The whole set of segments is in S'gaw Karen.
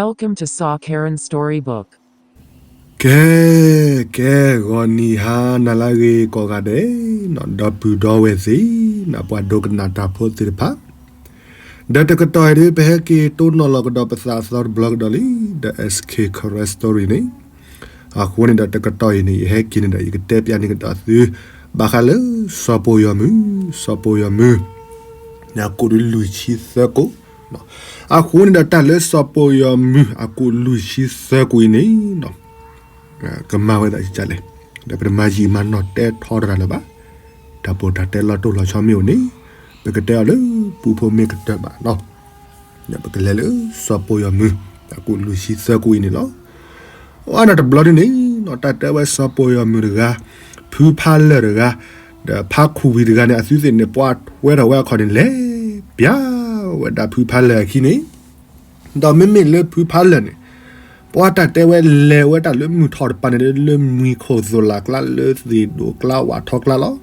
Welcome to Saw Karen Storybook. ကဲ, ကဲ, ဂီၤနံၤဟါနၤလၢအဂ့ၤကိးဂၤဒဲး, ဒီပုၢ်ဒီဝဲၢ်သ့ၣ်, ပှၤဒိကနၣ်တၢ်ဖိသ့ၣ်တဖၣ်, ဒီးတကတီၢ်အံၤဒ် ပဟဲက့ၤတိၢ်နီၣ်လီၤကဒီးပသးအသီတဘျီကဒီးလံ, ဒီး S K Karen Story န့ၣ်, အဃိန့ၣ်ဒီးတကတီၢ်အံၤန့ၣ် ယဟဲက့ၤန့ၣ်ဒီး ယကတဲပျးန့ၢ်ကဒီးသု, ဘၣ်ဃးလၢစီၤပီၢ်ယီၤမုၢ်, စီၤပီၢ်ယီၤမုၢ် အကိာ်ဒုးလွံၢ်ဆံသၢကိာ်, အဃိန့ၣ်ဒီးတၢ်လၢစီၤပီၢ်ယီၤမုၢ်အကိာ်လွံၢ်ဆံသၢကိာ်အံၤန့ၣ်, ကမၤဝဲဒၣ်လဲၣ်, ဒီးပတမၤယံာ်မၤနီၢ်တဲထီတၢ်လၢၤဘၣ်, တၢ်ပိာ်တၢ်တဲလီၤတိၢ်လီၤဆီမ့ၢ်အိၣ်န့ၣ်, ပကတဲအီၤလၢပူဖိမ့ၢ်ကတၢၢ်ဘၣ်နီၤ, ပကလဲၤလၢစီၤပီၢ်ယီၤမုၢ် အကိာ်လွံၢ်ဆံသၢကိာ်အံၤန့ၣ်လီၤ. အဝဲန့ၣ်တဘျီဒ်န့ၣ်, တၢ်တဲဝဲစီၤပီၢ်ယီၤမုၢ်တဂၤ, ဖုဖးလၢာ်တဂၤ, ဒီးဖးခူၣ်ဝံၤတဂၤန့ၣ် အသုသ့ၣ်န့ၣ် ပှၤထွဲထီၣ်ဝဲအခီၣ်န့ၣ် လဲၤပျးဝဲဒၣ်ဖုဖးလၢာ်အခံန့ၣ်, ဒီးမ့မ့ၢ်လၢဖုဖးလၢာ်န့ၣ်, ပှၤတၢ်တဲဝဲလဲၤဝဲဒၣ်လၢမုၢ်ထီၣ်တပၤန့ၣ် လၢမံၤခိၣ်သိၣ်လးကျါ လၢသ့ၣ်ဒိၣ်ကျါဝးထီကျါလီၤ.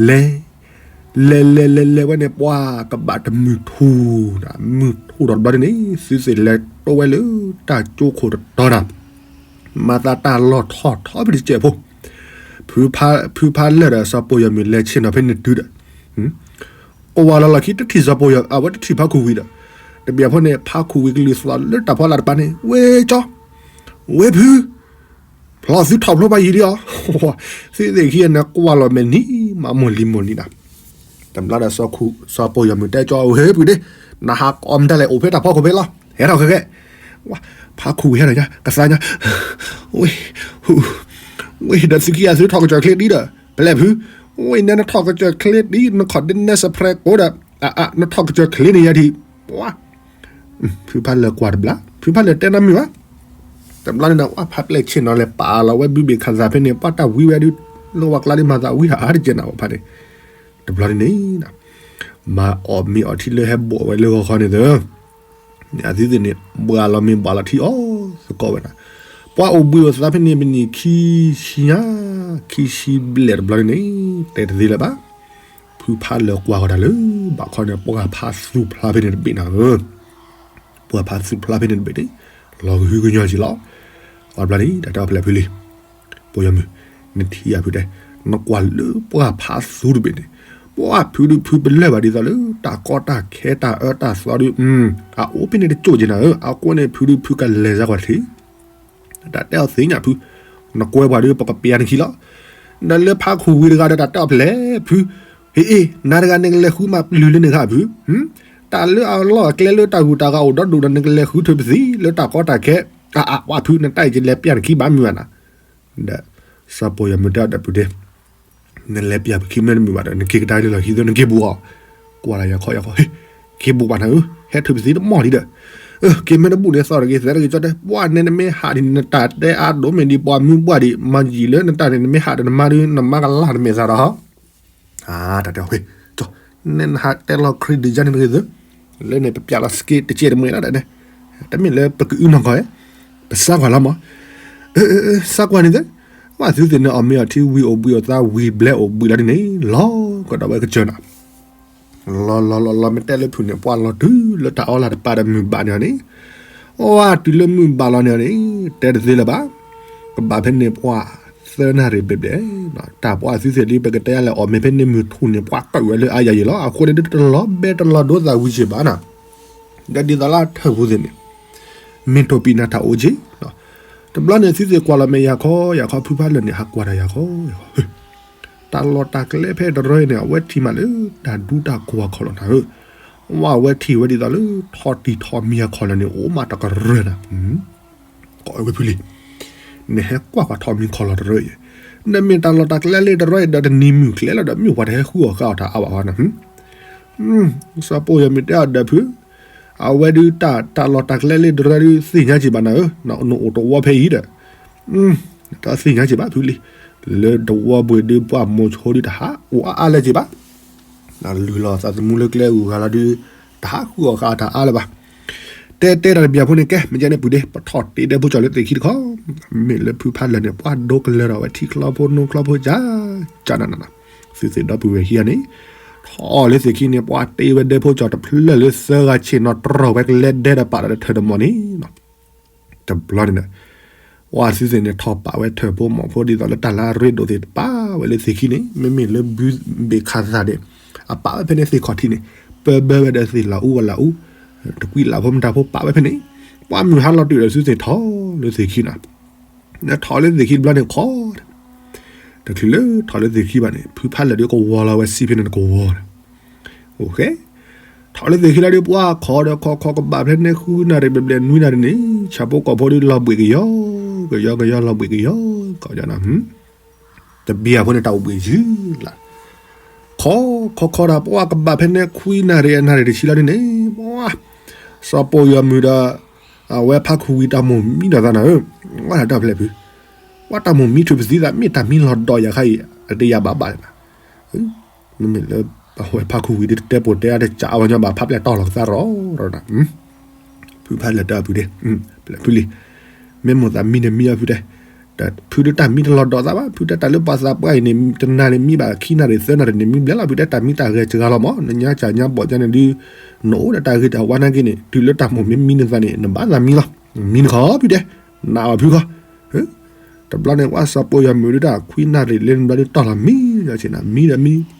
လဲၤ လဲၤလဲၤလဲၤလဲၤဝဲန့ၣ် ပှၤကဘၣ်တမုၢ်ထူၣ်, မုၢ်ထူၣ်ထီၣ်တဘျီဒ်န့ၣ် သုသ့ၣ်လဲၤတိဝဲလၢတၢ်ကၠိခိၣ်တတီၤတၢ်, မၤသးတၢ်လီၢ်ထီၣ်ထီဖဲတစဲးဖိ, ဖုဖးလၢာ်ဒီးစီၤပီၢ်ယီၤမုၢ်လဲၤဆ့ၣ်နီၤဖဲန့ၣ်တုၤဒီး ကွၢ်လီၤလီၢ်ခံတထံၣ်စီၤပီၢ်ယီၤ အဝဲတထံၣ်ဖးခူၣ်ဝံၤဒီး, တဘျီဖိန့ၣ် ဖးခူၣ်ဝံၤကလုၢ်သီၣ်လၢတၢ်ဖီလာ်တပၤန့ၣ် ဝဲကၠီ, ဝဲဖု ဖျီသုထီၣ်ဖျိဘၣ်ယံာ်လံအီၤ, သုသ့ၣ်ခံဂၤန့ၣ် ကွၢ်လီၤမဲာ်နံၤ မးမိၢ်လံၤမိၢ်လံၤနၤ, တဘျီဒီးစီၤပီၢ်ယီၤမုၢ်တဲကၠီ ဝဲဖုဒ့, နဟးကိးမတၤလဲၣ် အိၣ်ဖဲတၢ်ဖီခိၣ်ဖဲလီၤ, ဟဲထီၣ်ခဲကဲ, ဖးခူၣ်ဝံၤဟဲထီၣ်ညါ ကသါညါ, ဝဲ, ဝဲဒီးသုခံဂၤသုထီၣ်ကစၢၢ်ချ့ဒံဒီး ပလဲၣ်ဖု, ဝဲနဲနထီၣ်ကစၢၢ်ချ့ဒံ နခီၣ်ဒ့နဲစဲးဖရဲးကိးဒီး, အအ နထီၣ်ကစၢၢ်ချ့န့ၣ်ယါဒံး, ပှၤ ဖုဖးလၢာ်ကွၢ်တဘျီ, ဖုဖးလၢာ်တဲနီတမံၤဘၣ်, တဘျီန့ၣ်ဒီး ဝဲဖးပျဲၢ်ဆ့ၣ်နီၤလဲၤပာ်လီၤဝဲဘုဘ့ၣ်ခၣ်သၣ်ဖဲန့ၣ် ပှၤတၢ်ဝံဝဲဒုး, လၢဝဲကျါဒ်မၤသးဝံဟးအါတကဲးနၤဝဲဖးန့ၣ်, တဘျီန့ၣ်, မၤအီၣ်မ့ၤအီထံလၢဟဲဘိးဝဲလၢဂီၤခီန့ၣ်သၢ အသုသ့ၣ်န့ၣ် ဘှါလီၤမ့ၤဘှါလီၤထံအီၣ်သကိးဝဲဒၣ်, ပှၤအိၣ်ဘှံးအိၣ်သါဖဲန့ၣ်ပနံၣ်ခံဆံညါ, ခံဆံဘျဲၣ်တဘျီန့ၣ်, တဲတသ့လၢၤဘၣ်, ဖုဖးလၢာ်ကွၢ်ဃီၤတၢ်လၢဘၣ်ခီန့ၣ် ပှၢ်ဖးသူဖျါဖဲန့ၣ်တဘ့ၣ်နၤဧၢ, ပှၢ်ဖးသူဖျါဖဲန့ၣ်တဘ့ၣ်န့ၣ်, လီၤကဟုကညီၢ်က့ၤလီၤ, အဘျီန့ၣ် တၢ်တဲအီၤဖဲလဲၣ်ဖုလံ ပီၢ်ယီၤမုၢ်, နထံၣ်ယၤဖုတဲ, နကွၢ်လၢပှၢ်ဖးသူတဘ့ၣ်န့ၣ်, ပှၢ်ဖုဒုးဖုပလၢၢ်ဘၣ်ဒ်သိးလၢ တၢ်ကီတၢ်ခဲတၢ်အၢတၢ်သီဒုး, အအိၣ်ဖဲန့ၣ်တကၠိၣ်က့ၤနၤဧၢ, အဃိန့ၣ် ဖုဒုးဖုကလဲၤစါကွၢ်ထံ, တၢ်တဲအီၤသ့ၣ်ညါဖု, နကွဲပှၤဒုးပကပျးနခံလီၤ, ဒီးလၢဖးခူၣ်ဝံၤတဂၤဒီးတၢ်တဲအီၤဖဲလဲၣ်ဖု, ဟ့ၣ်အ့ၣ် နၤတဂၤနကလဲၤဃုမၤပျုၤလၢနဂၤဖု, တၢ်လၢအလီၢ်အကျဲလၢတၢ်ဂုၤတၢ်ဂၤအိၣ်ဒီဒူၣ်ဒီးနကလဲၤဃုထၢပသံလၢတၢ်ကီတၢ်ခဲ, အအ ပှၢ်ဖု နတၢ်အံၤကလဲၤပျးနခံဘၣ်မုာ်ဘၣ်နၤ, ဒီးစီၤပီၢ်ယီၤမုၢ်တဲအီၤဒီးဖုဒ့, နလဲၤပျးပခံမ့ၢ်တမုာ်ဘၣ်ဒီး နက့ၤကဒါလၢလီၢ်ခံသၢနက့ၤဘူးအီၤ, ကွၢ်လၢယၤခီယၤခီ, ဟ့ၣ်, က့ၤဘူးဘၣ်နၤဧၢ, ဟဲထၢၣ်ပသံတမီၢ်လံဒီး, အၢ က့ၤမ့ၢ်တဘူးန့ၣ်သီၣ်တဂ့ၤ သဲတဂ့ၤကၠီတဲ, ပှၢ်နဲနမ့ၢ်ဟးဒ်န့ၣ် နတၢ်တဲအါဒိၣ်မ့ၢ်ဒ်ပှၤမုၢ်ပှၢ်ဒံး မၤယံာ်လၢနတၢ်န့ၣ် နမ့ၢ်ဟးဒီးနမါဒုး နမါကလၢ်နမဲာ်သးဒီးဟီ, တၢ်တဲအီၤ, ကၠီ, နဲနဟးတဲလီၤ credit ယါန့ၣ်တဂ့ၤသၢ, လၢန့ၣ်ပပျးလီၤစက့တကဲးတမှဲၤလီၤဒီးန့ၣ်, တမ့ၢ်လၢပကအုနီၢ်ကီၢ်ဧါ, ပစါကွၢ်လီၤမး, အၢ အၢ အၢ စါကွၢ်န့ၣ်သၢ, ပှၢ်သုသ့ၣ်န့ၣ် အီၣ်မ့ၤအီထံဝံၤအိၣ်ဘှံးအိၣ်သါဝံၤဘျဲအိၣ်ဘှံးလီၤဒ်န့ၣ် လီၤကဒီးဝဲကစၢၢ်နၤ လီၤလီၤလီၤလီၤ မ့ၢ်တဲလၢဖုးန့ၣ် ပှၢ်လီၤတုၤလၢတၢ်အီလၢ်တပၤဒီးမုၢ်ဘၣ်န့ၣ်န့ၣ်, အီတုၤလၢမုၢ်ဘၣ်လီၤန့ၣ်န့ၣ်, တဲတသ့လၢၤဘၣ်, ကဘၣ်ဖဲန့ၣ်ပှၢ်သၢနၣ်ရံၣ်ဘျဲၣ်ဘျဲၣ်, တၢ်ပှၢ်သုသ့ၣ်လံ ပကတဲယါလဲၣ် အီၣ်မ့ၤဖဲန့ၣ်မုၢ်ထူၣ်န့ၣ် ပှၢ်ကၢးဝဲလၢအါယၤယံာ်လီၤ. အဃိန့ၣ်ဒ်တလီၤဘဲတလီၤဒိသးဝံၤစ့ၢ်ဘၣ်နၤ, ဒီးဒ်သိးလၢထၢၣ်ပူၤသ့ၣ်န့ၣ် မ့ၢ်တိၢ်ပံးနၤတၢ်အိၣ်က့ၤ, တဘျီန့ၣ်သုသ့ၣ်ကွၢ်လီၤမဲာ်ယၤခီယၤခီ ဖုဖးလၢာ်န့ၣ် ဟးကွၢ်တၢ်ယၤခီယၤခီ, တၢ်လီၢ်တၢ်ကျဲဖဲတရၢအံၤန့ၣ် အဝဲထံၣ်မးလၢတၢ်ဒူတၢ်ကိၢ်အခီၣ်လီၢ်နၤဧၢ, ဝဲအဝဲထံၣ်ဝဲဒ်သိးလၢထီၣ်တံၢ်ထီၣ်မံၤအခီၣ်လီၢ်န့ၣ် အိၣ်မးတကရၢနၤ ကိးဝဲဖုလံ, နဟဲကွၢ်ကွၢ်ထီၣ်မံၤခီၣ်လီၢ်တရၢအံၤ, နမ့ၢ်တၢ်လီၢ်တၢ်ကျဲလၢတရၢအံၤဒီးတနံၤမုၢ်ကျဲလီၤဒီး မ့ၢ်ပှၤတဟဲဃုအီၣ်ဃာ်အီၣ်တၢ်အါဘၣ်ဃီနၤ, စီၤပိၢ်ယမ့ၢ်တဲအီၤဒီးဖု, အဝဲဒုးတၢ်လီၢ်တၢ်ကျဲလၢတရၢဒုးသ့ၣ်ညါက့ၤဘၣ်နၤဧၢ, နအိၣ်တဝီဖဲအံၤဒီး, တၢ်သ့ၣ်ညါက့ၤဘၣ်ဖုလံ, လၢတဝီဘှံးဒုးပှၢ်မိၤဆိဒုးတဟးအိၣ်အါအါလၢၤက့ၤဘၣ် လုၢ်လီၤသးသမူလၢကျဲဂုၤဂၤလီၤဒုး, တဟးဃုအီၣ်ဃာ်အီၣ်တၢ်အါလၢၤဘၣ်. တဲတဲတၢ်တဘျီဖိန့ၣ် ကဲ မ့ၢ်ကဲန့ၣ်ပုၢ်ဒ့ ပထီၣ်တ့ဒဲဖိကၠီလၢသ့ၣ်ခံတခီ, မ့ၢ်လၢဖုဖးလၢာ်န့ၣ် ပှၢ်ဒိကလၢၤဒီးဝဲထံချီဖိနိချီဖိကၢ်ကၢ်နးနး, သုသ့ၣ်ဒီပုၢ်ဝဲၢ်ခံဂၤန့ၣ်, ထီၣ်လၢသ့ၣ်ခံန့ၣ် ပှၤတ့ဝဲဒဲဖိကၠီၤတဖျၢၣ်လၢသၢဂၤဆ့ၣ်နီၤတြီၢ်ဝဲကလဲဒဲဒီးပာ်ဒီးထၢၣ်တမီၢ်န့ၣ် တဘျီန့ၣ်ဒီး ဝဲသုသ့ၣ်န့ၣ် ထီၣ်ပာ်ဝဲထၢၣ်ဖိမီၢ်ဖိဒ်သိးလၢတၢ်လၢအရ့ဒိၣ်သ့ၣ်တပာ်ဝဲလၢသ့ၣ်ခံန့ၣ် မ့မ့ၢ်လၢဘုဘ့ၣ်ခးသးန့ၣ် အပာ်ဝဲဖဲန့ၣ်သ့ၣ်ခီၣ်ထံးန့ၣ် ပၢဘၢဝဲဒီးသ့ၣ်လၢအူဝဲလၢအူ တကွံလးဖိမတၤဖိပာ်ဝဲဖဲန့ၣ် ပှၤမုၢ်ဟါလီၤတုၤဒီးသုသ့ၣ်ထီၣ်လၢသ့ၣ်ခံနီၤ ထီၣ်လၢသ့ၣ်ခံတဘျီန့ၣ်ခီ တချုးလၢထီၣ်လၢသ့ၣ်ခံဘၣ်န့ၣ် ဖုဖးလၢာ်ဒီးကဝီၤလီၤဝဲစံးဖဲန့ၣ်တကဝီၤန့ၣ် ထီၣ်လၢသ့ၣ်ခံလီၤဒီး ပှၤခီဒီးခီခီကဘၣ်ဖဲန့ၣ် ဃုနၣ်ရံၣ်ဘျဲၣ်ဘျဲၣ်နွံနၣ်ရံၣ်န့ၣ် ဆၣ်ဖိကီၢ်ဖိဒီးလီၤဘှံးကယီ ကယီကယီလီၤဘှံးကယီ ကီၢ်ကီၢ်နီၤ တဘျီအဖိန့ၣ်တၢ်အိၣ်ဘှံးယုၢ်လၢ် ခီခီခီဒီး ပှၤကဘၣ်ဖဲန့ၣ် ခွံနၣ်ရံၣ်အနၣ်ရံၣ်တဆံလီၤဒ်န့ၣ် ပှၤ စီၤပိာ်ယီၤမုၣ်ဒီး အဝဲဖးခူဝံၤတၢ်မိၢ်မံဒီးသးနၤဧၢ ဝဲဒၣ်တၢ်ဖျဲၣ်ဖု ပှၤတၢ်မိၢ်မံထုးပသံသး မ့ၢ်တၢ်မံလီၤဒီးယၤခါအံၤ အတယၤဘၣ်ဘၣ်လၢၤဘၣ် မ့မ့ၢ်လၢ အဝဲဖးခူဝံၤဒီး တတဲပိာ်တဲအါတကးအဝဲညီဘၣ် ဖးပျဲၢ်တီၢ်လီၤကသါရီၤဒီး ဖုဖးလၢာ်တၢ်အပူၤဒ့ ဖျဲၣ်ဖုလံ မ့ၢ်မိၢ်သးမံန့ၣ်မံအီၤဖုတဲ ဖုဒုးတၢ်မံတလီၤဒီးသးဘၣ် ဖုတဲတၢ်လၢပှၤသးပှၢ်အံၤန့ၣ် တနၤန့ၣ်မံဘၣ်ခံနၣ်ရံၣ်သၢနၣ်ရံၣ်န့ၣ် မံဘျဲလီၤ ဖုတဲတၢ်မံတၢ်ဂဲၤစှၤလီၤမး နညါစၢ်ညါဘီၣ်ကါန့ၣ်ဒုး နအိၣ်ဒီးတၢ်ဂ့ၤတၢ်ဝါနာ်က့န့ၣ် တုၤလၢတၢ်မိၢ်မ့ၢ်မံနသးန့ၣ် နဘၣ်သးမံလီၤ မံနခီဖုတဲ နအီၤဖုခီ တဘျီန့ၣ် ပှၤစီၤပိာ်ယီၤမုၣ်ဒုးတၢ်ခွံနၣ်ရံၣ်လၢနဘျီဒုးတီၢ်လီၤမံ ယီၤဆ့ၣ်နၤ မံဒီး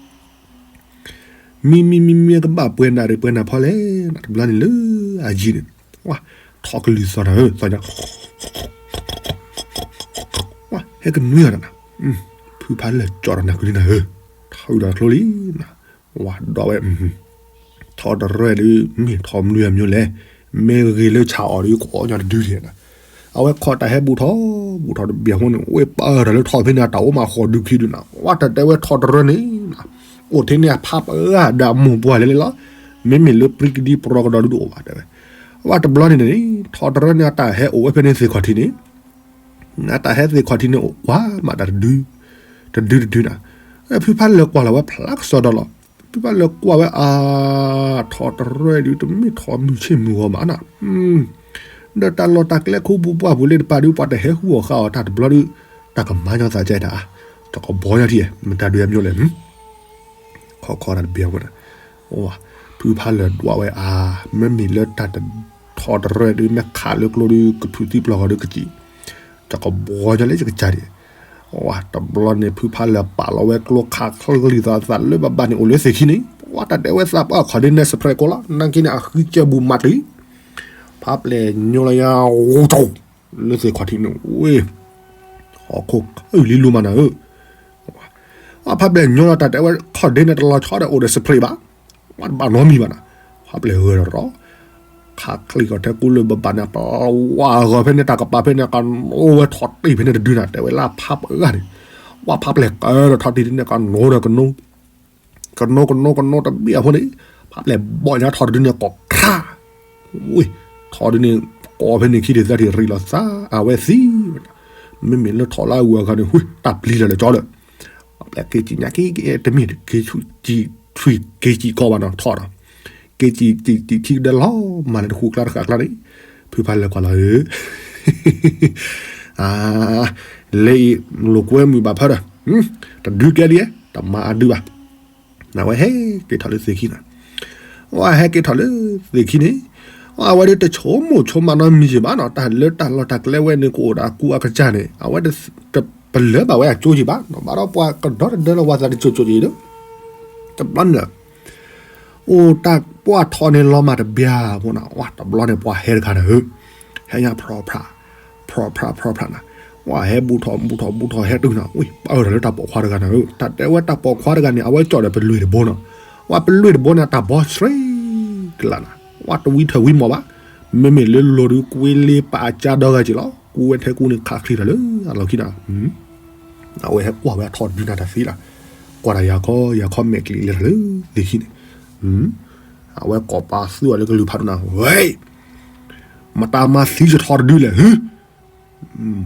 မံ မံမံမံမံကဘၣ်ပှဲၤနၣ်ရံၣ်ပှဲၤနၣ်ဖီလဲၣ် တဘျီန့ၣ်လၢအယံၤန့ၣ် ဝါ ထီၣ်ကလုၢ်သီၣ်နၤဧၢ သီၣ်ညါ ဝါ ဟဲကနွံအီၤနၤ ဖုဖးလၢာ်ကၠီၣ်ဒီးနၤကလုၢ်နၤဧၢ ထီၣ်အုၣ်ဒီးကျိလံ ဝါဒီးဝဲ ထီၣ်တရၢၣ်ဒုး မ့ၢ်ထီၣ်မနုၤအမံၤလဲၣ် မ့ၢ်ဂ့ၤလၢဆၣ်အီၤဒုး ကအီၣ်ညီတဒုဒံးနၤ အဝဲခီၣ်တၢ်ဟဲဘူးထီၣ် ဘူးထီၣ်တဘျီအဃိန့ၣ် ဝဲပၢၢ်ထီၣ်လၢထီၣ်ဖဲန့ၣ် အတၢ်အိၣ်မးဃီၤဒုးခံဒုးနၤ ဝါတၢ်တဲဝဲထီၣ်တရၢၣ်န့ၣ် အိၣ်ထဲန့ၣ်အဖးပှၢ်ဒီးအမိၢ်ပှၢ်လဲၣ်လဲၣ်လီၤ မ့မ့ၢ်လၢပြံကဒံပရီကဒီးဒုးတအိၣ်ဘၣ်တဲဝဲ ဝါတဘျီန့ၣ်န့ၣ် ထီၣ်တရၢၣ်န့ၣ်အတၢ်ဟဲအိၣ်ဝဲဖဲန့ၣ်သ့ၣ်ခီၣ်ထံးန့ၣ် အတၢ်ဟဲသ့ၣ်ခီၣ်ထံးန့ၣ် ကွၢ်မးတၢ်တဒု တဒုတဒုနၤ ဖုဖးလၢာ်ကွၢ်လီၤဝဲဖျါကစီဒီလီၤ ဖုဖးလၢာ်ကွၢ်ဝဲအါ ထီၣ်တရၢၣ်ဒုး တမ့ၢ်ထီၣ်မုၢ်ဆ့ၣ်မုၢ်ဂီၤမးနၤ ဒီးတၢ်လီၢ်တၢ်ကျဲခိပူၤပှၢ်ပူၤလၢတပၤဒုး ပှၤတဟဲဃုအီၣ်ဃာ်အီၤတၢ်တဘျီဒုး တၢ်ကမၤညီသးကဲတၢ် တကဘီညီထံၣ် မတၤဒုးအမျိုးလဲၣ် ခီခီတၢ်တဘျီဝဲ ဖုဖးလၢာ်ဒွးဝဲအါ မ့မ့ၢ်လၢတၢ်ထီၣ်တရၢၣ်ဒုး မ့ၢ်ခးလၢကျိဒုး ကဖုးသံပျီၢ်ဂီၤဒုးကစံး တကဘီညီလၢယကစၢ်ဒံး ဝါ တဘျီန့ၣ် ဖုဖးလၢာ်ပာ်လီၤဝဲကျိခးချံလံသးသးလၢဘၣ်ဘၣ်န့ၣ် အိၣ်လၢသ့ၣ်ခံန့ၣ် ဝါ တၢ်တဲဝဲသးပှၢ်ခီၣ်ဒ့နဲၣ်စဖရဲးကိးလီၤ နာ်က့န့ၣ် အဃံကၢဘူးမးတုၤ ဖးပျဲၢ်ညိလီၤယၤ ဂိၢ်တိၢ် လၢသ့ၣ်ခီၣ်ထံးန့ၣ် ဝ့ၢ် ဟီၣ်ခိၣ်ခၢၣ်လံလူမးနၤဧၢ ဝါ ဖးပျဲၢ်ညိလီၤ တၢ်တဲဝဲ ခီၣ်ဒ့နဲၣ်တလီၤဆီဒီးအိၣ်ဒီးစဖရဲးဘၣ် ဝါ တဘၣ်နီတမံၤဘၣ်နၤ ဖးပျဲၢ်ဂၢၢ်ဒီး ခးချံကီၢ်ထဲကူလၢဘၣ်ဘၣ်န့ၣ် ပဝါဂီၤဖဲန့ၣ် တၢ်ကပၤဖဲန့ၣ် ကနိဝဲထီၣ်တ့ၢ်ဖဲန့ၣ်တဒုနၤ တဲဝဲလၢဖးပှၢ်ဂၤန့ၣ် ဝါ ဖးပျဲၢ်ကၢဒီးထီၣ်တ့ၢ်ဒုန့ၣ် ကနိဒီးကနိ ကနိကနိကနိတဘ့ၣ်အဃိန့ၣ် ဖးပျဲၢ်ဘီၣ်ညါထီၣ်တဒုန့ၣ် ကိးခါ ဝ့ၢ် ထီၣ်ဒုန့ၣ် ကိးဖဲန့ၣ်ခံထံၣ်သၢထံၣ်ရံၣ်လီၤသး အဝဲသံ မ့မ့ၢ်လၢထီၣ်လၢအဂုၤအဂၤန့ၣ် ဝ့ၢ် တၢ်ပျံၤလၢာ်လၢာ်ကၠီလၢာ် ဖးပျဲၢ်က့ၤစံၣ်ညါက့ၤ တမ့ၢ်က့ၤ ထွံၣ်က့ၤစံၣ်ကီးဘၣ်နီၤ ထီၣ်ဒီး က့ၤစံၣ်စံၣ်စံၣ်ထံကဒဲလီၤ မၤလၢတဃူကျါတဃာ်ကျါန့ၣ် ဖုဖးလၢာ်ကွၢ်လီၤဧၢ အါ လၢအံၤ လိာ်ကွဲမုာ်ဘၣ်ဖၢဒီး တဒုကဲဒ် တမၤအဒုဘၣ် နဝဲဟဲက့ၤထီၣ်လၢသ့ၣ်ခံနၤ ဝဲဟဲက့ၤထီၣ်လၢသ့ၣ်ခံန့ၣ် အဝဲဒၣ်တဆိကမိၣ်ဆိကမးနီတမံၤဘၣ်နီၤ တၢ်လၢတၢ်လီၢ်တၢ်ကျဲဝဲန့ၣ် ကအိၣ်ဒီးအကူအကစၢ်န့ၣ် အဝဲတပလၢၢ်ဘၣ်ဝဲအကၠိက့ၤဘၣ်နီၤ ဘၣ်ဒီးပှၤကဒီတဒၢလီၤဝဲသးတစိၤစိၤက့ၤဒီး တဘျီန့ၣ် အိၣ်တၢ်ပှၢ်ထီၣ်န့ၣ်လီၤမးတဘျီဖိနၤ ဝါ တဘျီန့ၣ်ပှၤဟဲတခါနၤဧၢ ဟဲညါဖြီဖြး ဖြီဖြးဖြီဖြးနၤ ဝါဟဲဘူးထီၣ်ဘူးထီၣ်ဘူးထီၣ်ဟဲတုၤနၤ ဝံၤပၢၢ်ထီၣ်လၢတၢ်ပိာ်ခွါတဂၤနၤဧၢ တၢ်တဲဝဲတၢ်ပိာ်ခွါတဂၤန့ၣ် အဝဲကၠီၣ်ဒီးပလွံၢ်တဘိနီၤ ဝါပလွံၢ်တဘိန့ၣ် တၢ်ဘီဆှံကလးနၤ ဝါတဝံထၢၣ်ဝံမီၢ်ဘၣ် မ့မ့ၢ်လၢလိၤဒုးကွ့လ့ပာ်အကၢဒီဂၤက့ၤလီၤ ကူဝဲထဲကူန့ၣ်ခးချံထီၣ်လၢအလီၢ်ခံနၤ အဝဲဟဲကွၢ်ဝဲအထီၣ်ဒုနၤတၢ်သံလီၤ ကွၢ်တၢ်ယၤခီယၤခီမဲာ်ကျံးလဲၤထီၣ်လၢသ့ၣ်ခံန့ၣ် အဝဲကိးပာ်သူၣ်အီၤလၢကလုၢ်ဖးဒိၣ်နၤ ဝဲ မတၤမၤသံယထီၣ်တဒုလဲၣ် ဟု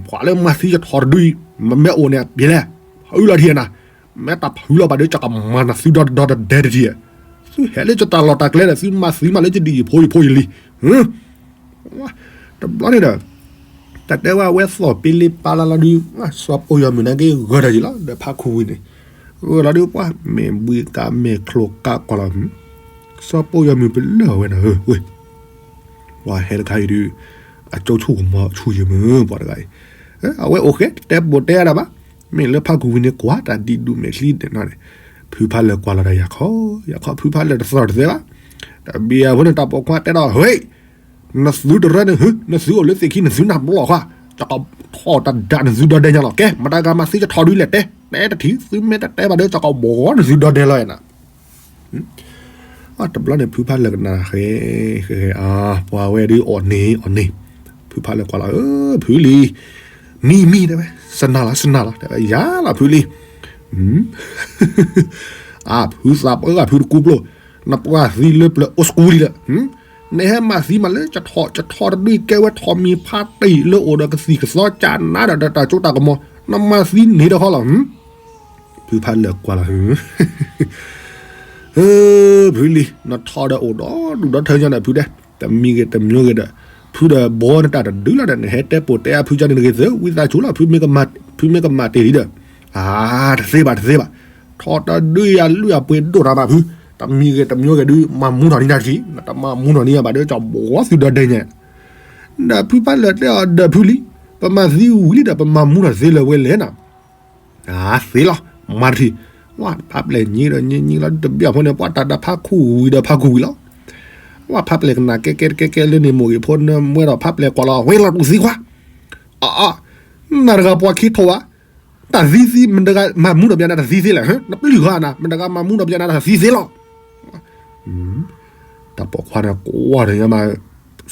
ပှၤလၢမၤသံယထီၣ်တဒုအံၤ မ့ၢ်အိၣ်န့ၣ်အပျဲၢ်လဲၣ် ဖုလီၤထံၣ်နၤ မ့ၢ်တၢ်ဖုလီၤဘၣ်ဒီး ကကမၤနၤသုဒီဒီတဒဲတထံၣ် သုဟဲလၢယတၢ်လီၢ်တၢ်ကျဲဒီး သုမၤသံမးလၢယဒံၣ်ယဖိယဖိယလံၤ တဘျီန့ၣ်ဒီး တၢ်တဲဝဲအဝဲသီၣ်ပ့လ့ပာ်လၢ်လီၤဒုး စီၤပိာ်ယီၤမုၢ်နၤက့ဂၢၢ်တၢ်ယံၤလီၤ ဒီးဖးခူဝံၤန့ၣ် ဝဲလီၤဒုးပှၢ် မဲာ်ဘှံးကးမဲာ်ချိကးကွၢ်လီၤ, စီၤပိာ်ယီၤမုၢ်ပလၢၢ်ဝဲနၤဧၢ, ဝဲ ပှၤဟဲတခါအံၤဒုး အကၠိဆူၣ်ကမီၤဆူၣ်ယံၤမုၢ် ပှၤတဂၤအံၤ, အဝဲအိၣ်ဃဲတဲပိာ်တဲအါဒၣ်ဘၣ်, မ့ၢ်လၢဖးခူၣ်ဝံၤန့ၣ်ကွၢ်တၢ်ဒ်ဒူၣ်မဲာ်ချံဒဲးနီၢ်န့ၣ်, ဖုဖးလၢာ်ကွၢ်လီၤတၢ်ယၤခီ, ယၤခီဖုဖးလၢာ်တသီၣ်တသဲဘၣ်, တဘံယၤဖိန့ၣ် တၢ်ပိာ်ခွါတဲဒီး ဟ့ၣ် နသုတရၢန့ၣ် ဟ့ၣ် နသုအိၣ်လၢသ့ၣ်ခံ နသုနၢ်ဘျီၣ်ဃါ, ယကထီၣ်တၢ်ဒၣ်နသုဒီဒဲညါလီၤ, ကဲ မတၤဂၤမၤသံယထီၣ်ဒုးလဲၣ်တဲ, တဲတထံၣ် သုမ့ၢ်တတဲဘၣ်ဒီး ယကဘှီနသုဒီဒဲလီၤနၤ. တဘျီန့ၣ် ဖုဖးလၢာ်ကနၣ်ဃဲ, ဃဲဃဲ ပှၤဝဲဒုးအီၣ်န့ၢ်အီၣ်န့ၢ်, ဖုဖးလၢာ်ကွၢ်လီၤ အၢ ဖုလံၤ, မံမံတဲဝဲ စနၢ်လီၤ စနၢ်လီၤ တဲဝဲ ယၤလီၤဖုလံၤ, အဖုသးပှၢ်ဂၤဖုတကူပျိ, နပှၤသံလၢပျၢၤအိၣ်စကူလံလၢ, နဟဲမၤသံမးလၢ ယထီၣ်ယထီၣ်တဒုကဲဝဲထီၣ်မံၤဖးတံၢ်လၢအိၣ်ဒီးကသံၣ်ကသီကနါဒီးတၢ်ကၠိတၢ်ကမီၤ, နမၤသံန့ၣ်တခီလီၤ. ဖုဖးလၢာ်ကွၢ်လီၤ ဖုလံၤ, နထီၣ်ဒီးအိၣ်ဒီဒူၣ်ဒီထၢညါဒီးဖုတဲ, တမံၤဂ့ၤတမံၤဂ့ၤဒီး, ဖုဒီးဘှီနတၢ်တဒုလီၤဒီး နဟဲတဲပိာ်တဲအါဖုကန့ၣ်တဂ့ၤသု ဝံသးစူၤလီၤ ဖုမ့ၢ်ကမၤတ့ၢ်လံဒီး, အါ တသ့ဘၣ်တသ့ဘၣ်, ထီၣ်တဒုယၤလွံၢ်အပှ့ၤဒိၣ်တၢ်ဘၣ်ဖု, တမံၤဂ့ၤတမံၤဂ့ၤဒုး မၤမူထီၣ်န့ၢ်တၢ်တထံၣ်, နတမၤမူထီၣ်န့ၢ်ယၤဘၣ်ဒီး ကဘှီသုဒီဒဲညါ ဒီးဖုဖးလၢာ်တဲအီၤဒီးဖုလံၤ, ပမၤသံဝံၤလံဒီး ပမၤမူထီၣ်တသ့လၢၤဝဲလဲၣ်နီၤ. အသ့လီၤ, မၤတထံၣ်, ဝဲဖးပျဲၢ်ညံဒီးညံညံလီၤ တဘျီဖိန့ၣ် ပှၤတၢ်ဒၣ်ဖးခူၣ်ဝံၤဒီးဖးခူၣ်ဝံၤလီၤ. ဝဲဖးပျဲၢ်ကနၣ်ကဲကဲတကဲကဲလၢန့ၣ်မိၢ်ဂ့ၤဖိနမွဲဒီးဖးပျဲၢ်ကွၢ်လီၤ ဝဲလီၤတူၢ်သံခွါ, အအ, နတဂၤပှၤခံထိၣ်ဘၣ်, တၢ်သံသ့ မတဂၤမၤမူထီၣ်ပယၤနၤတၢ်သံသ့လဲၣ်, နပျုၢ်ဃီနၤ မတဂၤမၤမူထီၣ်ပယၤနၤတၢ်သံသ့လီၤ. တၢ်ပိာ်ခွါန့ၣ်ကွၢ်ဒီးညါမး,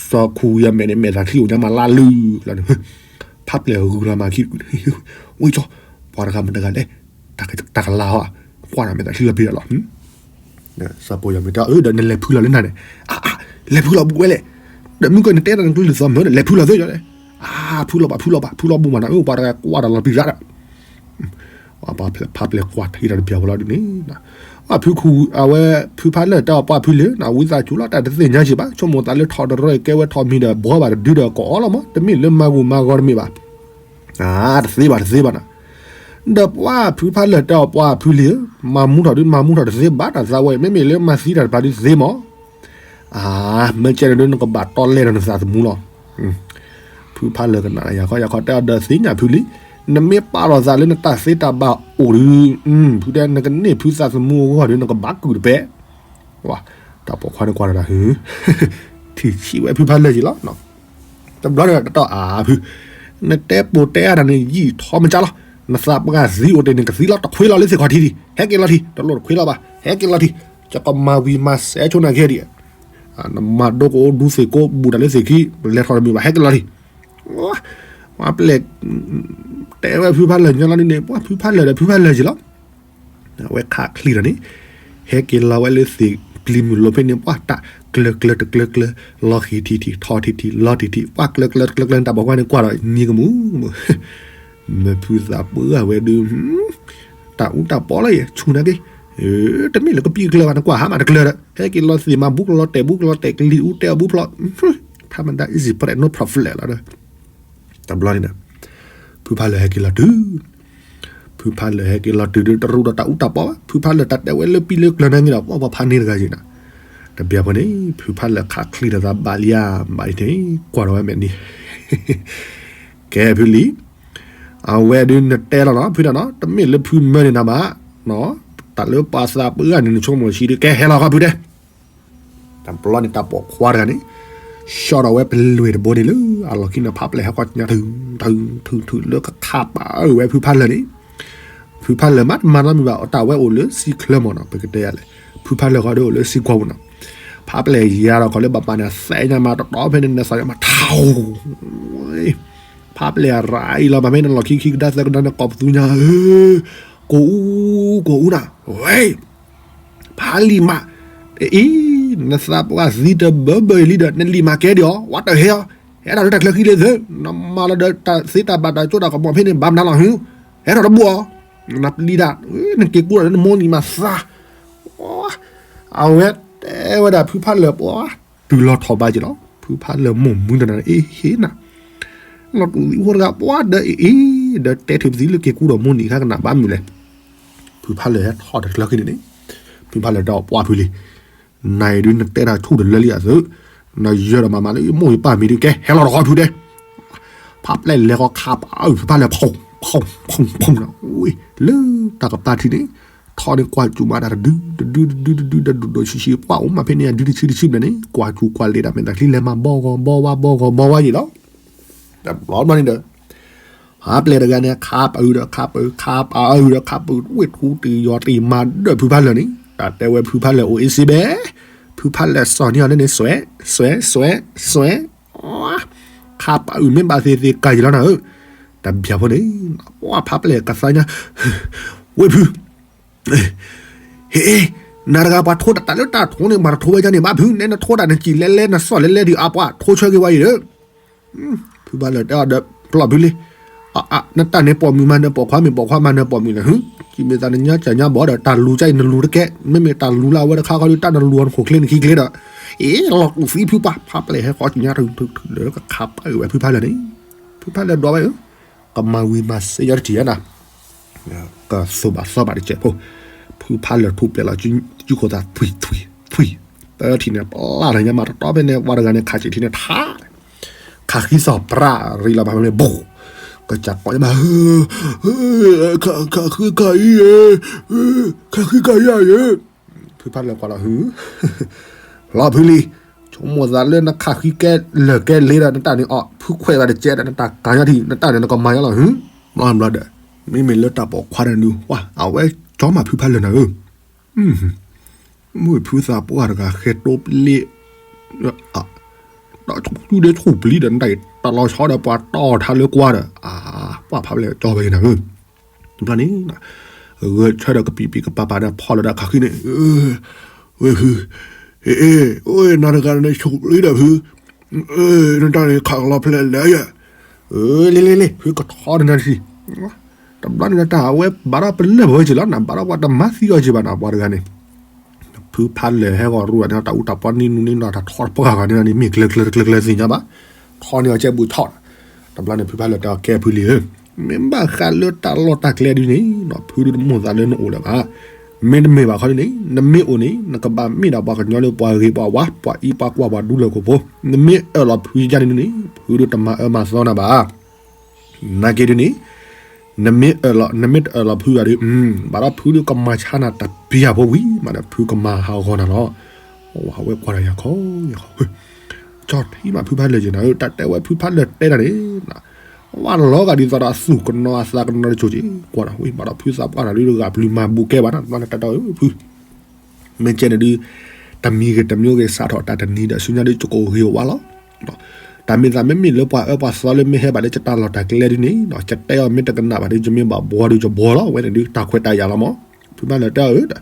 စီၤခူဝံၤအမဲာ်န့ၣ် မဲာ်သးချံအိၣ်ညါမးလါလုၢ်လီၤန့ၣ်, ဖးပျဲၢ်ဂုၤလီၤမးခံ, ဝံၣ်ကၠီ, ပှၤတဂၤမတဂၤလဲၣ်, တၢ်ကလါဟီ, ကွၢ်ဒီးမဲာ်သးချံလီၤပျံၤလီၤ. စီၤပိာ်ယီၤမုၢ်တဲအီၤ ဒီးနလဲၤဖုလီၤလၢနၤန့ၣ်, အါအါ, လဲၤဖုလီၤဘူးဝဲလဲၣ်, ဒီးမုၢ်ကီၢ်န့ၣ်တဲတၢ်နကျိလၢသီမၢဒီး လဲၤဖုလီၤသ့ယီၤလဲၣ်, အါ, ဖုလီၤဘၣ် ဖုလီၤဘၣ် ဖုလီၤဘူးမးနၤ ပှၤတဂၤကွၢ်ဒီးလီၤပျံၤရၣ်ဒီး ဖးပျဲၢ်ကွၢ်ထံဒီးတပျၢၤဖိလီၤဒ်န့ၣ်, အဖုခူ အဝဲ ဖုဖးလၢာ်တဲအီၤပှၢ်ဖုလံၤ နဝံသးစူၤလီၤ တၢ်တသ့ၣ်ညါစ့ၢ်ဘၣ် ဆိကမိၣ်သးလၢထီၣ်တရီကဲဝဲထီၣ်မံၤဒီး ဘှီဘၣ်တဒုဒီးကအီလီၤမး တမ့ၢ်လၢမၤဂိၢ်မၤဂီၤတမ့ၢ်ဘၣ်, တသ့ဘၣ်တသ့ဘၣ်နၤ, ဒီးပှၢ်ဖုဖးလၢာ်တဲအီၤပှၢ်ဖုလံၤဧၢ, မၤမူထီၣ်ဒု မၤမူထီၣ်တသ့ဘၣ်တၢ်သးဝဲ မ့မ့ၢ်လၢမၤသံတၢ်တဖၣ်ဒုသ့မး အါ, မ့ၢ်ကဲန့ၣ်ဒု နကဘၣ်တီလဲၢ်ဒီးနသးသမူလီၤ. ဖုဖးလၢာ်ကနၣ်ယၤခီ ယၤခီတဲအီၤဒီးသ့ၣ်ညါဖုလံၤ, နမ့ၢ်ပာ်လီၤသးလၢနတၢ်သ့တၢ်ဘၣ်အိၣ်ဒု, ဖုတဲ နကန့ၢ်ဖုသးသမူအဂီၢ်ဒီး နကဘၣ်ကုၢ်တပဲ, တၢ်ပိာ်ခွါန့ၣ်ကွၢ်ဒီးတၢ်ဟု, ထံၣ်ဆံးဝဲဖုဖးလၢာ်က့ၤလီၤ. တဘျီဒီးတတီၢ်အါဖု, နတဲပိာ်တဲအါတၢ်န့ၣ် ယံာ်ထီမကၢ်လီၤ, နသးပှၢ်သံအိၣ်တ့ၢ်န့ၣ် ကသံလီၤ တခွ့လီၤလၢသ့ၣ်ခီၣ်ထံးဒံး, ဟဲက့ၤလီၤထံး တလိၣ်တခွ့လီၤဘၣ် ဟဲက့ၤလီၤထံး, ယကမၤဝံၤမၤစဲးဆိနၤက့ၤဒံး, နမၤဒိကအိၣ်ဒူသ့ၣ်ကိးဘူးတၢ်လၢသ့ၣ်ခံ လဲၤထီၣ်တမုာ်ဘၣ် ဟဲက့ၤလီၤထံး, ပှၢ်ပျဲၢ် တဲဝဲဖုဖးလၢာ်ညါလီၤဒ်န့ၣ် ပှၢ်ဖုဖးလၢာ်ဒီးဖုဖးလၢာ်က့ၤလီၤ. အဝဲခးချံဒီးန့ၣ်, ဟဲက့ၤလီၤဝဲလၢသ့ၣ်ပျံၤမုၢ်လိၤဖဲန့ၣ် ပှၢ်တၢ်ကျၢၤကျၢၤတကျၢၤကျၢၤ, လီၤဃံၤထံးထံး ထီၣ်ထံးထံး လီၤထံးထံး ပှၢ်ကျၢၤကျၢၤတကျၢၤကျၢၤန့ၣ် တၢ်ပိာ်ခွါန့ၣ်ကွၢ်ဒီးနံၤကမူၣ်ကမူၣ်, မ့ၢ်ဖုသးပှၢ်ဝဲဒုး, တၢ်အူတၢ်ပီလီၤယဲ ဆူၣ်နာ်က့ၤ, တမ့ၢ်လၢကပံာ်ကျၢၤဘၣ် နကွၢ်ဟါမးတကျၢၤဒီး ဟဲက့ၤလီၤသ့ၣ်မၤဘူးကလီၤတဲာ်ဘူးကလီၤတဲာ်ကလံၤအူတဲအီၤဘူးဖျီ, ထါမတၤ easy ဖီဒဲး no problem လီၤဒီး တဘျီန့ၣ်, ဖုဖးလၢာ်ဟဲက့ၤလီၤတုၤ, ဖုဖးလၢာ်ဟဲက့ၤလီၤတုၤဒီး တရူးဒီးတၢ်အူတၢ်ပီဘၣ် ဖုဖးလၢာ်တၢ်တဲဝဲလၢပံလၢကျၢၤနာ်က့ၤဒီး ပှၢ်ပှၤဖးန့ၢ်တဂၤက့ၤနၤ, တဘျီဖိန့ၣ် ဖုဖးလၢာ်ခးချံဒီးသးဘၣ်လံဧါ, ဘၣ်အံၤန့ၣ် ကွၢ်ဒီးဝဲမဲာ်နံၤ ကဲဖုလံၤ, အဝဲဒုးနတဲလီၤနီၤ ဖုတၢ်နီၤ တမ့ၢ်လၢဖုမၢန့ၢ်နၤဘၣ်, တၢ်လၢပှၤသးပှၢ်န့ၣ် နဆိကမိၣ်ဆံးဒုး ကဲဟဲလီၤဃီဖုတဲ, တဘျီန့ၣ် တၢ်ပိာ်ခွါတဂၤန့ၣ် ဆှီထီၣ်ဝဲပလွဲၢ်တဘိန့ၣ်လၢ အလီၢ်ခံန့ၣ် ဖးပျဲၢ်ဟဲကွၢ်ညါ ထုထုထုလၢကခးပာ်အၢဝဲဖုဖးလၢာ်န့ၣ်, ဖုဖးလၢာ်မးတမၤနီတမံၤဘၣ် တၢ်ဝဲအိၣ်လၢစံၣ်ချၢမးနီၤ ပကတဲယၤလဲၣ်, ဖုဖးလၢာ်ဃီဒီးအိၣ်လၢစံၣ်ကွီၢ်ပူၤနီၤ, ဖးပျဲၢ်ယၤဒီးခီလၢဘၣ်ပာ်န့ၣ် သဲညါမးတတီဖဲန့ၣ် နသးညါမးထး ဖးပျဲၢ်ရၤအံၤလီၤ မ့မ့ၢ်နလီၢ်ခံခံကဒါသၢကဒါန့ၣ် ကိးပသူညါဧၢ, ကိးအူ ကိးအူနၤ ဝဲ, ဖးလံာ်မး, အံၤ, နသးပှၢ်သံတဘၢဘၢအံၤလံဒီး နလံာ်မးကဲဒံးအီၤ ဝဲတဟဲအီၤ, ဟဲဒၣ်လၢတၢ်ချၢခံလၢသၢ, နမၤလီၤဒီးတၢ်သ့တၢ်ဘၣ်တၢ်ကၠိတၢ်ကမီၤဖဲန့ၣ် ဘၣ်မနုၤလီၤဟူ, ဟဲထီၣ်တဘူၣ်အီၤ, နပျံၤဒၣ်, နက့ၤကူဒီးနမိၢ်နံၤမးသး, အဝဲတဲဝဲဒၣ်ဖုဖးလၢာ်ပှၤ, တုၤလီၤထီၣ်ဘးက့ၤလီၤ, ဖုဖးလၢာ်မိၢ်မုၢ်တနၤ အ့ဟ့နၤ, လီၤတူၢ်သံဖိတဂၤပှၤဒီးအ့အ့, ဒီးတဲထုးပသံလၢက့ၤကူဒီးမိၢ်နံၤခါကနၣ်ဘၣ်မနုၤလဲၣ်, ဖု ဖုဖးလၢာ်ဟဲထီၣ်တကျၢၤခံန့ၣ်န့ၣ်, ဖုဖးလၢာ်တဲအီၤ ပှၢ်ဖုလံ, နၤအံၤဒုးနတဲတၢ်ဆူၣ်တလၢလံအသု, နယၢၤဒီးမၤမၤလၢမိၢ်ယပၢ်မံၤဒုးကဲ ဟဲလီၤတခီဖုတဲ, ဖးပျဲၢ်လဲၤဃီခးပအုၣ်ဖုဖးလၢာ် ဖီၣ်ဖီၣ်ဖီၣ်ဖီၣ်နီၤ, ဝ့ၢ် လၢတၢ်ကပၤထံးန့ၣ်, ထီၣ်န့ၣ်ကွၢ်စူၣ်မးတၢ်တဒု တဒုတဒုတဒု တဒိၣ်ဒိၣ်ဆံးဆံး ပှၢ်အိၣ်မးဖဲန့ၣ် အဒုတဆံတဆံဘျဲၣ်န့ၣ် ကွၢ်စူၣ်ကွၢ်လ့ၤတၢ်မဲာ်တၢ်ချံလဲၤမၤဘီဂီၤဘီဝါဘီဂီၤဘီဝါယံၤလီၤ. တဘျီဘျီန့ၣ်ဒီး ဖးပျဲၢ်တဂၤန့ၣ် ခးပအုၣ်ဒီးခးပအုၣ် ခးပအုၣ်ဒီးခးပအုၣ် ဝ့ၢ်ထူတံၢ်ယီၤတံၢ်မၤဒၢၣ်ဖုဖးလၢာ်န့ၣ် တၢ်တဲဝဲဖုဖးလၢာ်အိၣ်အ့စ့ဘဲ, ဖုဖးလၢာ်စီၤန့ၢ်အီၤန့ၣ် စွဲး စွဲး စွဲး စွဲး ခးပအုၣ်မ့ၢ်ဘၣ်သ့သ့ကၤယံၤလီၤနၤဧၢ, တဘျီဖိန့ၣ် ပှၢ်ဖးပျဲၢ်ကသါညါ, ဝ့ၢ်ဖု ဟ့ၣ်, နၤတဂၤပှၤထိတၢ်တၢ်လၢတၢ်ထိန့ၣ် မၤတထိဝဲဒ်န့ၣ်ဘၣ်ဖု နဲနထိတၢ်နစံၣ်လဲလဲ နစီၣ်လဲလဲဒံးအါပှၢ် ထိဆၢက့ၤဝဲအံၤဒီး, ဖုဖးလၢာ်တဲအီၤဒီး ပျီၢ်ဖုလံ, နတၢ်န့ၣ်ပိာ်မုၣ်မး နပိာ်ခွါမ့ၢ်ပိာ်ခွါမး နပိာ်မုၣ်လၢာ်ဟု, စံးမ့ၢ်သးနညါစၢ်ညါဘီဒီး တၢ်လူၤကါအံၤနလူၤတကဲ, မ့မ့ၢ်တၢ်လူၤလၢအဝဲတခါဃီဒီး တၢ်နလူၤအီၤနခိၣ်ချ့နခံချ့ဒီး, အ့ လီၤတူာ်သံဖုပှၢ် ဖးပျဲၢ်ဟဲဃီညါထုထုထုလၢကခးပအုၣ်ဝဲဖုဖးလၢာ်န့ၣ်, ဖုဖးလၢာ်ဒွးဝဲဧၢ ကမၤဝံၤမၤစ့ၢ်ယီၤတထံၣ်ဧါနၤ, ကသိၣ်ဘၣ်သီဘၣ်တစဲးဖိ, ဖုဖးလၢာ်ထူၣ်ပျဲၢ်လီၤ ကုခိၣ်သး ထွံၣ် ထွံၣ် ထွံၣ်, တထံၣ်န့ၣ် ပျၢ်တၢ်ညါမးတတီဖဲန့ၣ် ပှၤတဂၤန့ၣ် ခးစံၣ်ထံန့ၣ်ထါ, ခးဃံသီၣ်ပြၢ်ရံလီၤ ပှၤဖဲန့ၣ် ဘူး, ကစၢ်ကိးညါမး, ခးဃံခးအံၤ, ခးဃံခးအံၤဧါယဲ ဖုဖးလၢာ်ကွၢ်လီၤဟု, လီၤဖုလံ, ဆိကမိၣ်သးလၢနခးဃံကဲလၢာ်ကဲလ့ဒီး နတၢ်န့ၣ်အီၤ ဖုခွဲးဘၣ်တကဲဒီး နတၢ်ကၤညါထံၣ် နတၢ်န့ၣ် နကမၤညါလီၤဟု, ဘျီဘျီဒီး, မ့မ့ၢ်လၢတၢ်ပိာ်ခွါန့ၣ်ဒုး ဝါ အဝဲကၠီမးဖုဖးလၢာ်နၤဧၢ, မ့ၢ်ဖုသးပှၢ်တဂၤဃဲတိပလ့ ဒီးဆူၣ်ဒဲဆူၣ်ပျံၤဒီး နတၢ်အံၤတၢ်လီၤဆီဒီးပှၤတီၢ်ထါလၢကွၢ်ဒီး, ပှၢ်ဖးပျဲၢ်ကၠီဝဲက့ၤနၤဧၢ, တဘျီန့ၣ်, ဂဲၤဆၢဒီးကပံာ်ပံာ်ကပၤပၤဒီးဖီၣ်လၢတၢ်ခးဃံန့ၣ်, ဝ့ၢ်ဖု, အ့ အ့ နၤတဂၤန့ၣ်ဆိၣ်ပျံၤဒီးဖု, နတၢ်န့ၣ်ခးကလီဖျဲးလဲၣ်ယဲ, လ့လ့လ့ ဖုကထီနၤတထံၣ်, တဘျီန့ၣ်တၢ်အဝဲဘၣ်ဒီးပလၢၢ်ပဝဲက့ၤလီၤနၤ ဘၣ်ဒီးပှၤတမၤသံအီၤက့ၤဘၣ်နၤ ပှၤတဂၤန့ၣ်, ဖုဖးလၢာ်ဟဲဂီၤရူၢ်န့ၣ် တၢ်အူတၢ်ပီနံၣ်နူနံၣ်နီၢ်တၢ်ထီတပှၢ်ဂၤန့ၣ်န့ၣ် မ့ၢ်ကျၢၤကျၢၤတကျၢၤကျၢၤသ့ၣ်ညါဘၣ်, ထီန့ၢ်အီၤကဲဘူးထီၣ်, တဘျီန့ၣ်ဖုဖးလၢာ်တဲအီၤ ကဲဖုလံဧၢ, မ့ၢ်ဘၣ်ဃးလၢတၢ်လီၢ်တၢ်ကျဲဒ်န့ၣ်နီၤ ဖုဒုးတမိၣ်သးလၢနအိၣ်လၢၤဘၣ်, မ့တမ့ၢ်ဘၣ်ခီဒ်န့ၣ် နမ့ၢ်အိၣ်န့ၣ် နကဘၣ်မ့ၢ်ဒၣ်ပှၤကညီလၢပှၤဂ့ၤပှၤဝါ ပှၤအံၤပှၤကွၢ်ပှၤဒူလၢၢ်ခိၣ်ဖိ, နမ့ၢ်အၢၣ်လီၤဖုယါန့ၣ်န့ၣ် ဖုဒုးတမၤအၢမၤသီနၤဘၣ် နာ်က့ဒ်န့ၣ်, နမ့ၢ်အၢၣ်လီၤ နမ့ၢ်တအၢၣ်လီၤဖုဘၣ်ဒီး, ဘၣ်ဒီးဖုဒုးကမၤဆါနၤတပျၢ်ဖိဝံၤမးဒီး ဖုကမၤဟးဂီၤနၤလီၤ. ဝဲဝဲကွၢ်ဒီးယၤခီ, ကၠီထံမးဖုဖးလၢာ်က့ၤနၤဧၢ, တၢ်တဲဝဲဖုဖးလၢာ်တဲတၢ်န့ၣ်, ဝဲလီၤဂာ်ဒ်သိးဒီးအသူၣ်ကနီၤအသးကနီၤတစိၤက့ၤ, ကွၢ်ဒီးဝံၤဘၣ်ဒီးဖုသးပှၢ်တၢ်ဒုး တဂၤပျုၤမၤဘူးကဲဘၣ်နၤ, ဘျီန့ၣ်တၢ်တဲအီၤဖု မ့ၢ်ကဲန့ၣ်ဒုး, တမံၤဂ့ၤတမံၤဂ့ၤ စးထီၣ်တၢ်တနံၤဒီးဆူညါဒုး ကကိးဂ့ၤဝဲလီၤ. တၢ်မ့ၢ်သးမ့မ့ၢ်လၢပှၤအၢပှၤသီလၢ မ့ၢ်ဟဲဘၣ်လၢယတၢ်လီၢ်တၢ်ကျဲဒုးန့ၣ်, ယတဲအီၤမ့ၢ်တကနၣ်ဘၣ်ဒုး ယမ့ၢ်ဘၣ်ဘှီဒုး ယဘှီလီၤ. ဝဲန့ၣ်ဒုး တၢ်ခွဲးတၢ်ယာ်လီၤမး. ဖုဖးလၢာ်တဲအီၤ,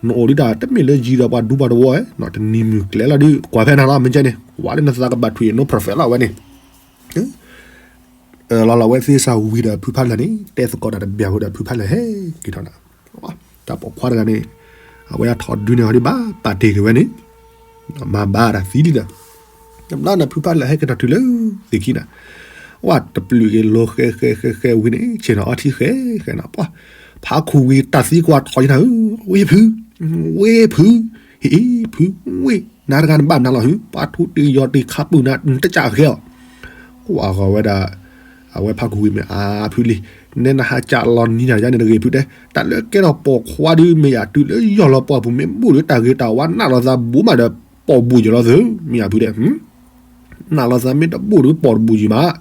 နအိၣ်ဒုးတၢ်တမ့ၢ်လၢယံၤဒီးပှၤဒူပှၤတဝီဧါ, တနံၤမုၢ်ကျဲလီၤဒုး ကွၢ်ဖဲနၤလီၤ မ့ၢ်ကဲန့ၣ်, ကွၢ်လၢနသးကဘၣ်ထွံၣ် no profit လီၤဝဲန့ၣ် အၢၣ်လီၤလီၤဝဲသ့စၢ်ဝံၤဒီးဖုဖးလၢာ်န့ၣ် တဲသကိးတၢ်တဘျီဃီဒီးဖုဖးလၢာ်ဟဲက့ၤထီၣ်နၤ, တၢ်ပိာ်ခွါတဂၤန့ၣ်, အဝဲအထီၣ်ဒုးန့ၣ်ဟီဒုးဘၣ်ပာ်တ့ၢ်က့ၤဝဲန့ၣ်, မၤဘၣ်တၢ်သံလံဒီး, တဘျီန့ၣ်ဖုဖးလၢာ်ဟဲက့ၤထီၣ်တုၤလၢသ့ၣ်ခံနၤ, ဝဲတပျုာ်က့ၤလီၤဃဲဃဲဃဲဃဲဝံၤန့ၣ် ဆ့ၣ်နီၤအီထံဃဲဃဲနၤ, ပှၤ, ဖးခူၣ်ဝံၤတၢ်သံကွၢ်ထီၣ်က့ၤနၤဧၢ, ဝ့ၢ်ဖု, ဝ့ၢ်ဖု, ဟ့ၣ်ဖု, ဝ့ၢ်, နၤတဂၤနဘၣ်နၤလီၤဟု, ပှၤထူတ့ၢ်ယီၤတ့ၢ်ခးပုၢ်နၤ နတကးဃဲအီၤ ကွၢ်ဃီၤဝဲဒၣ်, အဝဲဖးခူၣ်ဝံၤမ့ၢ်အါဖုလံ, နဲနဟးကးလီၤနံၤနၤယါန့ၣ်တဂ့ၤဖုတဲ, တၢ်လၢကဲထီၣ်ပိာ်ခွါဒုးမ့ၢ်ယၤတုၤလၢယီၢ်လီၤပှၢ်ပူၤမ့ၢ်ဘူၣ်ဒုးတၢ်ဂ့ၤတၢ်ဝါနးလီၤသးဘူးမးဒီး, ပိာ်ဘူၣ်ယဲၢ်လီၤသု, မ့ၢ်ယၤဖုတဲ, နးလီၤသးမ့ၢ်တဘူၣ်ဒုးပိာ်တဘူၣ်ယံၤမး,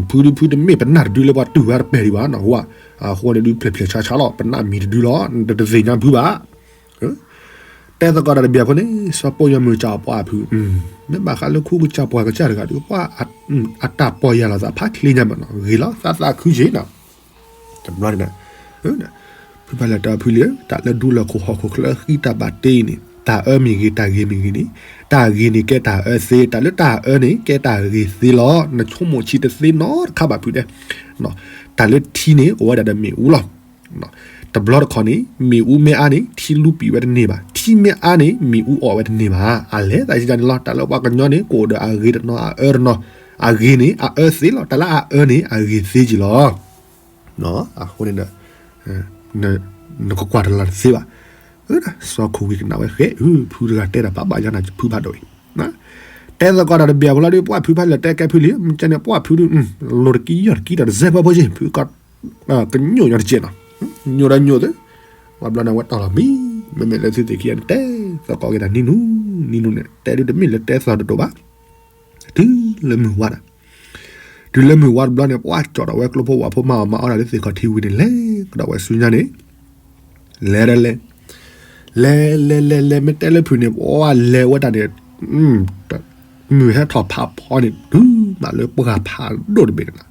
ဖုဒုးဖုတမ့ၢ်ပနၢ်တဒုလၢပှၤတုၤဝဲတပဲာ်ဒံးဘၣ်နီၤ, အဃိန့ၣ်ဒုးဖျဲၣ်ဖျဲၣ်ဆါဆါလီၤ ပနၢ်မံၤတဒုလီၤ တသ့ၣ်ညါဖုဘၣ် တဲသကိးတၢ်တဘျီဃီန့ၣ် စီၤပိၢ်ယီၤမုၢ်ကၠီပှၢ်ဖု, မ့ၢ်ဘၣ်ဃးလၢခူကစၢ်ပှၢ်ကစၢ်တဂၤဒီး ပှၤအတၢ်ပီၢ်ယၢ်လီၤသးဖးချ့ညါမးနီၤ ဂ့ၤလီၤသးသးခုက့ၤနီၤ, တဘျီန့ၣ်, ဖုဖးလၢာ်တဲဖုလံဧၢ တၢ်လၢဒူလၢၢ်ခိၣ်ဟီၣ်ခိၣ်ချၢဃံတၢ်ဘၣ်တ့န့ၣ် တၢ်အၢမ့ၢ်ဂ့ၤတၢ်ဂ့ၤမ့ၢ်ဂ့ၤန့ၣ်, တၢ်ဂ့ၤန့ၣ်ကဲတၢ်အၢသ့ တၢ်လၢတၢ်အၢန့ၣ် ကဲတၢ်ဂ့ၤသ့လီၤ နဆိကမိၣ်ဆံးတသ့နီတခါဘၣ်ဖုတဲ, တၢ်လၢထံန့ၣ် အိၣ်ဝဲဒၣ်ဒီးမ့ၣ်အူလီၤ တဘျီတခီန့ၣ် မ့ၣ်အူမ့ၢ်အါန့ၣ် ထံလူပံာ်ဝဲတန့ၢ်ဘၣ်, ထံမ့ၢ်အါန့ၣ် မ့ၣ်အူအီၣ်ဝဲတန့ၢ်ဘၣ်, အလဲၤသးယန့ၣ်လီၤ တၢ်လၢပှၤကညီန့ၣ် ကအိၣ်ဒီးအဂ့ၤတနီၤအအၢတနီၤ, အဂ့ၤန့ၣ် အအၢသ့လီၤ တၢ်လၢအအၢန့ၣ် အဂ့ၤသ့က့ၤလီၤ, အဃိန့ၣ်ဒီး, နကကွၢ်တလီၤတသ့ဘၣ်. စီၤခိၣ်ဝံၤကနၣ်ဝဲ ဃဲ ဖုတဂၤတဲတၢ်ဘၣ်ဘၣ်ယါနၤ ဖုဖးဒိၣ်အံၤ တဲသကိးတၢ်တဘၣ်ဖိလီၤဒီး ပှၢ်ဖုဖးလၢာ်တဲကဲဖုလံ မ့ၢ်ကဲန့ၣ် ပှၢ်ဖုဒုး လိၤတကံယီၢ်တကံတၢ်တစဲးဖိဖိက့ ဖုက ကညိၣ်ညီတကဲနီၤ, ညိၣ်ဒီးညိၣ်သ့, ဝဲဘျီန့ၣ် ဝဲတီၢ်လီၤမံ, မ့မ့ၢ်လၢသုသ့ၣ်ခံဂၤန့ၣ် တဲသကိးက့ၤတၢ်နံၤနူၤ, နံၤနူၤန့ၣ် တဲဒုးတမ့ၢ်လၢတဲသီတဒိၣ်ဘၣ်, တုၤလၢမုၢ်ဝါဒီး တုၤလၢမုၢ်ဝါတဘျီန့ၣ် ပှၢ်ကၠီၣ်ဒီးဝဲကျိဖိဝၣ်ဖိမၤအီၣ်မၤအီဒၣ်လၢသ့ၣ်ခီၣ်ထံဝံၤန့ၣ် လဲၤကဒီးဝဲဆူညါန့ၣ်, လဲၤဒီးလဲၤ, လဲၤလဲၤလဲၤလဲၤ မ့ၢ်တဲလၢဖုန့ၣ် ပှၢ်လဲၤဝဲတၢ်န့ၣ် မုၢ်ဟဲထီၣ်ဖးဖီန့ၣ် တုၤမးလၢပှၢ်ဖးဒိၣ်တဘ့ၣ်န့ၣ်,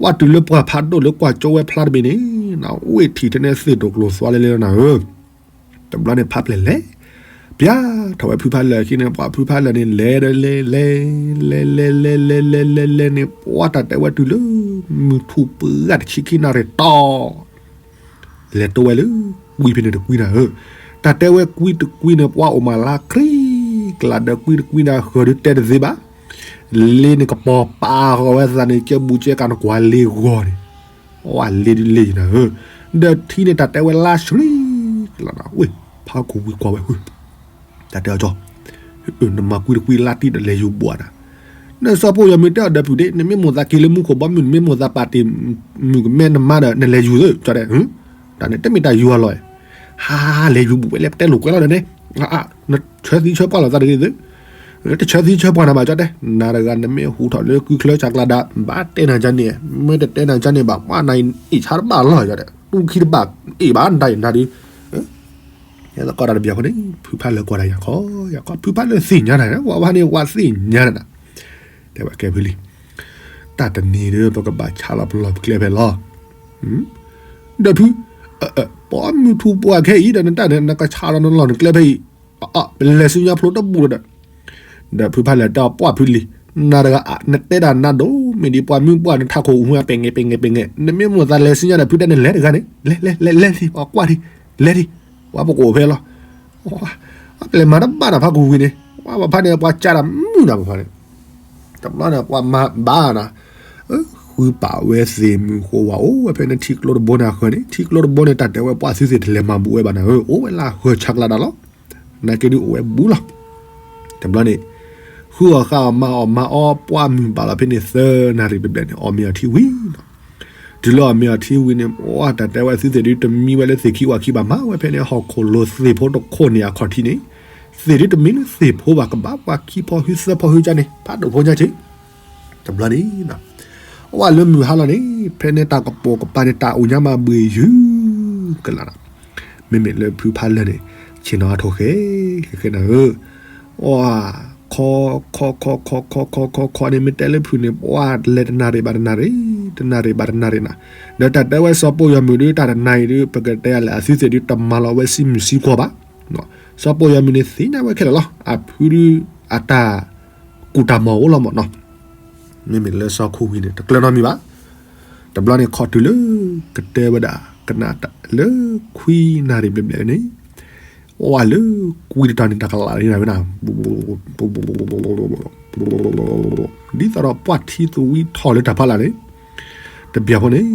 ပှၢ်တုၤလၢပှၢ်ဖးဒိၣ်လၢကွၢ်ကၠိဝဲဖျါတဘ့ၣ်န့ၣ်, အိၣ်ထံၣ်ထဲန့ၣ်သ့ၣ်ဒိၣ်ကျိၤသွါလဲလဲလီၤနၤဧၢ, တဘျီန့ၣ်ဖးပျဲၢ်လဲၤ, ပျၢ်ထီၣ်ဝဲဖုဖးလၢာ်ခံန့ၣ် ပှၢ်ဖုဖးလၢာ်န့ၣ် လဲၤဒီးလဲၤလဲၤ, လဲၤလဲၤလဲၤလဲၤလဲၤလဲၤလဲၤလဲၤန့ၣ် ပှၢ်တၢ်တဲဝဲတုၤလၢ မုၢ်ထူၣ်ပှၢ်တဆံခံနၣ်ရံၣ်တီၢ် လဲၤတိဝဲလၢ ကွံဖဲန့ၣ်တကွံနၤဧၢ, တၢ်တဲဝဲကွံတကွံန့ၣ် ပှၢ်အိၣ်မးလါခြံကျါဒီးကွံတကွံနၤဃၢၤဒုးတဲတသ့ဘၣ်, လ့န့ၣ်ကပီၤပာ်ဃီၤဝဲသးန့ၣ် ကဲဘူးကဲကးနကွၢ်လ့ဂီၤန့ၣ်, ဝဲလ့ဒုးလ့ယနၤဧၢ, ဒီးထံန့ၣ်တၢ်တဲဝဲလါဆှံကျါနၤ, ဝ့ၢ် ဖးခိၣ်ဝံၤကွၢ်ဝဲ တၢ်တဲအီၤကၠီ နမၤကွံတကွံလါတံၢ်ဒီးလဲၤယူၤဘှီးနၤ, နစီၤပီယီၤမုၢ်တဲအီၤဒီးဖုဒ့ နမ့ၢ်မိၢ်သးက့ၤလၢမူခိၣ်ဘီမုၢ် နမ့ၢ်မိၢ်သးပာ်တ့ၢ်မုၣ်ကမဲနမါဒီး နလဲၤယူၤသၢကၠီတဲ, တၢ်န့ၣ်တမ့ၢ်တၢ်ယူၤအလီၢ်, ဟါ လဲၤယူၤဘူးဝဲလဲၤပတဲလိာ်ကွဲလီၤဒီးန့ၣ်, နဆၢသံဆၢပှၢ်လိာ်သးတဂ့ၤသၢ, တဆၢသံဆၢပှၢ်နၤဘၣ်ကၠီတဲ, နၤတဂၤနမ့ၢ်ဟူထီၣ်လၢကုချၢဆးကျးဒၣ် ဘၣ်တဲနၤကၠီန့ၣ်, မ့ၢ်တတဲနၤကၠီန့ၣ်ဘၣ် ပှၢ်နၤအံၤအ့ၣ်ဆါတဘၣ်လီၤကၠီတဲ, တူၢ်ခံတဘၣ်အ့ၣ်ဘၣ်နတၢ်အံၤနၤဒုး ဟဲသကိးတၢ်တဘျီဃီန့ၣ် ဖုဖးလၢာ်ကွၢ်တၢ်ယၤခီ, ယၤခီ ဖုဖးလၢာ်သ့ၣ်ညါနၤ, ဝဲဖးန့ၣ် ဝဲသ့ၣ်ညါနၤ, တဲဝဲကဲဖုလံ, တၢ်တနံၤဒီး ပကဘၣ်ဆါလီၤပလီၢ်ပကျဲဖဲလီၤ, ဒီးဖု, ပှၤမုၢ်ထူၣ်ပှၢ်ခဲအံၤဒီး နတၢ်န့ၣ် နကဆါလီၤနလီၢ်နကျဲဖဲအံၤ, ပလဲၤဆူညါဖျိတဘူးဒီး ဒီးဖုဖးလၢာ်တဲအီၤ ပှၢ်ဖုလံ, နၤတဂၤ နတဲတၢ်နါဒိၣ် မ့ၢ်ဒ်ပှၢ်မုၢ်ပှၢ်နထးခိၣ်ဟူပှဲၤငဲပှဲၤငဲပှဲၤငဲ, နမ့ၢ်မိၢ်သးလဲၤဆူညါဒီး ဖုတဲနလဲၤတဂၤန့ၣ်, လဲၤလဲၤလဲၤလဲၤလံ ပှၤကွၢ်ထံ, လဲၤထံ, ပှၤပကအိၣ်ဖဲလီၤ, ပျဲၢ်မၤတဘၣ်နၤဖးခိၣ်ဝံၤန့ၣ်, ပှၤပဖးန့ၣ် ပှၤကၢ်တၢ်မုၢ်နၤပဖးန့ၣ်, တဘျီန့ၣ် ပှၤမၤဘၣ်နၤ ဃုပာ်ဝဲသ့ၣ်မုၢ်ဃိဝဲအိၣ်ဝဲဖဲန့ၣ်ထံကျိတဘိန့ၣ်အဃၢၤန့ၣ် ထံကျိတဘိန့ၣ် တၢ်တဲဝဲပှၢ်သုသ့ၣ်တလဲၤမၤဘူးဝဲဘၣ်နၤဧၢ အိၣ်ဝဲလၢအဃၢၤဆါကျးဒၣ်လီၤ. နာ်က့ဒုးအိၣ်ဝဲဘူးလီၤ. တဘျီန့ၣ် ဃုအီၣ်ဃုအီမၤအီၣ်မၤအီပှၢ်မုၢ်ဘၣ်လီၤဖဲန့ၣ် သၢနၣ်ရံၣ်ဘျဲၣ်ဘျဲၣ်န့ၣ် အီၣ်မ့ၤအီထံဝံၤလီၤ. တုၤလၢအီၣ်မ့ၤအီထံဝံၤန့ၣ် ပှၢ်တၢ်တဲဝဲသုသ့ၣ်ဒုးတမံဝဲလၢသ့ၣ်ခံဝၣ်ခံဘၣ် မၤဝဲဖဲန့ၣ် ဟီၣ်ခိၣ်လိၤသ့ၣ်ဖိတခိၣ်န့ၣ်အခီၣ်ထံးန့ၣ် သ့ၣ်ဒုးတမံလၢသ့ၣ်ဖိဘၣ် ကဘၣ်ပှၤခံဖီဟုသၢဖီဟုကၢ်န့ၣ် ဖးဒိၣ်ဖိညါက့ၤ တဘျီန့ၣ် အဝဲလၢမုၢ်ဟါလီၤန့ၣ် ဖဲန့ၣ်တၢ်ကပိာ်ကပၤန့ၣ် တၢ်အိၣ်ညါမးဘှ့ၣ်ယုၢ်ကလာ်လီၤ. မ့မ့ၢ်လၢဖုဖးလၢာ်န့ၣ် ဆ့ၣ်နီၤအါထီၣ်ဃဲ ဃဲဃဲနၤဧၢ, အီၣ် ခီ ခီ ခီ ခီ ခီ ခီ ခီ ခီ ခီ န့ၣ် မ့ၢ်တဲလၢဖုန့ၣ် ပှၢ်လဲၤတနၣ်ရံၣ်ဘၣ်တနၣ်ရံၣ်, တနၣ်ရံၣ်ဘၣ်တနၣ်ရံၣ်နၤ, ဒီးတၢ်တဲဝဲစီၤပိာ်ယီၤမုၣ်ဒုး တၢ်တနၤအံၤဒုး ပကတဲလဲၣ် အသုသ့ၣ်ဒုး တမၤလီၤဝဲဆံမုၢ်ဆံကွီၢ်ဘၣ် စီၤပိာ်ယီၤမုၣ်န့ၣ် သ့ၣ်ညါဝဲခဲလၢာ်လီၤ. အဖုဒုး အတၢ်ကူၣ်တၢ်မီၢ်အိၣ်လီၤမးနီၤ. မ့မ့ၢ်လၢစီၤခိၣ်ဝံၤန့ၣ် တကျၢၤနီတမံၤဘၣ်. တဘျီန့ၣ် ခီၣ်တုၤလၢ ကတဲဝဲဒၣ် ကနၣ်လၢခွံနၣ်ရံၣ်ဘျဲၣ်ဘျဲၣ်န့ၣ် ဝဲလၢကွံတတီၤန့ၣ် တၢ်ကလးန့ၣ်ဝဲနၤ ဒ်သိးဒီးပှၢ်ထံသဝံထီၣ်လၢတၢ်ဖးလာ်န့ၣ် တဘျီဖိန့ၣ်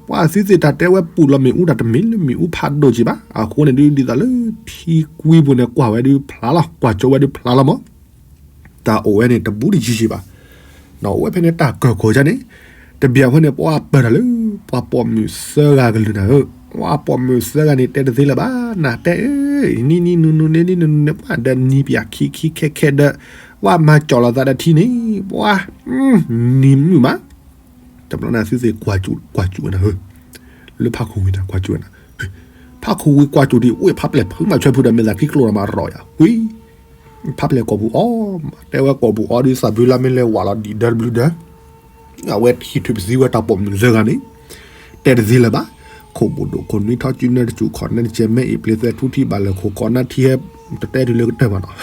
ပှၢ်သုသ့ၣ်တၢ်တဲဝဲပူၤလီၤမ့ၣ်အူတၢ်တမ့ၢ်လၢမ့ၣ်အူဖးဒိၣ်က့ၤဘၣ်. အဃိန့ၣ်ဒုး ဒ်သိးလၢထံကွံပူၤန့ၣ် ကွၢ်ဝဲဒုးဖျါလီၤ ကွၢ်ကၠိဝဲဒုးဖျါလီၤမး တၢ်အိၣ်ဝဲန့ၣ် တဘူးတယံၤက့ၤဘၣ်. ဒီးအိၣ်ဝဲဖဲန့ၣ်တၢ်ကၢၢ်ခိၣ်ကန့ၣ် တဘျီဖိန့ၣ် ပှၢ်ပၢၢ်ထီၣ်လၢ ပှၤပိာ်မုၣ်သၢဂၤကလုၢ်နၤဧၢ, ပှၢ်ပိာ်မုၣ်သၢဂၤန့ၣ် တဲတသ့လၢၤဘၣ် နၤတဲအၢ နံၤနံၤနူၤနူၤ နံၤနံၤနူၤနူၤန့ၣ် ပှၢ်ဒီးနံၤပၠးခံခံခဲခဲဒီး ပှၢ်မၤကၠီၣ်လီၤသးဒီးထံန့ၣ် ပှၢ် နံၤမုၣ်မး တဘျီန့ၣ်သုသ့ၣ်ကွၢ်စူၣ် ကွၢ်စူၣ်ဝဲနၤဧၢ, လၢဖးခိၣ်ဝံၤတၢ်ကွၢ်စူၣ်ဝဲနၤ, ဖးခိၣ်ဝံၤကွၢ်စူၣ်ဒံး ဝ့ၢ်ဖးပျဲၢ်ဖုမၤဆွဲဖုဒီးမဲာ်သၣ်ခံကျိၤဒီးမၤရီယၤ ဝံၤ ဖးပျဲၢ်ကိာ်ပူၤအီၣ်မး တဲဝဲကိာ်ပူၤအီၣ်ဒုးသးဘုလါမ့ၢ်လဲၤဝးလီၤဒံးဒၢတဘျုးဒၢ အဝဲဟံၣ်ထုးပသံဝဲတၢ်ပိာ်မုၣ်သၢဂၤန့ၣ် တဲတသ့လၢၤဘၣ်. ခိၣ်ဘိၣ်ဒိၣ်ခိၣ်နွံထီၣ်စုနၢတစူၣ်ခီၣ်နၢတစဲးမဲအံၤပျ့ၤသဲထူထံၣ်ဘၣ်လၢခိၣ်ကီးနၢထံဟဲ တတဲတုၤလၢကတၢၢ်မးနီၤ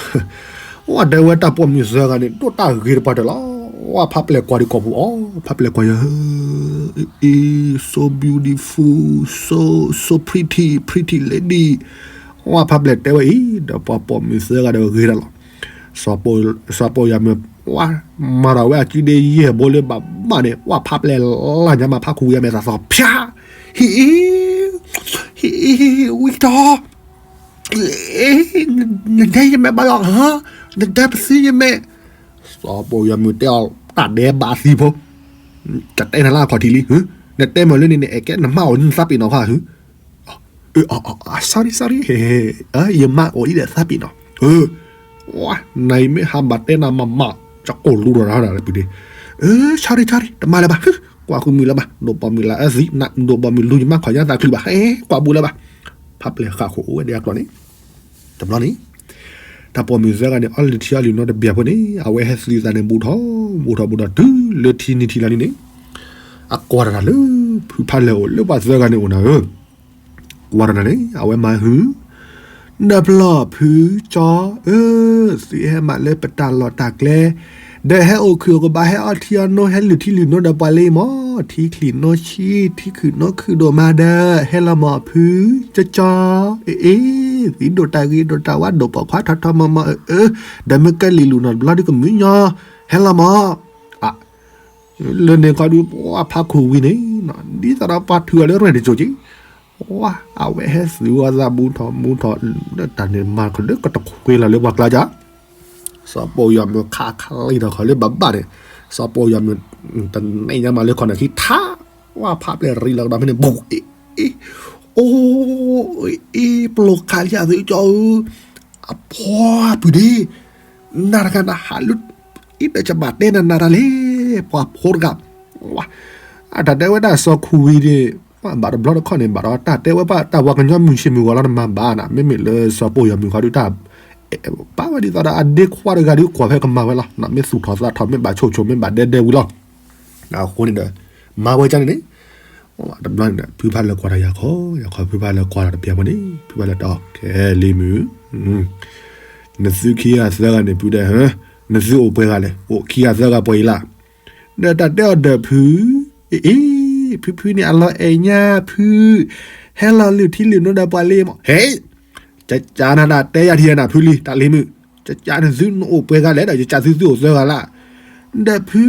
ဝဲတဲဝဲတၢ်ပိာ်မုၣ်သၢဂၤန့ၣ် ဒိၣ်တၢ်ဂ့ၤတပှၢ်တၢၢ်လီၤ. ဝဲဖးပျဲၢ်ကွၢ်ဒံးကိာ်ပူၤအီၣ် ဖးပျဲၢ်ကွၢ်ယၤ so beautiful, so, so pretty, pretty lady. ဝဲဖးပျဲၢ်တဲဝဲအံၤ ဒီးပှၤပိာ်မုၣ်သၢဂၤဒီးဂ့ၤတၢ်လီၤ. စီၤပိာ်ယၤမ့ၢ် ဝဲမၤထီၣ်ဝဲအစုဒ့ယဲၢ်ဘိလၢဘၣ်ဘၣ်န့ၣ် ဝဲဖးပျဲၢ်လၢညါမးဖးခိၣ်ဝံၤအမဲာ်သၣ်သီၣ်ဖၠါ ဟံၣ်အံၤ ဟ့ၣ် ဝံထီၣ်, နဒဲယမဲာ်ဘၣ်လီၤ, နဒဲပသံယမဲာ်. စီၤပီယီၤမုၢ်တဲအီၤ တၢ်ဒဲးဘးသံဖိ, တတဲနၤလၢအခီၣ်ထံးလံ, နတဲမ့ၢ်လၢန့ၣ် နအဲၣ်ကဲနမါအိၣ်နသးပ့ၤနီၣ်ခါ, sorry sorry, ယမါအိၣ်အံၤဒီးသးပ့ၤနီၣ်, နအံၤမ့ၢ်ဟးဘၣ်တဲနၤမးမး, ကကိၢ်လူဒီးနၤဒၣ်လၢပူၤဒ့, sorry sorry, တမၤလၢၤဘၣ်, ကွၢ်ဃုာ်မုာ်လၢၤဘၣ်, ဒိၣ်ပိာ်မုၣ်လၢအသံ, ဒိၣ်ပိာ်မုၣ်လူၤယမါခီၣ်ညါသးချုးဘၣ်, ကွၢ်ဘူးလၢၤဘၣ်. ဖးပျဲၢ်ဃာ်ဃိးအိၣ်ဝဲဒၣ်အကျိာ်န့ၣ်, တဘျီန့ၣ် တၢ်ပိာ်မုၣ်သၢဂၤန့ၣ် အီလုၢ်ထံအီလုၢ်နိတဘျီဖိန့ၣ် အဝဲဟဲသုးသးန့ၣ် ဘူးထီၣ် ဘူးထီၣ် ဘူးထီၣ် တုၤလၢထံနံၤထံးလီၤန့ၣ်န့ၣ်, အကွၢ်တၢ်လၢ ဖုဖးလၢာ်အိၣ်လၢပှၤသၢဂၤန့ၣ်အိၣ်နၤဧၢ, ကွၢ်တၢ်န့ၣ် အဝဲမၤဟု နပျီၢ်ဖုကၠီဧၢ, သုဟဲမးလၢပတၢ်လီၢ်တၢ်ကျဲ, ဒီးဟဲအိၣ်ခုၣ်အိၣ်ကဘၣ် ဟဲအီထံအီနိ ဟဲလုၢ်ထံလုၢ်နိဒီးပှၤလံမး, ထံချံၣ်နိဆံ ထံခုၣ်နိခုၣ်ဒိၣ်မးဒီး ဟဲလီၤမးဖုကၠီကၠီ, အ့ၣ် သုဒိၣ်တၢ်ဂ့ၤဒိၣ်တၢ်ဝါ ဒိၣ်ပိာ်ခွါထီထီမီမီအၢအၢ, ဒီးမ့ၢ်ကဲလံာ်လူၤနီၢ်တဘျီဒုကမုာ်ညီ, ဟဲလီၤမး. လၢန့ၣ်ခီဒု ပှၤဖးခိၣ်ဝံၤန့ၣ် ဒ်သိးဒီးပှၤထုးအီၤလၢရဲၣ်တစိၤက့, အဝဲဟဲသုးဝဲသးဘူးထီၣ်မူထီၣ်လၢတၢ်န့ၣ်မၤခီဒုကတခွ့လီၤလၢပှၤကျါကၠီ, စီၤပိာ်ယီၤမုၣ်ခးခးလံထီၣ်ခီလၢဘၣ်ဘၣ်န့ၣ်, စီၤပိာ်ယီၤမုၣ် တနဲၣ်ညါမးလၢခီၣ်နၢ်ခံထါ, ဝဲဖးပျဲၢ်ရံလီၤကဒီးဖဲန့ၣ် ဘူး အ့ၣ် အ့ၣ် အိၣ် အ့ၣ် ပျိၢ်ခးလံအသုကၠီဧၢ, အဖီပုၢ်ဒ့, နၤတဂၤနဟးလၢ အံၤဒီးကဘၣ်တဲနၤနၤတၢ်လဲၣ်, ပှၤဖိတဂၤ, အတၢ်တဲဝဲဒၣ်စီၤခူဝံၤန့ၣ်, ဘၣ်တဘျီတခီၣ်န့ၣ် ဘၣ်ဒီးတၢ်တဲဝဲဘၣ်တၢ်ဝါကညီမုၢ်ဆ့ၣ်မုၢ်ဂီၤလီၤ နမၤဘၣ်နၤ, မ့မ့ၢ်လၢစီၤပိာ်ယီၤမုၣ်ခီဒုတၢ်, ပာ်ဝဲဒ်သိးဒီးအဒ့ခွါတဂၤဒုကွၢ်ဖဲကမၤဝဲလီၤ, မ့ၢ်သူၣ်ထီၣ်သးထီၣ် မ့ၢ်ဘၣ်ဆိၣ်ဆိၣ် မ့ၢ်ဘၣ်ဒဲဒဲဝံၤလီၤ, အဃိန့ၣ်ဒီး, မၤဝဲကၢန့ၣ်န့ၣ် တဘျီန့ၣ်ဒီး ဖုဖးလၢာ်ကွၢ်တၢ်ယၤခီ, ယၤခီဖုဖးလၢာ်ကွၢ်တၢ်တပျၢ်ဖိန့ၣ် ဖုဖးလၢာ်တဲအီၤ ခဲလံၤမုၣ်, နသုခံဂၤသၢဂၤန့ၣ် ပုၢ်ဒီး, နသုအိၣ်ပှဲၤဂၤလဲၣ်, အိၣ်ခံဂၤသၢဂၤပှဲၤအံၤလၢ်, ဒီးတၢ်တဲအီၤဒီးဖု, အ့ၣ် ဖုဖုန့ၣ်အလီၤအဲၣ်ညါဖု, ဟဲလီၤလုၢ်ထံလုၢ်နိဒီးပှၤလံမး, ဟဲ, ကကနၤတၢ်တဲယၤထံၣ်နၤဖုလံ တၢ်လံၤမုၣ်, ကကနသုနအိၣ်ပှဲၤဂၤလဲၣ်ဒီး ကကသုသုအိၣ်သၢဂၤလၢ်, ဒီးဖု,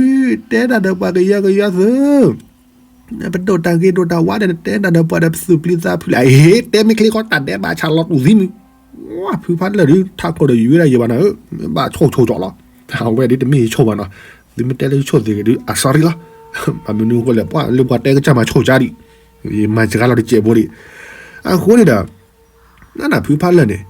တဲတၢ်ဒီးပှၤကယီကယီသု ပဒိၣ်တၢ်ဂ့ၤဒိၣ်တၢ်ဝါဒီး နတဲတၢ်ဒီးပှၤဒီးပသူၣ်ပျံၤသးဖုးလၢ်, အ့ၣ် တဲမ့ၢ်ချ့ခီတၢ်ဒဲးဘးဆၣ်လီၤတူာ်သံမုၣ်, ဝဲဖုဖးလၢာ်ဒုး ထးခိၣ်ဒီးယွၤဒၣ်ယဘၣ်နၤဧၢ, မ့ၢ်ဘၣ်ဆိၣ်ဆိၣ်ကၠီလီၤ, အဝဲဒုးတမ့ၢ်ဆိၣ်ဘၣ်နီၤ, သုမ့ၢ်တဲလၢဆိၣ်သ့ၣ်ဂ့ၤဒုး အ sorry လီၤ, ဘၣ်မနုၤအဃိလဲၣ် ပှၤလၢပှၤတဲကစၢ်မၤဆိၣ်ကၠါဒံး, ယမၤစှၤလီၤတစဲးဖိဒံး, အဃိန့ၣ်ဒီး နနၢ်ဖုဖးလၢာ်န့ၣ်,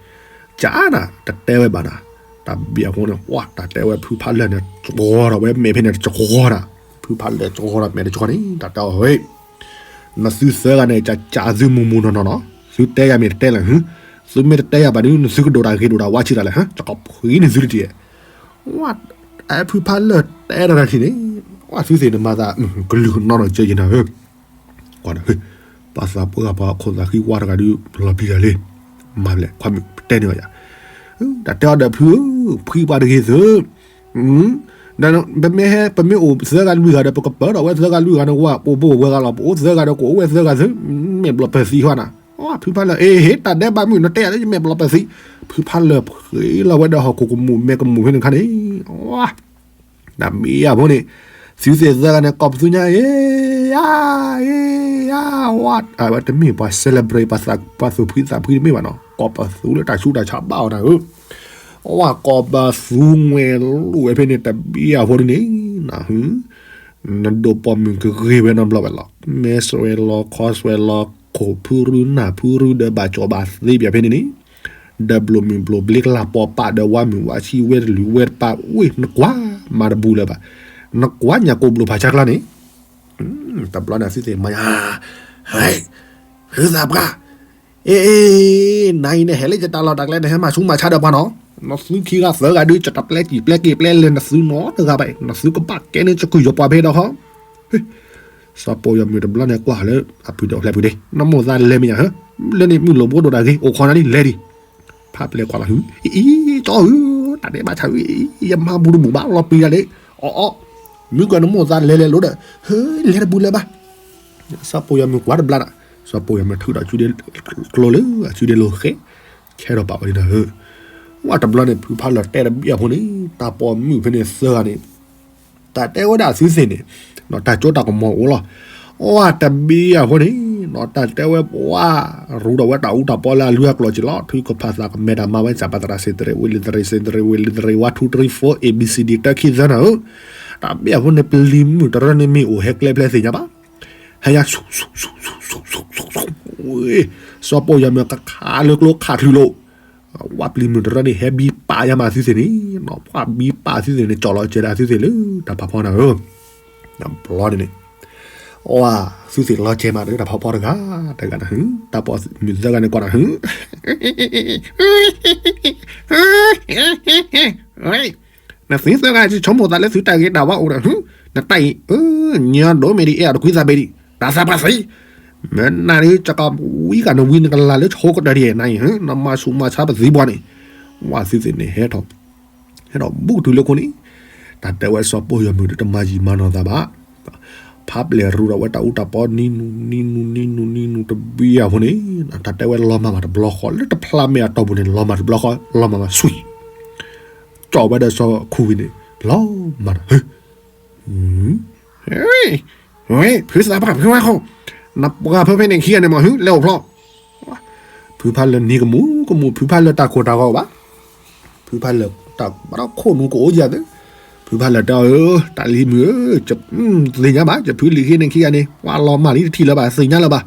ကနၤတၢ်တဲဝဲဘၣ်နၤ, တၢ်ဘံၣ်အဃိန့ၣ် ဝဲတၢ်တဲဝဲဖုဖးလၢာ်န့ၣ် ကီထီၣ်ဝဲမဲာ်ဖဲန့ၣ်တကီတၢ်, ဖုဖးလၢာ်ကီထီၣ်မဲာ်တကီန့ၣ် တၢ်တဲအီၤဝဲ, နသုသၢဂၤန့ၣ် ကကးသုမူမူနီၢ်နီၢ်နီၤ, သုတဲယၤမ့ၢ်တတဲလဲၣ်, သုမ့ၢ်တတဲယၤဘၣ်ဒုး နသုကဒိၣ်တၢ်ဂ့ၤဒိၣ်တၢ်ဝါဆံးတၢ်လဲၣ်, ကဖှံနသုတက့ၢ်, ဝဲဖုဖးလၢာ်တဲတၢ်ထံၣ်န့ၣ်, ဝဲသုသ့ၣ်န့ၣ်မၤသး ကလုၢ်ကနီနီၢ်ကၠၢယံၤနၤဧၢ ကွၢ်ဒီး, ပှၤသးပှၢ်ပှၤခိၣ်သးဃံဝါတဂၤဒုး လီၤပျံၤတၢ်လံ, မၤလဲၣ် ခွါမုၣ် ပတဲန့ၢ်အီၤယၤ, တၢ်တဲအီၤဒီးဖုဧၢ, ဖှံပှၤတဂ့ၤသု, ပမ့ၢ်ဟဲ ပမ့ၢ်အိၣ်သၢဂၤလွံၢ်ဂၤဒီး ပကပၢၤထီၣ်ဝဲသၢဂၤလွံၢ်ဂၤန့ၣ် ဝဲပအိၣ်ပအိၣ်ဝဲဂၤလီၤ, ပအိၣ်သၢဂၤဒီး ကအိၣ်ဝဲသၢဂၤသု, မဲာ်ဘျီၣ်ပၢၢ်သံဟီနၤ, ဖုဖးလၢာ် အ့ၣ် ဟ့ၣ် တၢ်ဒဲးဘးမုၣ် နတဲယၤလၢယမဲာ်ဘျီၣ်ပၢၢ်သံ, ဖုဖးလၢာ်ဖှံလီၤဝဲဒီးဟီၣ်ခိၣ်ကမူၣ်မဲာ်ကမူၣ်ဖဲန့ၣ်ခါန့ၣ် တၢ်မ့ၢ်အဖိန့ၣ်, သုသ့ၣ်သၢဂၤန့ၣ် ကိးပသူညါ အ့ၣ် ယၤ အ့ၣ် ယၤ ဝဲ, အဝဲတမ့ၢ်ပှၤ celebrate ပှၤသူၣ်ဖှံသးဖှံတမ့ၢ်ဘၣ်နီၤ, ကိးပသူလၢတၢ်ဆူးတၢ်ဆါဘၣ်အီၤနၤဧၢ, ဝဲကိးပသူဝဲလိာ်ဝဲဖဲန့ၣ် တဘံၣ်အဖိဒ်န့ၣ်, နဒိၣ်ပိာ်မုၣ်ကဂ့ၤဝဲနီတဘျီဝဲလီၤ, မဲစွဲလီၤ ခီစွဲလီၤ ခိၣ်ဖုရူနၢ်ဖုရူဒီးဘၣ်ကၠီၣ်ဘၣ်သ့ပၠးဖဲန့ၣ်န့ၣ် ဒီးဘျိၣ်မုၢ်ဘျိၣ်ဘျ့ကလၤပီၤပာ်ဒီးဝါမုၢ်ဝါဆံးဝဲတလုၢ်ဝဲတပာ်ဝ့ၢ် နကွၢ်မၤတဘူးလၢၤဘၣ်, နကွၢ်ညၣ်ကိၢ်ဘျိၣ်ဖးဆါကျါန့ၣ်, တဘျီန့ၣ်သုသ့ၣ်မၤယၤ, ဟဲ, ဟုသးပှၢ်, အ့ၣ်, နၤအံၤန့ၣ်ဟဲလၢယတၢ်လီၢ်တၢ်ကျဲန့ၣ် ဟဲမၤဆူးမၤဆါဒီးပှၤနီၤ, နသုခံဂၤသၢဂၤဒုး ယတပျဲကံၣ်ပျဲက့ၤပျဲလဲၤနသုနီတဂၤဘၣ်, နသုကဘၣ်ကဲန့ၣ် ယကုၢ်ယပှၤဖဲဒီးဟီ စီၤပိာ်ယီၤမုၣ်တဘျီန့ၣ်ကွၢ်လၢအဖုဒီးဖျဲၣ်ဖုဒ့, နမိၢ်သးလဲၤမ့ၢ်ယၤဧၢ, လၢန့ၣ်မုၢ်လိၣ်ဘိဒိၣ်တၢ်ဂ့ၤ အိၣ်ခိးနၤလံ လဲၤဒံး, ဖးပျဲၢ်ကွၢ်လီၤဟု, အံၤ ကၠီဧၢ, တၢ်ဒဲးဘးဆါဧၢ, ယမၤဘူးတဘူးဘၣ်လီၤပျံၤဒၣ်လံ, အီၣ်အီၣ်, မုၢ်ကနမိၢ်သးလဲၤလဲၤလိၤဒီး, ဟၢ လဲၤတဘူးလၢၤဘၣ်, စီၤပိာ်ယီၤမုၣ်ကွၢ်တဘျီနၤ, စီၤပိာ်ယီၤမုၣ်ထုးဒီးစုဒ့ကျိလၢအစုဒ့လိၤဃဲ, ဆဲထီၣ်ပာ်ဝဲဒ်နၤဧၢ, ဝဲတဘျီန့ၣ် ဖုဖးလၢာ်တဲတဘံၣ်အဖိန့ၣ် တၢ်ပိာ်မုၣ်ဖဲန့ၣ်သၢဂၤန့ၣ် တၢ်တဲဝဲဒၣ်သုသ့ၣ်န့ၣ်, တၢ်ကၠိတၢ်ကမီၤအိၣ်လီၤ, အီၣ်တဘံၣ်အဖိန့ၣ် တၢ်တဲဝဲပှၤ ရူဒီးဝဲတၢ်အူတၢ်ပီလၢအလုၢ်အကျိၤက့ၤလီၤ, ထုကဖၣ်သးကမဲတၢ်မၤဝဲ စးပၤသရၣ်စ့တရ့ဝ့လံတရ့စ့တရ့ဝ့လံတရ့ one two three four A B C D တၢ်ခံသၢနၤဧၢ, တၢ်ဘၣ်အဃိန့ၣ် ပလံၤမုၣ်တရၢန့ၣ်မ့ၢ်အိၣ်ဟဲကျဲဖျဲးသ့ၣ်ညါဘၣ်, ဟဲယါဆူ ဆူ ဆူ ဆူ ဆူ ဆူ ဝ့ၢ်, စီၤပိာ်ယွၤမုၣ်ကခးလၢကျိခးချုးလိာ်, ဝဲပလံၤမုၣ်တရၢန့ၣ် ဟဲဘံပာ်ယါမးသုသ့ၣ်န့ၣ်, ပှၤဘံပာ်သုသ့ၣ်န့ၣ် ကၠီၣ်လီၤကဲဒၣ်သုသ့ၣ်လၢတၢ်ဖးဖီနၤဧၢ, ဘျီန့ၣ်န့ၣ် အီ သုသ့ၣ်လီၤကဲမးဒီး တၢ်ဖးဖီတဂၤ, တဂၤနၤ, တၢ်ပိာ်မုၣ်သၢဂၤန့ၣ်ကွၢ်နၤ, နသုသၢဂၤ ဆိကမိၣ်သးလၢသုတၢ်ဂ့ၤတၢ်ဝါအိၣ်ဒီး, နတၢ်အံၤ, ညီဒိၣ်မ့ၢ်ဒ်အဲၣ်ဒိးကွံသးဘ့ၣ်ဒံး, တၢ်သးပှၢ်သံ, မ့ၢ်နၤဒ် ကကဝံကနဝံနကလၤလၢဆိကတၢၢ်ဒံးနၤအံၤ, နမၤဆူၣ်မၤဆါပသံပှၤန့ၣ်, ဝဲသုသ့ၣ်န့ၣ်ဟဲထီၣ် ဟဲထီၣ်ဘူးကတုၤလၢခိန့ၣ်, တၢ်တဲဝဲစီၤပိာ်ယွၤမုၣ်ဒီးတမၤယံာ်မၤနီၢ်သးဘၣ်, ဖးပျဲၢ်ရူဒီးဝဲတၢ်အူတၢ်ပီ နံၤနူၤနံၤနူၤနံၤနူၤနံၤနူၤတဘံၣ်အဃိန့ၣ်, တၢ်တဲဝဲလီၤမၢ်ဘၣ်တဘျီဃီ လၢတဖျါမဲာ်အတီၢ်ပူၤန့ၣ် လီၤမၢ်တဘျီဃီ လီၤမၢ်ဘၣ်ဆူၣ်, ကၠီၣ်ဝဲဒီးစီၤခူဝံၤန့ၣ်, လီၤမၢ်ဒီး, ဖုသးပှၢ်ဖုဝဲခိၣ်, နပှၤဖဲဖဲန့ၣ်ခံဂၤန့ၣ်မ့ၢ်ဟူလဲၤအိၣ်ဖျီ ဖုဖးလၢနံၤကမူၣ်ကမူၣ် ဖုဖးလၢတၢ်ခိၣ်တၢ်ဂီၤဘၣ်, ဖုဖးလၢတၢ်ဘၣ်ဒီးခိၣ်နူာ်ကအိၣ်ယၤသ့, ဖုဖးလၢတၢ်ဧၢ, တၢ်လံၤမုၣ်ဧၢ, သ့ၣ်ညါဘၣ် ယဖုလံၤဃ့န့ၣ်ခံဂၤန့ၣ် ပှၤလီၤမၢ်လံတထံၣ်လၢၤဘၣ် သ့ၣ်ညါလၢၤဘၣ်,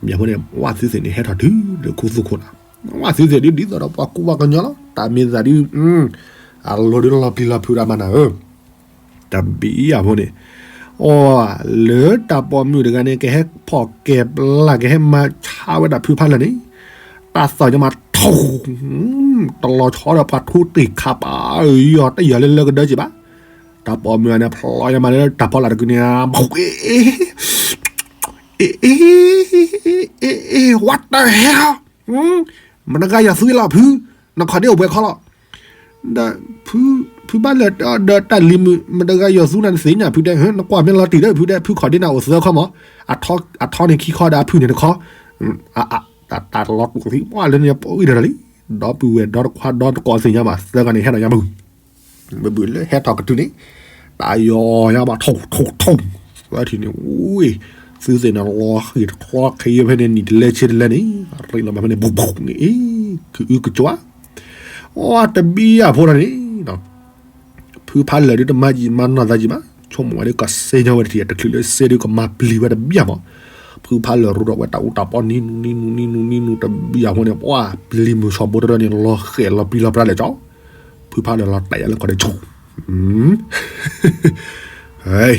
မ့ၢ်အဃိန့ၣ် ဝဲသုသ့ၣ်န့ၣ် ဟဲထီၣ်တုၤလၢခူသူၣ်ခိၣ်နၤ, ဝဲသုသ့ၣ်ဒ်ဒ်သိးဒီးပှၤကူပှၤကညီလီၤ တၢ်မ့ၢ်သးဒ် အလီၤဒုးလီၤပျံၤလီၤဖုးဒၣ်မးနၤဧၢ တဘံၣ်အဃိန့ၣ်, အိ လၢတၢ်ပိာ်မုၣ်တဂၤန့ၣ် ကဟဲဖီၣ်ကဲၤပျၢ် ကဟဲမၤဆါဝဲဒၣ်ဖုဖးလၢာ်န့ၣ်, တၢ်သီၣ်ညီမးထီၣ်, တလီၤဆီဒီးပှၤထူတ့ၢ်ခးပာ် ယီၤတယီၤလၢလၢကဒၢက့ၤဘၣ်, တၢ်ပိာ်မုၣ်န့ၣ် ဖျီညီမးလၢတၢ်ဖီလာ်တကုန့ၣ်, အ့ what the hell မတဂၤယီၤသူလီၤဖု, နခီၣ်ဒ့အိၣ်ပှဲၤခီလီၤ, ဒီး ဖုဖးလၢာ်တဲအီၤဒီးတၢ်လံၤမုၣ် မတဂၤယီၤသူနၤ နသ့ၣ်ညါဖုဒဲး, နကွၢ်မ့ၢ်လီၤတံၢ်ဒီးဖုဒဲး ဖုခီၣ်ဒ့နၤအိၣ်သၢခီမး, အထီန့ၣ်ခံခီဒီးအဖုၣ်န့ၣ်တခီ, တၢ်လီၤတူာ်သံပှၢ်လၢန့ၣ်ပှံၤဒီးလံ, ဒီပုၢ်ဝဲၢ်ဒီတခွါဒီတကိးသ့ၣ်ညါဘၣ် သၢဂၤန့ၣ်ဟဲထီၣ်ညါမုၢ် မ့ၢ်ဘုးလၢဟဲထီၣ်ကတုၤန့ၣ်, တၢ်ယီၤညါဘၣ်ထီၣ်ထီၣ်ထီၣ်, သၢထံၣ်န့ၣ် ဝ့ၢ်, သုသ့ၣ်န့ၣ်လီၤဃံၣ်တချီခ့ယဲဖဲန့ၣ် နံၣ်တလဲဆ့တလဲန့ၣ်, ရ့လိာ်မးဖဲန့ၣ် ဘူးဘူးန့ၣ်အံၤ, ကအုကကွၢ်, အိ တဘံၣ်အဖိဒီးန့ၣ်, ဖုဖးလၢာ်ဒုးတမၤယံာ်မၤနီၢ်သးယံာ်မး, ဆိကမိၣ်ဝဲဒုးကစ့ညီဝဲတထံၣ် တချုးလၢစ့ဒုးကမၤပျံၤဝဲတဘံၣ်မး, ဖုဖးလၢာ်ရူဒီးဝဲတၢ်အူတၢ်ပီ နံၤနူၤနံၤနူၤနံၤနူၤတဘံၣ်အဃိန့ၣ် ပှၤပျံၤမုၢ်ဆီဘိတရၢန့ၣ် လီၤဃဲၤလီၤပျံၤလီၤပြါလဲၣ်ကၠီ ဖုဖးလၢာ်လီၤတဲာ်ယၤလၢကီၢ်ဒဲးဆူၣ်,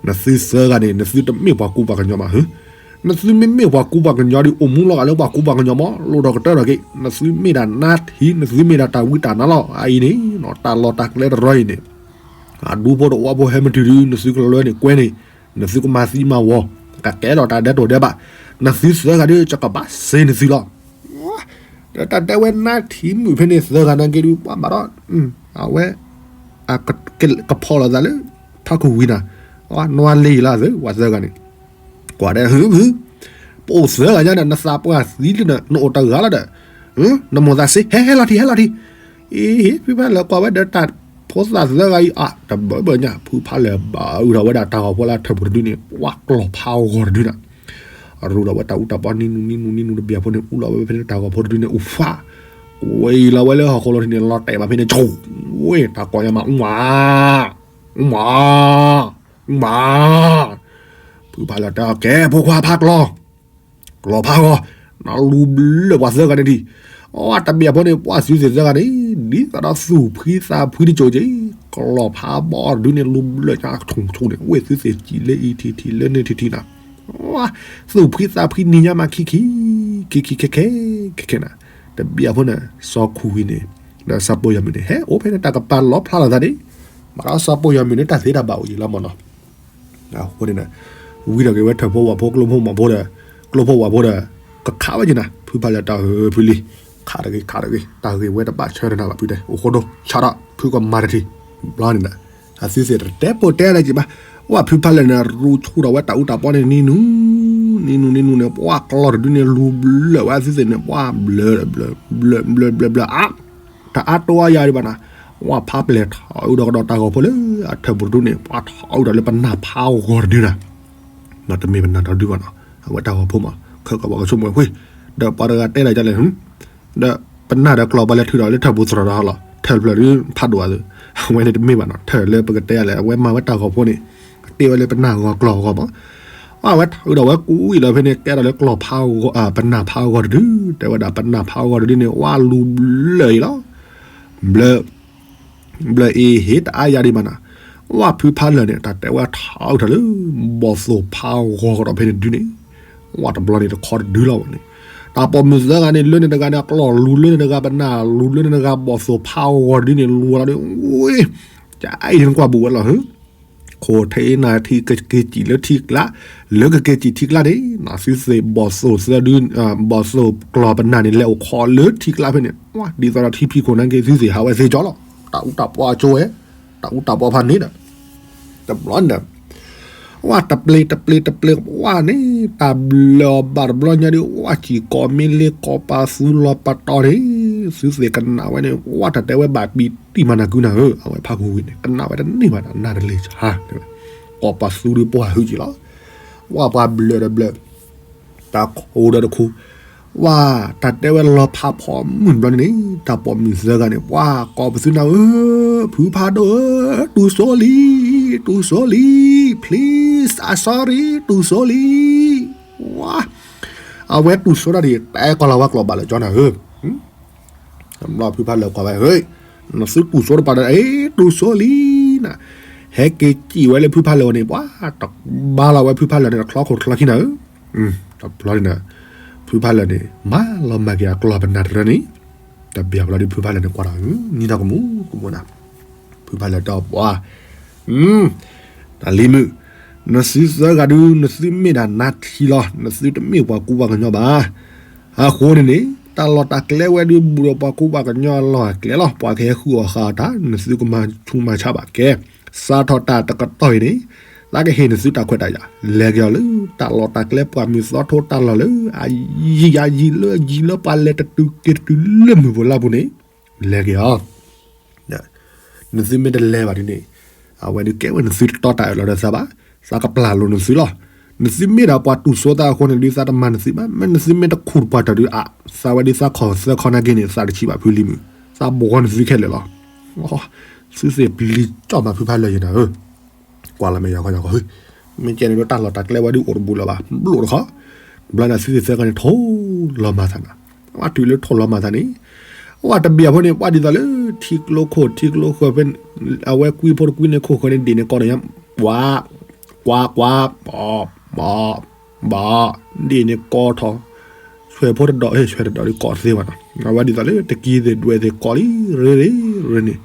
နသုသၢဂၤန့ၣ် နသုတမ့ၢ်ပှၤကူပှၤကညီဘၣ်, နသုမ့မ့ၢ်ပှၤကူပှၤကညီဒီး အိၣ်မူလီၤဂာ်လၢပှၤကူပှၤကညီမး လိၣ်ထီၣ်ကတၢၢ်ထီၣ်က့ၤ, နသုမ့ၢ်ဒၣ်နါထံ နသုမ့ၢ်ဒၣ်တၢ်ဝံတၢ်နါလီၤ အအံၤန့ၣ်, တၢ်လီၢ်တၢ်ကျဲတရၢအံၤန့ၣ်, အဒူဖိတဝီဖိဟဲမ့ၢ်တုၤဒုး နသုကလွဲန့ၣ်ကွဲန့ၣ်, နသုကမၤသံမၤဝီၤ, ကကဲထီၣ်တၢ်ဒဲးတိၢ်ဒဲးဘး, နသုသၢဂၤဒီး ကကဘၣ်စ့နသုလီၤ ဒီးတၢ်တဲဝဲနါထံမုၣ်ဖဲန့ၣ်သၢဂၤန့ၣ်က့ဒုး ပှၤဘၣ်ဒီး, အဝဲ ကဖီၣ်လိာ်သးလၢ ထီၣ်ကဝံၤနၤ, နွါလ့ယံၤလီၤသၢ ပှၤသၢဂၤန့ၣ်, ကွၢ်ဒီးဟုဟု, ပအိၣ်သၢဂၤညါဒီး နသးပှၢ်သံလၢနအိၣ်တဂၤလီၤဒီး, နမိၢ်သးစ့ ဟဲဟဲလီၤထံ ဟဲလီၤထံ, အ့ ဖုဖးလၢာ်ကွၢ်ဝဲဒီးတၢ်ဖိသၣ်သၢဂၤအံၤ အါ တဘၢဘၢညါ ဖုဖးလၢာ်ဘၣ်အုၣ်ထီၣ်ဝဲဒၣ်တၢ်ဂီၤဖိလၢအထၢၣ်ပူၤတဒုန့ၣ် ပှၤကျီၢ်ဖးဂီၤတဒုနၤ အရူဒီးဝဲတၢ်အူတၢ်ပီ နံၤနူၤနံၤနူၤနံၤနူၤတဘံၣ်အဖိန့ၣ် အူလီၤဝဲဖဲန့ၣ်တၢ်ဂီၤဖိတဒုန့ၣ် အူဖး, ဝဲအံၤလီၤဝဲလၢဟီၣ်ခိၣ်လီၤထံးန့ၣ် လီၤတဲာ်ဘၣ်ဖဲန့ၣ် ဆိ, ဝဲတၢ်ကိးညါမး အူမး, အူမး, အူမး, ဖုဖးလၢာ်တဲအီၤ ကဲ ဖိခွါဖးကျီၢ် ကျီၢ်ဖးဂီၤ, နလူၤဘျၢၣ်ပှၤသၢဂၤန့ၣ်ဒံး, အတဘံၣ်အဖိန့ၣ် ပှၤသုသ့ၣ်သၢဂၤန့ၣ် ဒ်သိးဒီးသူၣ်ဖှံသးဖှံတစိၢ်က့ၤ, ကျီၢ်ဖးဘီတဒုန့ၣ် လူၤဘျၢၣ်ညါထူၣ်ထူၣ်န့ၣ် ဝဲသုသ့ၣ်စံးလၢအံၤထံထံ လၢန့ၣ်ထံထံနၤ, သူၣ်ဖှံသးဖှံနံၤညါမးခံခံ, ခံခံခဲခဲ, ခဲခဲနၤ, တဘံၣ်အဖိန့ၣ် စီၤခူဝံၤန့ၣ်, ဒီးစီၤပိာ်ယွၤမုၣ်န့ၣ် ဟဲအိၣ်ဖဲန့ၣ် တၢ်ကပၤလီၤဖျါလိာ်သးဒၣ်, ဘၣ်ဒီးစီၤပိာ်ယွၤမုၣ်န့ၣ် တၢ်သ့တၢ်ဘၣ်အိၣ်ယံၤလီၤမးနီၤ အဃိန့ၣ် ဝံဒီးက့ၤဝဲထၢၣ်ဖိဝၣ်ဖိ ကျိဖိမၢ်ဖိဒီး ကျိဖိဝၣ်ဖိဒီး ကခးဝဲက့ၤနၤ ဖုဖးလၢာ်တၢ်ဧၢ ဖုလံ, ခးတဂ့ၤ ခးတဂ့ၤ တၢ်ဂ့ၢ်ဝဲတဘၣ်ဆၢတနၤဘၣ်ဖုတဲ အိၣ်ဃိဒိ ဆါဒီး ဖုကမၤတထံၣ် ဘျီန့ၣ်ဒီး အသုသ့ၣ်တတဲပိၢ်တဲလၢၤက့ၤဘၣ်, ဝဲဖုဖးလၢာ်န့ၣ် ရူဆူၣ်ထီၣ်ဝဲတၢ်အူတၢ်ပီန့ၣ် နံၤနူၤ နံၤနူၤ နံၤနူၤန့ၣ် ပှၤကျီၢ်တဒုန့ၣ် လူၤဘျၢၣ်ဝဲအသုသ့ၣ်န့ၣ် ပှၤဘျၢၣ် ဘျၢၣ် ဘျၢၣ် ဘျၢၣ် အါ တအါတီအါယၤဒံးဘၣ်နၤ, ဝဲဖးပျဲၢ်ထီၣ်အုးဒီးကဒီးတၢ်ဂီၤဖိလၢအထၢၣ်ပူၤတဒုန့ၣ် ပှၤထီၣ်အုးဒီးလၢပနၢ်ဖးဂီၤတဒုနၤ, တမ့ၢ်ပနၢ်တဒုဘၣ်နီၤ, အဝဲတၢ်ဂီၤဖိမး ခၢၣ်ကီးပှၤကဆိကမိၣ်ဝဲ, ဒီးပှၤတဂၤတဲဒၣ်ဒ်လဲၣ်, ဒီးပနၢ်ဒီးကျီၢ်ပှၤလဲၤထုးဒီးလၢထၢၣ်ပူၤသရီဒီးဟီလီၤ, ထၢၣ်တဖျၢၣ်ဒုးဖးဒိၣ်အသး, အဝဲန့ၣ်တမ့ၢ်ဘၣ်နီၤ, ထၢၣ်လၢပကတဲလဲၣ် အဝဲမၤဝဲတၢ်ဂီၤဖိန့ၣ် ကတ့ဝဲလၢပနၢ်ဂီၤကျီၢ်ဂီၤမး, အဝဲထုးဒီးဝဲကူအံၤဒီးဖဲန့ၣ် ကဲထီၣ်လၢကျီၢ်ဖးဂီၤ ပနၢ်ဖးဂီၤတဒု, တဲဝဲဒၣ်ပနၢ်ဖးဂီၤတဒုန့ၣ် ဝါလူၤဘျၢၣ်အံၤလီၤ, ဘျၢၣ် ဘျၢၣ်အံၤဟ့ၣ်တအါယၤဒံးမးနီၤ, ဝဲဖုဖးလၢာ်န့ၣ် တၢ်တဲဝဲထီထီၣ်လၢ ဘီၣ်သိၣ်ဖးဂီၤကဒီးဖဲန့ၣ်တဒုန့ၣ်, ဝဲတဘျီန့ၣ်တခီတဒုလီၤဝဲန့ၣ်, တၢ်ပိာ်မုၣ်သၢဂၤန့ၣ် လၢန့ၣ်တဂၤန့ၣ် အကျီၢ်လူၤလၢန့ၣ်တဂၤ ပနၢ်လူၤလၢန့ၣ်တဂၤ ဘီၣ်သိၣ်ဖးဂီၤတဒုန့ၣ် လူၤဝဲလီၤန့ၣ်, ဝ့ၢ် ကအဲၣ်နကွၢ်ဘူးဝဲလီၤဧၢ ခိၣ်ထံနၢ်ထံကက့ၤစံၣ်လၢထံကျါ, လၢကက့ၤစံၣ်ထံကျါန့ၣ် သုသ့ၣ်ဘီၣ်သိၣ်သၢဒု, ဘီၣ်သိၣ်ကျီၢ်ပနၢ်န့ၣ် လဲၤအိၣ်ခိးလၢထံကျါဖဲန့ၣ်, ဒ်သိးဒီးထံဖံးခိၣ်န့ၣ်က့ၤ သုသ့ၣ်ဟးဝဲသ့ကၠီလီၤ, တၢ်အူတၢ်ပီအကၠိဝဲ, တၢ်အူတၢ်ပီဖးန့ၣ်ဒီး, တဘျီန့ၣ်ဒီး ဝဲတပျ့ၤတပျ့ၤတပျ့ၤဝဲန့ၣ် တၢ်ဘျၢၣ်အီၤဘၣ်တဘျီညါဒီး ဝဲစံၣ်ကိးမ့ၢ်လ့ကိးပာ်သူလီၤပာ်တီၤန့ၣ်, သုသ့ၣ်ကနၣ်ဝဲန့ၣ် ဝဲတၢ်တဲဝဲဘၣ်ပံာ်တံၢ်မၤနၢ်ကုနၢ်ဧၢ, အဝဲဖးခိၣ်ဝံၤန့ၣ် ကနၣ်ဝဲတန့ၢ်ဘၣ် နၢ်တလ့ၤဆါ, ကိးပာ်သူဒီးပှၤဟုက့ၤလီၤ, ဝဲပှၤဘျၢၣ်ဒီးဘျၢၣ် တၢ်ခိၣ်ဒီးတခိၣ်, ဝဲတၢ်တဲဝဲလီၤဖးဖီမုၢ်တဘျီန့ၣ်န့ၣ် တၢ်ပိာ်မုၣ်သၢဂၤန့ၣ် ပှၤကိးပသူနၢ်ဧၢ, ဖုဖးဒိၣ်ဧၢ, တူၢ်စိလံ, တူၢ်စိလံ, please, I sorry, တူၢ်စိလံ, ဝဲ အဝဲတူၢ်စိတၢ်ဒ် တအဲၣ်ကီၢ်လီၤဝဲကျိာ်ဘၣ်လၢာ်ကၠီနၤဧၢ, ဘျီဖုဖးလၢာ်ကွၢ်ဝဲဧၢ, နသုတူၢ်စိတပၤဒီး အ့ တူၢ်စိလံ, န ဟဲက့ၤစံၣ်ဝဲလၢဖုဖးလၢာ်ဝဲန့ၣ် ပှၤတဘါလီၤဝဲဖုဖးလၢာ်န့ၣ် တချီခိၣ်တချီခံနၤဧၢ, တဘျီန့ၣ် ဖုဖးလၢာ်န့ၣ် မၤလီၤမၢ်က့ၤအကျီၢ်ပနၢ်တရၢန့ၣ်, တဘၣ်ဘျီဒီးဖုဖးလၢာ်န့ၣ်ကွၢ်ဒီး နံၤနီၢ်ကမူကမူနၤ, ဖုဖးလၢာ်ဒီးပှၤ တၢ်လံၤမုၣ်, နသုသၢဂၤဒုး နသုမ့ၢ်ဒၣ်နါထံလီၤ, နသုတမ့ၢ်ပှၤကူပှၤကညီဘၣ်. အဃိန့ၣ်န့ၣ် တၢ်လီၢ်တၢ်ကျဲဝဲဒုး ဘူးဒီးပှၤကူပှၤကညီအလီၢ်အကျဲလီၤ. ပှၤကဟဲဃုအီၣ်ဃာ်တၢ် နသုကမၤဆူးမၤဆါဘၣ်ကဲ, စးထီၣ်တၢ်တကတီၢ်အံၤန့ၣ် သးကဟ့ၣ်နသုတၢ်ခွဲးတၢ်ယာ် လဲၤက့ၤအီၤလၢ တၢ်လီၢ်တၢ်ကျဲပှၢ်မုၢ်သီထိတၢ်လီၢ်လၢ အယံၤယံၤလၢအယံၤလၢပှၤလဲၤတတုၤက့ၤတတုၤလၢမုၢ်ပူၤလါပူၤန့ၣ် လဲၤက့ၤအီၤ နသုမ့ၢ်တလဲၤဘၣ်ဒ်န့ၣ် အဝဲဒုးကဲဝဲနသုတတီတၢ်အၢၣ်လီၤဒီးသးဘၣ်, သးကပျၢ်လိာ်နသုလီၤ. နသုမ့ၢ်ဒၣ်ပှၤတူၢ်စိသးအဃိန့ၣ်ဒုး သးတမၤနသုဘၣ်. မ့ၢ်နသုမ့ၢ်တခူၣ်တပှၢ်တၢၢ်ဒုး အါ သးဝဲဒုးသးခီၣ်သၢခီနာ်က့န့ၣ် သးတဆံးဘၣ်ဖုလံၤမုၣ်, သးဘှီနသုခဲလၢာ်လီၤ. သုသ့ၣ်ပျံၤကၠီၣ်မးဖုဖးလၢာ်ယဲနၤဧၢ, ကွၢ်လီၤမ့ၢ်ယၤခီယၤခီ, မ့ၢ်ကဲန့ၣ်ဒုးတၢ်လီၢ်တၢ်ကျဲဝဲဒုးအိၣ်တဘူးလၢၤဘၣ် ဘျိၣ်တခီ, ဘျီန့ၣ်သုသ့ၣ်သၢခီန့ၣ် ထိၣ်လီၤမၤသးနၤ, ဝဲတုၤလၢထိၣ်လီၤမၤသးန့ၣ် ဝဲတဘ့ၣ်အဖိန့ၣ် ပှၤဒ်သိးလၢ ထံကျိခိၣ်ထံကျိဃၢၤဖဲ အဝဲကွံဖိတကွံန့ၣ်ခိၣ်ဃၢၤန့ၣ် ဒ့ၣ်န့ၣ်ကီးဒီးညါ, ကွၢ်, ကွၢ်ကွၢ်, ဘီ, ဘီ, ဘီ, ဒ့ၣ်န့ၣ်ကီးထီၣ်, ဆွဲၣ်ဖိတဒီး ဆွဲၣ်တဒီးဒုးကီးသ့ဘၣ်နီၤ, အဝဲဒ်သိးလၢ တကံသ့ၣ်ဒွဲၣ်သ့ၣ်ကီးလံ ရ့ရ့ရ့န့ၣ်,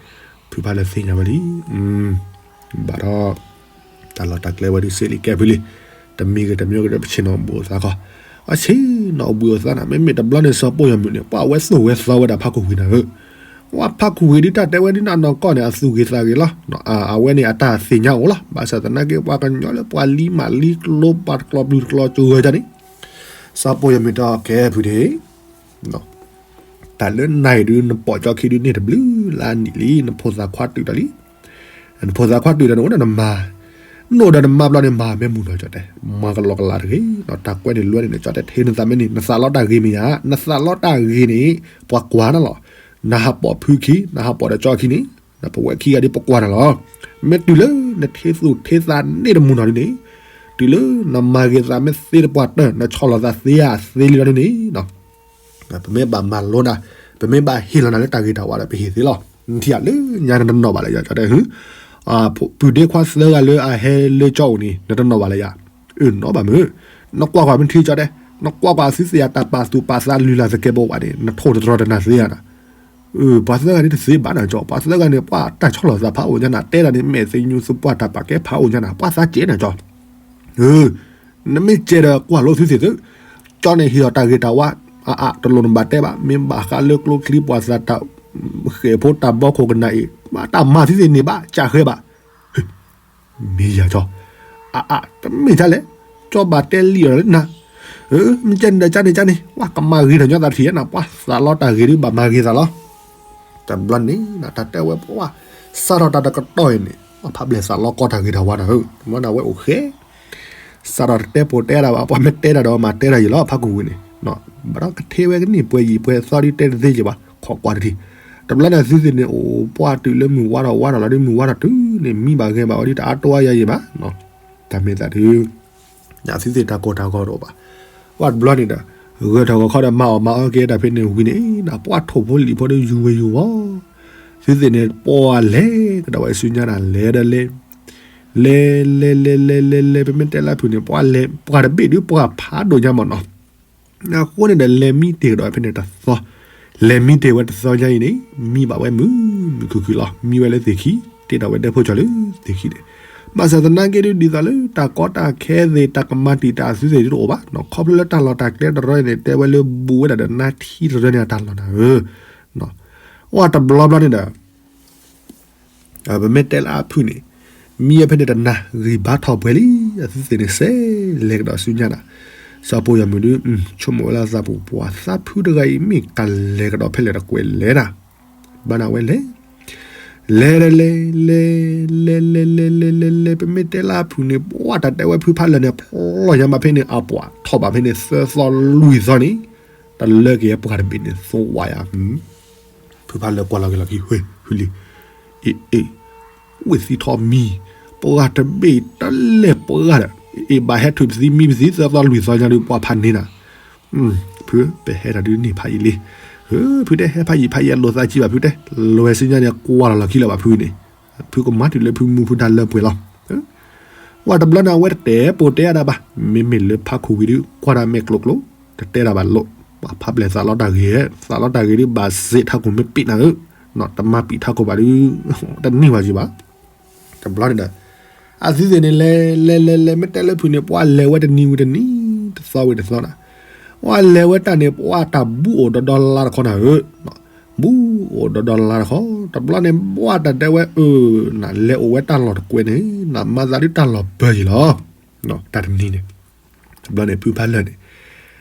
ဖုဖးလၢာ်သ့ၣ်ညါဝဲလံ ဘၣ်ဒီး တၢ်လီၢ်တၢ်ကျဲဝဲဒုးစ့လံကဲဖုလံ, တမံၤဂ့ၤတမံၤဂ့ၤဒီး ပဆ့ၣ်နီၤအိၣ်ဘှံးအိၣ်သါခီ, အဆ့ၣ်နီၤအိၣ်ဘှံးအိၣ်သါနၤ, မ့မ့ၢ်တဘျီန့ၣ် စီၤပိၢ်ယီၤမုၣ်န့ၣ် ပှၤဝဲသိၣ်ဝဲသီဝဲဒၣ်ဖးခူၣ်ဝံၤနၤဧၢ, ပှၤဖးခူၣ်ဝံၤဒုးတၢ်တဲဝဲဒုးနနီၢ်ကီၢ်န့ၣ် အသူၣ်ဂ့ၤသးဂ့ၤလီၤ, အဝဲန့ၣ်အတၢ်သ့ၣ်ညါအိၣ်လီၤ, ဘၣ်ဆၣ်သနာ်က့ ပှၤကညီလၢပှၤလံမးလံကျိ ပှၤတကျီၢ်ပျုၤတကျီၢ်ကၠိဝဲဒၣ်န့ၣ်, စီၤပိၢ်ယီၤမုၣ်တဲအီၤ ကဲဖုဒ့ၣ် တၢ်လၢနၤအံၤဒုး နပိာ်ကၠီခံဒုးန့ၢ်တဘျုးလါနံၣ်လံ, နဖိသၣ်ခွါတုာ်တၢ်လံ, နဖိသၣ်ခွါတုာ်တၢ်န့ၣ် အိၣ်ဒီးနမါ, နအိၣ်ဒီးနမါဘျီန့ၣ် မၤမ့ၢ်မုာ်နီၤ ကၠီတဲ, မၤကလီကလီတဂ့ၤ, တၢ်ကွဲးန့ၣ်လွဲန့ၣ် ကၠီတဲ ထဲနသးမ့ၢ်န့ၣ် နသးလီတၢ်ဂ့ၤမ့ၢ်ယါ, နသးလီတၢ်ဂ့ၤန့ၣ် ပှၤကွၢ်နၤလီၤ, နဟးပိာ်ဖုခံ နဟးပိာ်ဒီးကၠီခံန့ၣ် ပဝဲခံဂၤဒ်ပကွၢ်နၤလီၤ, မ့ၢ်တုၤလၢနထဲသူၣ်ထဲသးန့ၢ်တမုာ်နီၤဒ်န့ၣ်, တုၤလၢနမၤဂ့ၤသးမ့ၢ်သ့တပှၢ်တၢၢ် နဆီၣ်လီၤသးသ့ဧါသ့လံလီၤဒ်န့ၣ် ပမ့ၢ်ဘၣ်မၤလိနၤ, ပမ့ၢ်ဘၣ်ဟ့ၣ်လီၤနၤလၢတၢ်ဂ့ၤတၢ်ဝါဒီး ပဟ့ၣ်သ့လီၤ, နထံၣ်ဧါလၢညါနတနီၣ်ဘၣ်လၢယၤ ကၠီတဲ, ပုၢ်ဒ့ခွါသၢဂၤလၢအဟဲလၢကၠီအိၣ်န့ၣ် နတနီၣ်ဘၣ်လၢယၤ, အၢ နီၣ်ဘၣ်မုၢ်, နကွၢ်ကွၢ်မ့ၢ်ထံ ကၠီတဲ, နကွၢ်ကွၢ်သုသ့ၣ်အတၢ်ပာ်သူၣ်ပာ်သးလုၢ်လၢ်သကဲးပဝးန့ၣ် နထိၣ်တတြီတနၤသ့ဧါနၤ ပှၤသၢဂၤန့ၣ်တသ့ဘၣ်နၤကၠီ, ပှၤသၢဂၤန့ၣ် ပှၤတၢ်ဆီၣ်လီၤသးဖးအိၣ်ညါနၤ, တဲဒၣ်န့ၣ် မဲာ်သညူးသပှၢ်တၢ်ပာ်ကဲဖးအိၣ်ညါနၤ, ပှၤသးကဲနၤကၠီ, နမ့ၢ်ကဲဒီးကွၢ်လိသုသ့ၣ်သု, ကၠီန့ၣ်ဟ့ၣ်အီၤတၢ်ဂ့ၤတၢ်ဝါ, အအ တလိၣ်နဘၣ်တဲဘၣ်, မ့ၢ်ဘၣ်ဃးလၢကျိချံပှၤသးတၢ်, ဃဲၣ်ဖိတၢ်ဘီခိၣ်ကနၣ်အံၤ, တၢ်မၤသုသ့ၣ်န့ၣ်ဘၣ် ကၢ်ဃဲဘၣ် မ့ၢ်ယၤကၠီ, အအ တမ့ၢ်တၢ်လဲၣ်, ကၠီဘၣ်တဲလံအီၤလၢနၤ, မ့ၢ်ကဲန့ၣ်ဒီးကၠီန့ၣ်ကၠီန့ၣ် ပှၤကမၤဂ့ၤထီၣ်ညီသးတထံၣ်နၤ, ပှၤသးလီတၢ်ဂ့ၤဒုးဘၣ်မၤဂ့ၤသးလီၤ, တဘျီန့ၣ် တၢ်တဲဝဲပှၤ, စးထီၣ်တၢ်တကတီၢ်အံၤန့ၣ် ပှၤဖးဘျဲၣ်သးလီကီတၢ်ဂ့ၤတၢ်ဝါနၤဧၢ, တဘျီန့ၣ်အဝဲအိၣ်ဃဲ စးထီၣ်တတဲပိာ်တဲဒၣ်ဘၣ်, ပှၤမ့ၢ်တဲတၢ်ဒီးမၤတဲတၢ်ယံာ်လီၤ ဖးကူၣ်ဝံၤန့ၣ်, ဘၣ်ဒီးကထဲဝဲကန့ၢ်ပှဲၤယံာ်ပှဲၤသီဒ်တဲတသ့က့ၤဘၣ် ခိးကွၢ်တထံၣ်. တဘျီန့ၣ်သုသ့ၣ်န့ၣ် အိၣ်ပှၢ်တုၤလၢမုၢ်ဝါထီၣ်ဝါထီၣ်လီၤဒ်မုၢ်ဝါထီၣ်တုၤန့ၣ် မံဘၣ်ဂဲၤဘၣ်ဝဲဒ်တအါတီအါယၤယံာ်ဘၣ်, တၢ်မ့ၢ်သးဒုး သုသ့ၣ်တၢ်ကီတၢ်ခဲတအိၣ်ဘၣ်. ဝဲတဘျီန့ၣ်ဒီး ဂၢၢ်ထီၣ်ဂီၤခီဒီးမၤအီၣ်မၤအီၣ်က့ၤတၢ်ဖဲန့ၣ်ဝံၤန့ၣ် ပှၢ်ထိၣ်ဖိလံာ်ဖိဒီးယူၤဝဲယူၤဝီၤ, သုသ့ၣ်န့ၣ် ပှၢ်လဲၤကဒီးဝဲဆူညါနၤ လဲၤဒီးလဲၤ, လဲၤလဲၤလဲၤလဲၤလဲၤလဲၤ ပမ့ၢ်တဲလၢအဖုၣ်န့ၣ် ပှၢ်လဲၤ ပှၢ်တဘ့ၣ်ဒုးပှၢ်ဖးဒိၣ်ညါမးနီၤ. အဃိန့ၣ်ဒီး လဲၤမံတ့ၢ်ကဒီးဖဲန့ၣ်တသီ, လဲၤမံတ့ၢ်ဝဲတသီညါအံၤန့ၣ် မံဘၣ်ဝဲမုာ်မုာ်ခုၣ်ခုၣ်လီၤ. မံဝဲလၢသ့ၣ်ခံ, တ့ထီၣ်ဝဲဒဲဖိကၠီၤလၢသ့ၣ်ခံန့ၣ်, ဘၣ်ဆၣ်သနာ်က့ဒုး ဒ်သိးလၢတၢ်ကီတၢ်ခဲသ့ၣ် တၢ်ကမၤတံာ်တာ်အသုသ့ၣ်ဒုးတအိၣ်ဘၣ်နီၤ. ခီဖျိလၢတၢ်လီၢ်တၢ်ကျဲတရၢန့ၣ် တဲဝဲလၢဘူးဝဲဒၣ်ဒီးနါထံတရၢန့ၣ်အတၢ်လီၢ်နၤဧၢ, အိၣ်တဘျီဘျီန့ၣ်ဒီး ပမ့ၢ်တဲလၢအဖုၣ်န့ၣ် မံဝဲဖဲန့ၣ်တနၤ ဂံၢ်ဘါထီၣ်ပှဲၤလံ, အသုသ့ၣ်န့ၣ်စဲးလဲၤကဒီးဆူညါနၤ. စီၤပိာ်ယီၤမုၣ်ဒုး ဆိကမိၣ်ဝဲလၢသးပူၤ ပှၤသးဖုတဂၤအံၤ မ့ၢ်ကလဲၤကဒီးဖဲလဲၣ်တကွဲးလဲၤနၤ, ဘၣ်နၤဝဲလဲၤ လဲၤလဲၤလဲၤ လဲၤလဲၤလဲၤလဲၤလဲၤလဲၤလဲၤ ပမ့ၢ်တဲလၢအဖုၣ်န့ၣ် ပှၢ်တၢ်တဲဝဲဖုဖးလၢာ်န့ၣ် ဖျီၣ်ညါဘၣ်ဖဲန့ၣ် အပှၤထီၣ်ဘၣ်ဖဲန့ၣ် သၢသီလွံၢ်သီန့ၣ် တလၢက့ၤပှၢ်တဘ့ၣ်န့ၣ် သဝးယၤ ဖုဖးလၢာ်ကွၢ်လီၤက့ၤလီၤခံ ဟဲ ဖုလံၤ, အ့ၣ်အ့ၣ်, ဝ့ၢ်သံထီၣ်မံၤ, ပှၢ်တဘ့ၣ်တလဲၤပှၢ်ဒီး, အ့ၣ် ဘၣ်ဟဲထုးပသံမံပသံ သၢသီလွံၢ်သီညါဒုး ပှၢ်ဖးန့ၢ်နၤ, ဖု ပဟဲတၢ်ဒုးန့ၢ်ဖးယံာ်လံ, ဖုတဲ ဟဲဖးယံာ်ဖးယံာ်အလိာ်သးကံဘၣ် ဖုတဲ, လဲၤဆူညါန့ၣ်ကွၢ်လီၤလီၤခံလၢၤဘၣ်ဖုန့ၣ်, ဖုကမၤတုၤလၢဖုမူဖုဒါလၢပှဲၤလီၤ ဝဲတဘျီန့ၣ် အဝဲတတဲာ်ပိာ်တဲအါဒၣ်ဘၣ်, မ့မ့ၢ်လၢဖးခူၣ်ဝံၤဒုး ကွၢ်တၢ်မဲာ်ကျိၤကျိၤ, တတဲတၢ်ဘၣ်လိၣ်, ပှၤဖးပျဲၢ်သးလီတၢ်ဂ့ၤ, သးလီတၢ်ဂ့ၤဒုး ဘၣ်စ့းထးခိၣ်မ့ၢ်ပံးနၤဧၢ, တမၤပံးထးခိၣ်ဘၣ်ဒုး, တန့ၢ်ဘၣ်က့ၤဘၣ်. တဘျီန့ၣ်ဒီး အသုသ့ၣ်န့ၣ် လဲၤလဲၤလဲၤလဲၤ မ့ၢ်တဲလၢဖုၣ်န့ၣ် ပှၢ်လဲၤဝဲတနံၤဝံၤတနံၤ, တသီဝံၤတသီနၤ, ပှၢ်လဲၤဝဲတၢ်န့ၣ် ပှၢ်တၢ်ဘူးအိၣ်ဒီးဒီလါတခီနၤဧၢ ဘူးအိၣ်ဒီးဒီလါတခီ, တဘျီန့ၣ် ဘၣ်တၢ်တဲဝဲ အၢ နလဲၤအိၣ်ဝဲတၢ်လီၢ်တကွဲးန့ၣ် နမၤသးဒုးတၢ်လီၢ်ပၢၢ်ယံၤလီၤ. တၢ်တနံၤန့ၣ် တဘျီန့ၣ် ဖုဖးလၢာ်န့ၣ်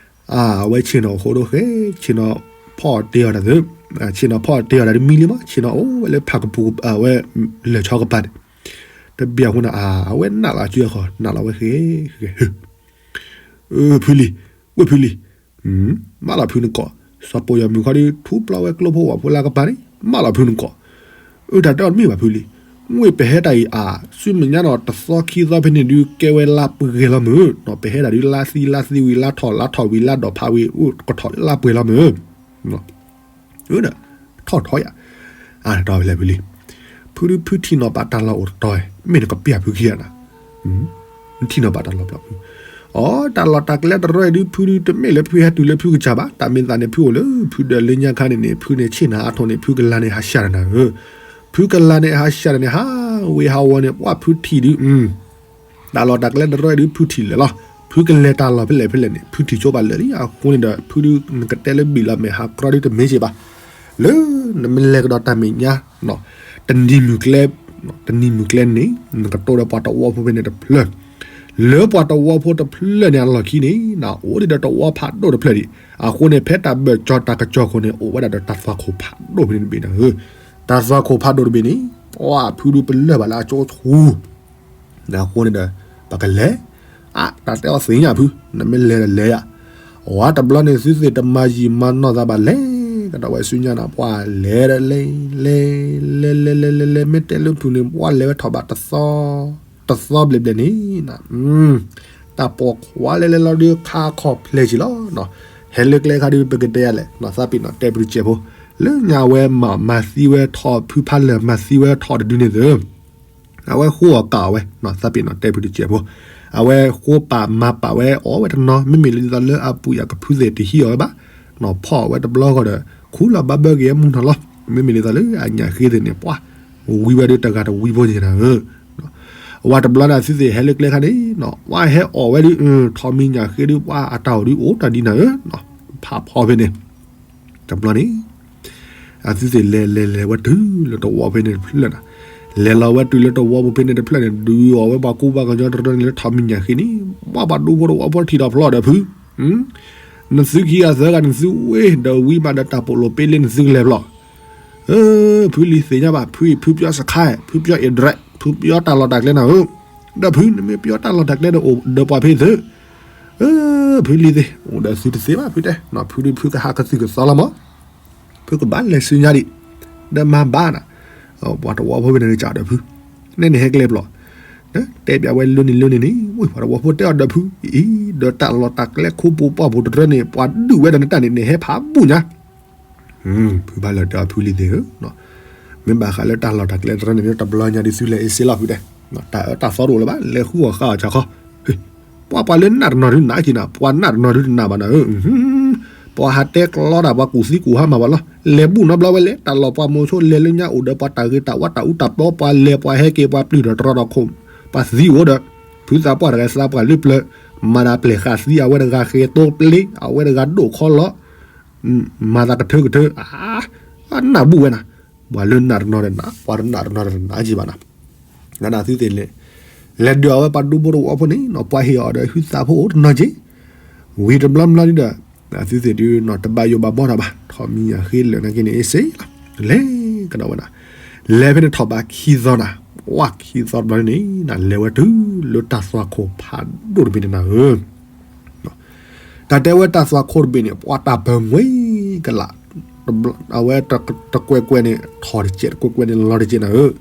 အဝဲဆ့ၣ်နီၤအဃိဒိၣ်ဃဲ, ဆ့ၣ်နီၤဖီၣ်အီၤတ့အီၤတၢ်သ့, ဆ့ၣ်နီၤဖီၣ်အီၤတ့အီၤတၢ်တမံၤလံမး, ဆ့ၣ်နီၤအိၣ်ဝဲလၢဖးကပူၤ အဝဲလၢာ်ဆီကပၤန့ၣ်, တဘျီအဃိန့ၣ် အဝဲနးလီၤအစုအခီၣ် နးလီၤဝဲဃဲဃဲ, ဖုလံၤ, ဝ့ၢ်ဖုလံၤ, မၢလီၤဖုနကိး, စီၤပိာ်ယီၤမုၣ်ခီဒုး ထူပျီဝဲကျိဖိဝဲဖိလၢကပၤန့ၣ် မၢလီၤဖုနကိး, အတၢ်တဲအီၤတမ့ၢ်ဘၣ်ဖုလံၤ, မ့ၢ်ပဟဲတၢ်အံၤအါ ဆူမဲာ်ညါနီၤ တသီခံသီဖဲန့ၣ်ဒုး ကဲဝဲလါပှဲၤလီၤမုၢ်, ပဟဲတၢ်ဒုးလါသံလါသံဝံၤလါထီၣ်လါထီၣ်ဝံၤလါဒီးဖးဝံၤ အိၣ်ကထီၣ်လၢလါပှဲၤလီၤမုၢ် ထီၣ်ထီၣ်ယၤ, အတၢ်ဖဲလဲၣ်ဖုလံၤ, ဖုဒုးဖုထံၣ်နီၤပာ်တၢ်လီၢ်အိၣ်တတီၤ, မ့ၢ်နကပျၢ်ဖုခံဂၤနၤ, နထံၣ်နီၤပာ်တၢ်လီၢ်ဘျီဖု, အတၢ်လီၢ်တၢ်ကျဲတရၢအံၤဒုး ဖုဒုးတမ့ၢ်လၢဖုဟဲတုၤလၢဖုကစၢ်ဘၣ်, တၢ်မ့ၢ်သးန့ၣ် ဖုအိၣ်လၢဖုဒီးလၢညါခါန့ၣ်န့ၣ် ဖုန့ၣ်ဆ့ၣ်နၤအါထီၣ်န့ၣ် ဖုကလၤန့ၣ်ဟးဆှၢတၢ်နၤဧၢ, ဖုကလၤန့ၣ်ဟးဆှၢတၢ်န့ၣ် ဟးဝ့ၤဟးဝီၤန့ၣ် ပှၢ်ဖုထံၣ်ဒုး တၢ်လီၢ်တၢ်ကျဲတရၢဒုး ဖုထံၣ်လၢာ်လီၤ, ဖုကလဲၤတၢ်လီၢ်ဖဲလဲၣ်ဖဲလဲၣ်န့ၣ် ဖုထံၣ်ဆိပာ်လၢာ်လံ, အဃိန့ၣ်ဒီး ဖုဒုး နကတဲလၢဘံၣ်လီၤမဲာ်ဟးကြီဒုးတမ့ၢ်က့ၤဘၣ်, လၢ နမ့ၢ်လဲၤကဒီးတၢ်မဲာ်ညါ တနံၤမုၢ်ကျဲ, တနံၤမုၢ်ကျဲန့ၣ် နကတိၢ်ဒီးပှၤတဝီဖိဖဲန့ၣ်တဖျၢၣ်, လၢပှၤတဝီဖိတဖျၢၣ်န့ၣ်အလီၢ်ခံန့ၣ် နအိၣ်ဒံးဒီးတဝီဖးဒိၣ်တဖျၢၣ်ဒံး, အဃိန့ၣ် ဖဲတၢ်ဘၢၣ်စၢၤတၢ်ကစီၢ်ခိၣ်န့ၣ် အိၣ်ဝဲဒၣ်ဒီးတၢ်သွၣ်ခိၣ်ဖးဒိၣ်ဖဲန့ၣ်တဘ့ၣ်နၤဧၢ, တၢ်သွၣ်ခိၣ်ဖးဒိၣ်တဘ့ၣ်န့ၣ် ပှၤဖုဒုးပလၢၢ်ဘၣ်လၢအကၠိဆူ အဃိန့ၣ်ဒီး ပကလဲၤ, အ တၢ်တဲအီၤသ့ၣ်ညါဖု, နမ့ၢ်လဲၤဒီးလဲၤယၤ, အဝဲတဘျီန့ၣ် သုသ့ၣ်တမၤယံာ်မၤနီၢ်သးဘၣ်လဲၤ, ကဒီးဝဲဆူညါနၤ ပှၢ်လဲၤဒီးလဲၤ, လဲၤလဲၤလဲၤလဲၤလဲၤ မ့ၢ်တဲလၢဖုၣ်န့ၣ် ပှၢ်လဲၤဝဲထီၣ်ဘၣ်တသီ, တသီဘျဲၣ်ဘျဲၣ်န့ၣ်, တၢ်ပိာ်ခွါလဲၤလဲၤလီၤဒုးခါခီၣ်ဖျဲၣ်က့ၤလီၤ, ဟဲလၢကျဲခါဒုး ပကတဲယၤလဲၣ်, သးပ့ၤနီၣ်တဲပဒုးစဲးဖိ, လၢညါဝဲမၤမၤသံဝဲထီၣ် ဖုဖးလၢာ်မၤသံဝဲထီၣ်တဒုန့ၣ်သ့ၣ် အဝဲဃိအီၤကးအီၤဝဲ, သးပ့ၤနီၣ်တဲဖုတစဲးဖိ, အဝဲဃိပာ်မၤပာ်ဝဲအီၣ်ဝဲတနီၤ မ့မ့ၢ်လၢဒ်သိးလၢအပုၢ်အကဖုသ့ၣ်တဟံးအီၤဝဲဘၣ်, ဖီၣ်အီၣ်ဝဲတဘျီဃီဒီး ခူလီၤဘၣ်ဘၢက့ၤမူနီၤလီၤ, မ့မ့ၢ်လၢဒ်သိးလၢအညၣ်ဃ့သ့ၣ်န့ၣ် ပှၤဝံဝဲဒုးတဂၤတဝံဖိန့ၣ်နၤဧၢ, အဝဲတဘျီန့ၣ် သုသ့ၣ်ဟဲလၢကျဲခါန့ၣ် ပှၤဟဲအီၣ်ဝဲဒုး ထီၣ်မံၤညၣ်ဃ့ဒုး ပှၤအတၢ်အိၣ်ဒုးအိၣ်တၢ်ဒ်နၤဧၢ, ဖးဖီဖဲန့ၣ် တဘျီန့ၣ် အသုသ့ၣ်လဲၤလဲၤလဲၤဝဲတုၤလၢတဝီဖဲန့ၣ်တဖျၢၣ်နၤ, လဲၤလီၤဝဲတုၤလၢတဝီဖဲန့ၣ်တဖျၢၣ်န့ၣ် ဒုးအီၣ်ဝဲပှၤကူပှၤကညီတရၢန့ၣ်လၢထီၣ်မံၤညၣ်ဃ့န့ၣ်, ဘၣ်ပှၤဒူဖိတဝီဖိထံၣ်ဒီးဖျီဒီးဖု, နသုခံဂၤသၢဂၤနသုဝ့ၢ်ဒီးဝံဘၣ်ဒီးတၢ်ပိာ်လိာ်ပ့လ့နသုကလဲၤဖျီ, ဖုလံၤသ့ၣ်ညါဘၣ် ဖုအံၤ ဖုပျီစခါ, ဖုပျီအ့ဒြဲး, ဖုပျီတၢ်လီၢ်တၢ်ကျဲနၤဧၢ, ဒီးဖု နမ့ၢ်ပယီၤတၢ်လီၢ်တၢ်ကျဲဒီးအိၣ်ဒီးပှၤဖဲသု, ဖုလံၤသ့ၣ် အိၣ်ဒီးသုတသ့ဘၣ်ဖုတဲ, ဖုဒုးဖုကဟးကသုၣ်ကသီလီၤမး, ဖုကဘၣ်လဲၤဆူညါဒံး, ဒီးမၤဘၣ်နၤ, ပှၤတဝီဖိဖဲန့ၣ်ကဒီးဖု, နဲန့ၣ်ဟဲကျဲပျီၢ်, တဲပျးဝဲလၢန့ၣ်လၢန့ၣ်န့ၣ် ဝံၤပှၤတဝီဖိတဲအီၤဒီးဖုအံၤ ဒီးတၢ်လီၢ်တၢ်ကျဲခိၣ်ဖိပှၢ်ဖိတရၢန့ၣ် ပှၤဒုးဝဲဒီးနတၢ်န့ၣ် နဟဲဖးဘူၣ်ညါ ဖုဘၣ်လဲၤတဲအီၤဖုလံၤသ့ၣ်ဧၢ, မ့ၢ်ဘၣ်ဃးလၢတၢ်လီၢ်တၢ်ကျဲတရၢန့ၣ် တဘျီညါဒ်သုလဲၤအ့စ့လီၤဖုတဲ, တၢ်အၢတၢ်သီတအိၣ်လၢၤဘၣ် လဲၤဃုအီၣ်ဃါအီၣ်ဆၣ်ခီ, ပှၤပှၤလၢနးတနီၤဒုးနးက့ၤနၤ ပှၤနးတနီၤဒုးတနးဘၣ်နၤဧၢ, ပှၤဟးတဲကျီတၢ်ပှၤကူၣ်သံကူၣ်ဟါမၢ်ပှၤလီၤ လဲၤဘူၣ်နီတဘျီဝဲလဲၣ် တၢ်လီၢ်ပှၤမိၤဆိလဲၤလၢညါအိၣ်ဒီးပှၤတၢ်ဂ့ၤတၢ်ဝါတၢ်အူတၢ်ပီ ပှၤလဲၤပှၤဟဲက့ၤပှၤပျုၢ်ဒီးတရီဒီးခိၣ်, ပှၤသံအိၣ်ဒီး, ဖုသးပှၢ်တဂၤသးပှၢ်လၢပျၢၤ, မၤဒၣ်ပျဲၢ်ဃာ်သံအဝဲတဂၤဃဲၤတိပျ့ၤ အဝဲတဂၤဒိၣ်ခီလီၤ မၤသးကထၢကထၢ, နးဘူၣ်ဝဲနၤ, ပှၤလၢနးတနီၤဒီးနး ပှၤတနးတနီၤဒီးနးက့ၤဘၣ်နၤ, နသ့ၣ်သ့ၣ်လဲၣ်, လဲၤဒုးအီၣ်ဝဲပှၤဒူဖိတဝီဖိန့ၣ် ပှၤဟ့ၣ်အီၤဒီးဟုသးဖိအိၣ်တနီၤက့ၤ, ဝံၤတဘျီဘျီဒုဒီး, နသ့ၣ်သ့ၣ်ဒုနီၤ တဘၣ်ယိၣ်ဘၣ်ဘီတၢ်ဘၣ် ထီၣ်မံၤအဃ့လၢာ်နာ်က့န့ၣ်အ့စ့လီၤ, လဲၤကဒီးဝဲနၤ, လဲၤဖဲန့ၣ်ထီၣ်ဘးခံသီနၤ, ဝဲခံသီတဘျီန့ၣ် နလဲၤဝဲတုၤလၢတၢ်သွၣ်ခိၣ်ဖးဒိၣ်တဘ့ၣ်န့ၣ်နၤဧၢ တၢ်တဲဝဲတၢ်သွၣ်ခိၣ်တဘ့ၣ်န့ၣ် ပှၤတၢ်ပၢၤမှဲကလး, အဝဲတကွဲးကွဲးန့ၣ် ထီၣ်တစဲးတကွဲးကွဲးန့ၣ်လီၤတစဲးနၤဧၢ,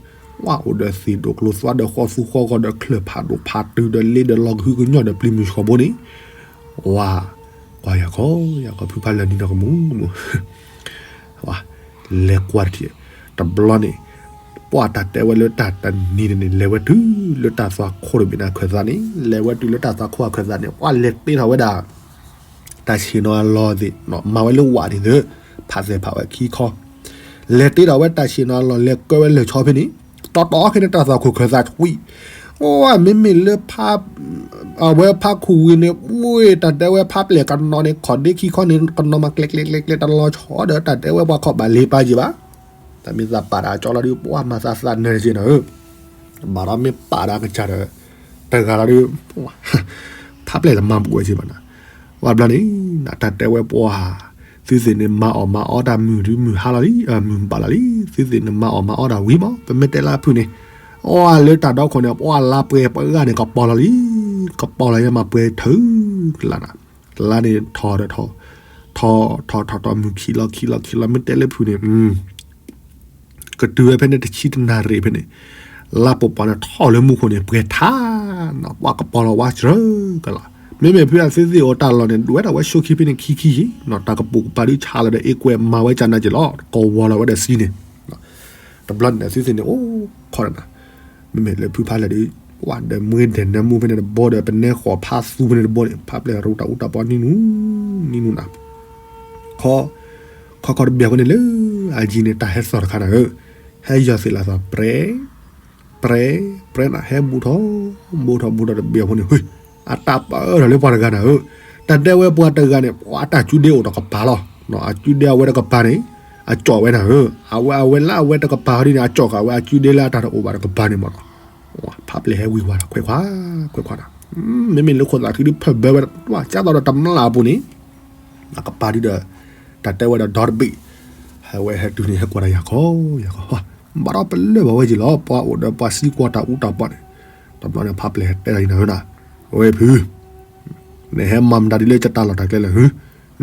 ဝဲအိၣ်ဒီးသ့ၣ်ဒိၣ်ကျိၤသွါဒီးဃီသူဃီဂီၤဒီးချၢၣ်ဖးဒိၣ်ဖးတုၤဒီးလ့ဒီးလီၤကဟုကညီၢ်ဒီးပျံၤမုၢ်ဆှီဘိန့ၣ်, ဝဲ, ကွၢ်ယၤခီ, ယၤခီဖုဖးလၢာ်နံၤဒီးကမူးကမူး လဲၤကွၢ်တထံၣ်, တဘျီန့ၣ်, ပှၤတၢ်တဲဝဲလၢတၢ်တနံၤန့ၣ် လဲၤဝဲတုၤလၢတၢ်သွၣ်ခိၣ်တဘ့ၣ်န့ၣ်အခၢၣ်သးန့ၣ် လဲၤဝဲတုၤလၢတၢ်သွၣ်ခိၣ်အခၢၣ်သးန့ၣ် ပှၤလဲၤတ့ထီၣ်ဝဲဒၣ်, တၢ်ဆ့ၣ်နီၤအလီၢ်သ့ၣ် မၤဝဲလၢဝးန့ၣ်သ့ၣ်, ဖးသဲၣ်ဖးဝဲခံခီ, လဲၤတ့ထီၣ်ဝဲတၢ်ဆ့ၣ်နီၤအလီၢ် လဲၤကၢဝဲလၢာ်ဆီဖဲန့ၣ်, တီတီခဲန့ၣ်တၢ်သွၣ်ခိၣ်ခၢၣ်သးထွံၣ် အိၣ်မ့မ့ၢ်လၢ အဝဲဖးခူၣ်ဝံၤန့ၣ် ဝ့ၢ်တၢ်တဲဝဲဖးပျဲၢ်ကနီၤန့ၣ် ခီၣ်ဒ့ခံခီန့ၣ် ကနီၤမးကျဲကျဲကျဲကျဲတလီၤဆီဒီး တၢ်တဲဝဲပှၤခီၣ်ဘၣ်လ့ပာ်က့ၤဘၣ်, တၢ်မ့ၢ်သးပာ်တၢ်ကၠီလီၤဒုး ပှၤမၤသးသးနၢၤက့ၤနၤဧၢ, ဘၣ်ဒီးမ့ၢ်ပာ်တၢ်ကစၢ်ဒီး တဂၤလီၤဒုး ဖးပျဲၢ်တမၤပူၤဝဲက့ၤဘၣ်နၤ, ဝဲဘျီန့ၣ် တၢ်တဲဝဲပှၤ သုသ့ၣ်န့ၣ်မၤအီၣ်မၤအီတၢ်မုၢ်ဒုးမုၢ်ဟါလီၤလံ, မုၢ်ဘၣ်လီၤလံ, သုသ့ၣ်န့ၣ်မၤအီၣ်မၤအီတၢ်ဝံၤမး ပမ့ၢ်တဲလၢအဖုၣ်န့ၣ်, အီၣ်လၢတၢ်ဒီခိၣ်န့ၣ် ပှၤလါပှဲၤပှၤဂၤန့ၣ် ကပီၤလီၤလံ, ကပီၤလီၤယဲမးပှဲၤထုးကလးနၤ, ကလးန့ၣ်ထီၣ်ဒီးထီၣ်, ထီၣ်ထီၣ်ထီၣ်ထီၣ်မုၢ်ခံးလီၤခံးလီၤခံးလီၤ မ့ၢ်တဲလၢဖုၣ်န့ၣ် ကတုၤဝဲဖဲန့ၣ်တဆံတနၣ်ရံၣ်ဖဲန့ၣ်, လါပှဲၤပှဲၤန့ၣ်ထီၣ်လၢမူခိၣ်န့ၣ် ပှဲၤထါ, ပှၤကပီၤလီၤဝဲစှၢကလး, မ့မ့ၢ်ဖုအသုသ့ၣ်အိၣ်တၢ်လီၢ်န့ၣ် ဒွဲၣ်ဒၣ်ဝဲဆိခံဖဲန့ၣ်ခံခံယံၤ, တၢ်ကပိာ်ကပၤဒုးဆးလီၤဒီးအ့ကွဲမၤဝဲကနၣ်က့ၤလီၤ ကဝီၤလီၤဝဲဒီးစံန့ၣ်, တဘျီန့ၣ်သုသ့ၣ်န့ၣ်အိၣ်ခီနၤ, မ့မ့ၢ်လၢဖုဖးလဲၣ်ဒုး, ဝဲဒီးမွ့ဒဲးနၢမူဖဲန့ၣ်တဘိဒီး ပနဲဃီၤဖးသူဖဲန့ၣ်တဘိန့ၣ် ဖးပျဲၢ်တၢ်အူတၢ်ပီနံၤနူၤ, နံၤနူၤနၤ ခီ, ခီခီတဘ့ၣ်ဖဲန့ၣ်လၢ, အယံၤန့ၣ်တၢ်ဟဲသီၣ်တခါနၤဧၢ, ဟဲယီၤသ့ၣ်လၢသီၣ်ပြဲ, ပြဲ, ပြဲနၤ ဟဲဘူးထီၣ်, ဘူးထီၣ်ဘူးထီၣ်တဘ့ၣ်အဃိန့ၣ် အတၢ်ပၢၢ်ထီၣ်လၢပှၤတဂၤနၤဧၢ, တၢ်တဲဝဲပှၤတဂၤန့ၣ် ပှၤအတၢ်စုဒ့အိၣ်တကပၤလီၤ, အစုဒ့အဝဲတကပၤန့ၣ်, အကၠီၣ်ဝဲနၤဧၢ, အဝဲအဝဲလၢအဝဲတကပၤဟီဒ်န့ၣ် အကၠီၣ်ဃာ်ဝဲအစုဒ့လၢအတၢ်တအိၣ်ဘၣ်တကပၤန့ၣ်မးနီၤ ဖးပျဲၢ်ဟဲဝံၤဝါဒီးခွဲးခွါ, ခွဲးခွါနၤ, မ့မ့ၢ်လၢခိၣ်သးခုဒုးဖၢၣ်ဘၢဝဲဒၣ် ကၢ်သိးဒီးတမျၢ်အပူၤန့ၣ်, အကပၤဒုဒီး, တၢ်တဲဝဲဒီးဒီတဘ့ၣ်, ဟဲဝဲဟဲတုၤန့ၣ်ဟဲကွၢ်ဒီးယၤခီယၤခီ, ဘၣ်ဒီးပလၢၢ်ဘၣ်ဝဲက့ၤလီၤ ပှၤအိၣ်ဒီးပှၤစံကွၢ်တၢ်အူတၢ်ပီန့ၣ်, တဘျီန့ၣ်ဖးပျဲၢ်ဟဲတဲဒီးယၤနၤဧၢနၤ, ဝဲဖု နဟဲမၤမတၤဒ်လၢယတၢ်လီၢ်တၢ်ကျဲလဲၣ်ဧၢ,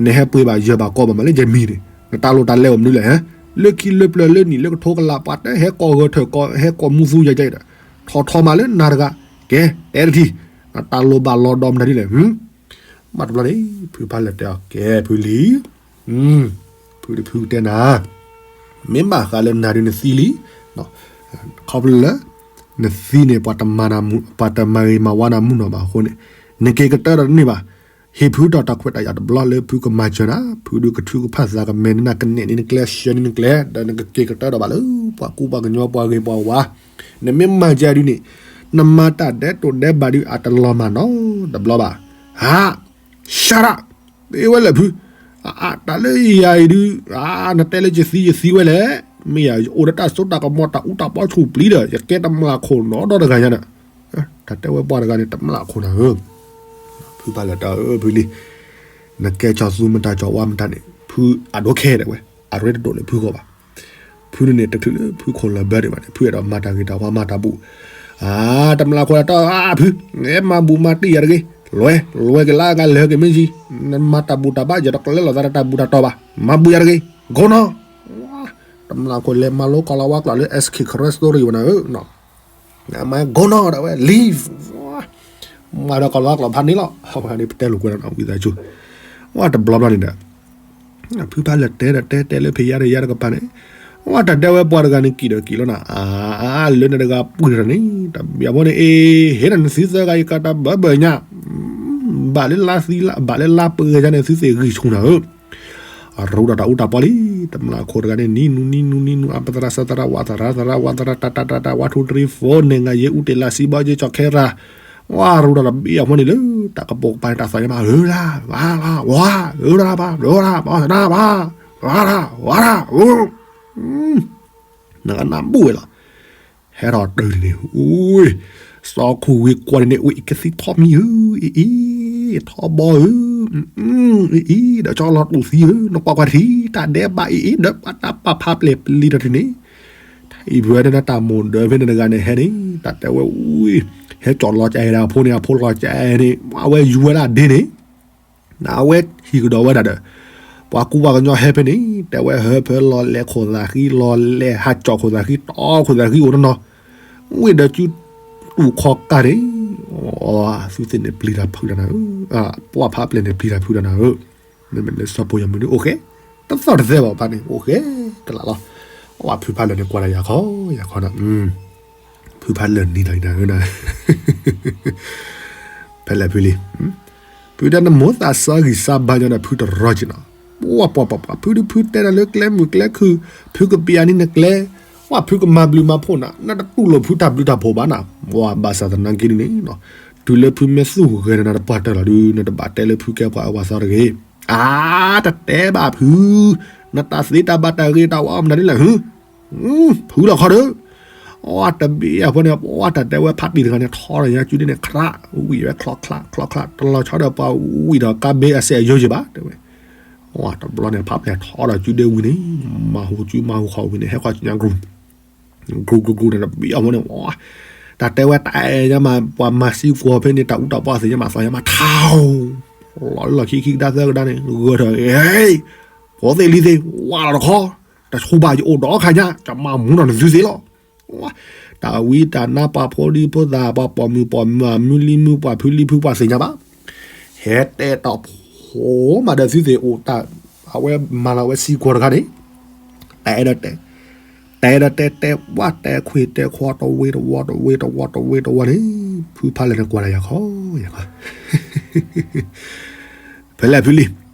နဟဲပှ့ၤဘၣ်ယၢၤဘၣ်ကီဘၣ်မးလၢယမံၤန့ၣ် နတၢ်လိၣ်တၢ်လဲအိၣ်မနုၤလဲၣ်ဧါ, လၢခံလၢပျၢၤလၢနံၣ်လၢကထိကလး ပှၤတဟဲကိးဂၢၢ်ထၢၣ်ကိးဟဲကိးမူသူယၤယဲဒီး, ထီၣ်ထီၣ်မးလၢနၤတဂၤ, ကဲ, တဲတထံၣ်, နတၢ်လိၣ်ဘၣ်လီၤဒီးမတၤဒ်လဲၣ်, ဘၣ်တဘျီန့ၣ် ဖုဖးလဲၢ်တဲအီၤ ကဲဖုလံၤ ဖုတဖုကတဲနၤ, မ့ၢ်ဘၣ်ဃးလၢနၤဒုးနသံလံ, ခီဖျိလၢ နသံန့ၣ် ပှၤတမၤဂ့ၤမၤဝါနၤမုၢ်နီၢ်ဘၣ်အဃိန့ၣ်, နက့ၤကတၢၢ်ဒီးတန့ၢ်ဘၣ်, ဟ့ၣ်ဖုတၢ်ခွဲးတၢ်ယာ်တဘျီလၢဖုကမၤစၢၤနၤ, ဖုဒုးကထုကဖၣ်သးကမဲာ်န့ၢ်နၤ ကနဲၣ်န့ၢ်နကျဲ ဆှၢန့ၢ်နကျဲ ဒီးနကက့ၤကတၢၢ်ဒီးဘၣ်လၢ ပှၤကူပှၤကညီပှၤဂ့ၤပှၤဝါ, နမ့ၢ်မၤကဲဒုးန့ၣ်, နမၤတၢ်ဒဲးတိာ်ဒဲးဘၣ်ဒုး အတလီၤမၢ်နီတဘျီဘၣ်, ဟး ရှၢရၣ်, တ့ဝဲလဲၣ်ဖု, အါ တၢ်လၢယၤအံၤဒုး, အါ နတဲလၢယသံယသံဝဲလဲၣ်, မ့ၢ်ယၤအိၣ်ဒီးတၢ်စိတၢ်ကမီၤတၢ်အူတၢ်ပီဆူၣ်ပျံၤဒီး ယကဲတမျၢ်ခိၣ်နီဒီတဂၤညါဒီး, တၢ်တဲဝဲပှၤတဂၤန့ၣ် တမျၢ်ခိၣ်နၤဧၢ, ဖုဖးလဲၢ်တဲအီၤ ဖုလံၤ, နကဲကၠီၤသူမတၤကၠီၤဝါမတၤန့ၣ် ဖုအဒိခဲတဲဝဲ, အရဲတဒိၣ်လၢဖုဂီၢ်ဘၣ် ဖုန့ၣ်န့ၣ် တချုးလၢဖုခိၣ်လီၤဘၢဒံးဘၣ်န့ၣ် ဖုအဲၣ်ဒိးမၤတၢ်ဂ့ၤတၢ်ဝါမၤတၢ်ဘူၣ်, အါ, တမျၢ်ခိၣ်တၢ်တီၢ်အဖု, အဲၣ်မၤဘူၣ်မၤတံၢ်ယၤတဂ့ၤ, လဲၤလဲၤက့ၤလၢအဂၤလၢာ်ဟဲက့ၤမ့ၢ်ယံၤ, နမၤတၢ်ဘူၣ်တၢ်ဘါ ယတကျဲလီၤသးတၢ်ဘူၣ်တၢ်တီၢ်ဘၣ်, မၤဘူၣ်ယၤတဂ့ၤ, ကိးနီၤ, တမျၢ်ခိၣ်လဲၤမၤလိကီၢ်လီၤဝါကျိာ်လၢ SK Karen Story ဝဲနၤဧၢ မၤကိးနီၤဒၣ်ဝဲ leave, မၤဒီးကီၢ်လီၤဝါကျိာ်ဖးန့ၣ်လီၤ, အဝဲန့ၣ်ပတဲလိာ်ကွဲဒီးဝံသးစူၤ, ဝဲတဘျီဘျီန့ၣ်ဒီး ဖုဖးလၢာ်တဲဒီးတဲတဲလၢဖံးယါဒီးယါတကပၤန့ၣ်, ဝဲတၢ်တဲဝဲပှၤတဂၤန့ၣ်ကံၣ်ဒီးကံၣ်လီၤနၤ, အလၢနတဂၤပှံၢ်တၢ်န့ၣ် တဘၣ်ဖိန့ၣ်အ့ၣ် ဟ့ၣ်နၤနသုသၢဂၤယကၤတၢ်ဘၢဘၢညါ, ဘၣ်လၢလါသံလါ ဘၣ်လၢလါပှဲၤညါန့ၣ် သုသ့ၣ်ဂံၢ်ဆူၣ်နၤဧၢ ရူဒီးတၢ်အူတၢ်ပီလံ, တမျၢ်ခိၣ်တဂၤန့ၣ် နံၤနူနံၤနူနံၤနူ အပသရၣ်စသရၣ် ဝးသရၣ်သရၣ် ဝးသရၣ် တၢ်တၢ်တၢ်တၢ် ဝးထူတရံး ဖိန့ၢ်ငါယဲၢ် အူတ့ၢ်လၢစံဘီက့ၤကၠီခဲရၤ, ဝးရူဒီးတဘ့ၣ်အဖိန့ၣ်လၢ တၢ်ကပိာ်ကပၤန့ၣ်တၢ်သးညါမး ဧၢရၤ ဝါလၤ ဝါ ဧၢရၤဘၣ် ဧၢရၤ ဘီသနၢ်ဘၣ် ဝါရၤ ဝါရၤ အိ နကနၢ်ဘူၣ်ဝဲလီၤ, ဟဲထီၣ်တၢ်န့ၣ် အိ စီၤခိၣ်ဝ့ၤကွၢ်န့ၣ်န့ၣ် ဝ့ၢ်အံၤကသံထီၣ်မံၤဧၢ, အ့ၣ်အ့ၣ် ထီဘီဧၢ, အ့ၣ်အ့ၣ် ဒီးကၠီလီၤတူာ်သံဧၢ, နကွၢ်ကွၢ်ထံ တၢ်ဒဲးဘးအ့ၣ်အ့ၣ် ဒီးပှၤတၢ်ပာ်ဖးပျဲၢ်ပျံၤတၢ်ထံၣ်န့ၣ်, ထံၣ်ဖဲန့ၣ်တၢ်မိၣ်ဒၢဖဲန့ၣ်တဂၤန့ၣ်ဟဲန့ၣ် တၢ်တဲဝဲဝံၤ, ဟဲကၠီလီၤကအဲၣ်ဒၣ်အဖိန့ၣ် အဖိလီၤကအဲၣ်န့ၣ် အဝဲယူၤဝဲဒၣ်ဒ့န့ၣ် နအဝဲဟံၣ်ကဒီးဝဲဒၣ်ဒီး ပှၤကူပှၤကညီဟဲဖဲန့ၣ် တဲဝဲဟၢဖၢလီၤလဲၤခိၣ်သးဃံ လီၤလဲၤဟးကၠီၣ်ခိၣ်သးဃံ တီခိၣ်သးဃံအိၣ်တနီၤ, ဝံၤဒီးကၠူတူၢ်ခီကၢ်န့ၣ်, သုသ့ၣ်န့ၣ်ပျံၤတၢ်ဖုးတၢ်နၤဧၢ, ပှၤဖးပျဲၢ်န့ၣ်ပျံၤတၢ်ဖုးတၢ်နၤဧၢ, မ့မ့ၢ်လၢစီၤပိာ်ယီၤမုၢ်န့ၣ်အိၣ်ဃဲ, တသီၣ်တသဲဘၣ်ဖးန့ၣ် အိၣ်ဃဲကလးလီၤ, အဝဲဖုဖးလၢာ်န့ၣ်ကွၢ်တၢ်ယၤခီ, ယၤခီနၤ ဖုဖးလၢာ်နံၤတၢ်အံၤနၤဧၢနၤ, ဖဲလဲၣ်ဖုလံ, ဖုတဲနမိၢ်သးစၢ်ဂံၢ်စၢ်ဘါညီဒီးဖုတရီက့ၤနီၤ, ပှၤပှၤပှၤပှၤ ဖုဒုးဖုတဲနၤလၢကျဲမုၢ်ကျဲခုၣ်, ဖုကပျံၤနံၤနကျဲ, ပှၤဖုကမၤဘျုးမၤဖှိၣ်နၤ နတတူၢ်လိာ်ဖုတၢ်ဘျုးတၢ်ဖှိၣ်ဘၣ်နၤ, ပှၤဘၣ်ဆၣ်သနာ်က့န့ၣ်, တုၤလၢဖုမ့ၢ်သူၣ်ဂဲၤနၤတပှၢ်တၢၢ်လီၤဒုး နတဘၣ်တဲလၢဖုကဲပှၤအၢပှၤသီတဂ့ၤ, အါ တတဲဘၣ်ဖု, နတၢ်သ့တၢ်ဘၣ်တၢ်ဂ့ၤတၢ်ဝါအီၣ်မနုၤဒ်လဲၣ်ဟု ဖုလီၤခီဒီး, အတဘ့ၣ်အဖိန့ၣ် ပှၤတၢ်တဲဝဲဖးတံၢ်တဂၤန့ၣ် ထီဒီးညါကၠူဒ့န့ၣ် ခြး, ဝံၣ်ဝဲချီချး ချီချး တလီၤဆီဒီးပှၤဝံၣ်ဒီးကါဘ့အစဲးအယိယ့ၤဘၣ် တဲဝဲ, တဘျီန့ၣ် ဖးပျဲၢ်ထီဒီးကၠူဒ့ဝံၤန့ၣ်, မၤဟူကၠူမၤဟူဃီဝံၤန့ၣ် ဟဲဃီကညါ ကရူၢ်ကရူၢ်ကရူၢ်န့ၣ် တဘ့ၣ်အဖိန့ၣ်, တၢ်တဲဝဲတၢ်အဲၣ်ညါမး ပှၤမၤစံကွီၤဖဲန့ၣ် တၢ်အူတၢ်ပီၢ်သ့ၣ်ညါမး သီညါမး ထီ, လီၤလၢလီၢ်ခံခံကဒါသၢကဒါန့ၣ် ဂၢၢ်ထီၣ်, ဖိသ့ၣ်လံၤသ့ၣ် ဝါလီၤတခီ, တဆူဘၣ်ယအိၣ်ဒီးခါညါ ကမၤမူနီၢ်နသုသ့ၣ်လီၤ, တၢ်ဝံတၢ်နါပှၤဖိဒံဖိသၣ် ပှၤပိာ်မုၣ်ပိာ်မုၣ် မုၢ်လံမုၢ်ပှၢ်ဖုလံဖုပှၢ်သ့ၣ်ညါဘၣ်, ဟဲတဲတီၢ်ဖိမးဒီးသုသ့ၣ်အိၣ်တၢ်, အဝဲမၤလီၤဝဲစံကွီၤတခါန့ၣ်, တအဲၣ်ဒိးတဲ, တအဲၣ်ဒိးတဲတဲဝဲတဲခွ့ၣ်တဲခွီတဝ့ၤတဝီ တဝ့ၤတဝီ တဝ့ၤတဝီန့ၣ်, ဖုဖးလၢာ်န့ၣ်ကွၢ်တၢ်ယၤခီ, ယၤခီ ဖဲလဲၣ်ဖုလံ,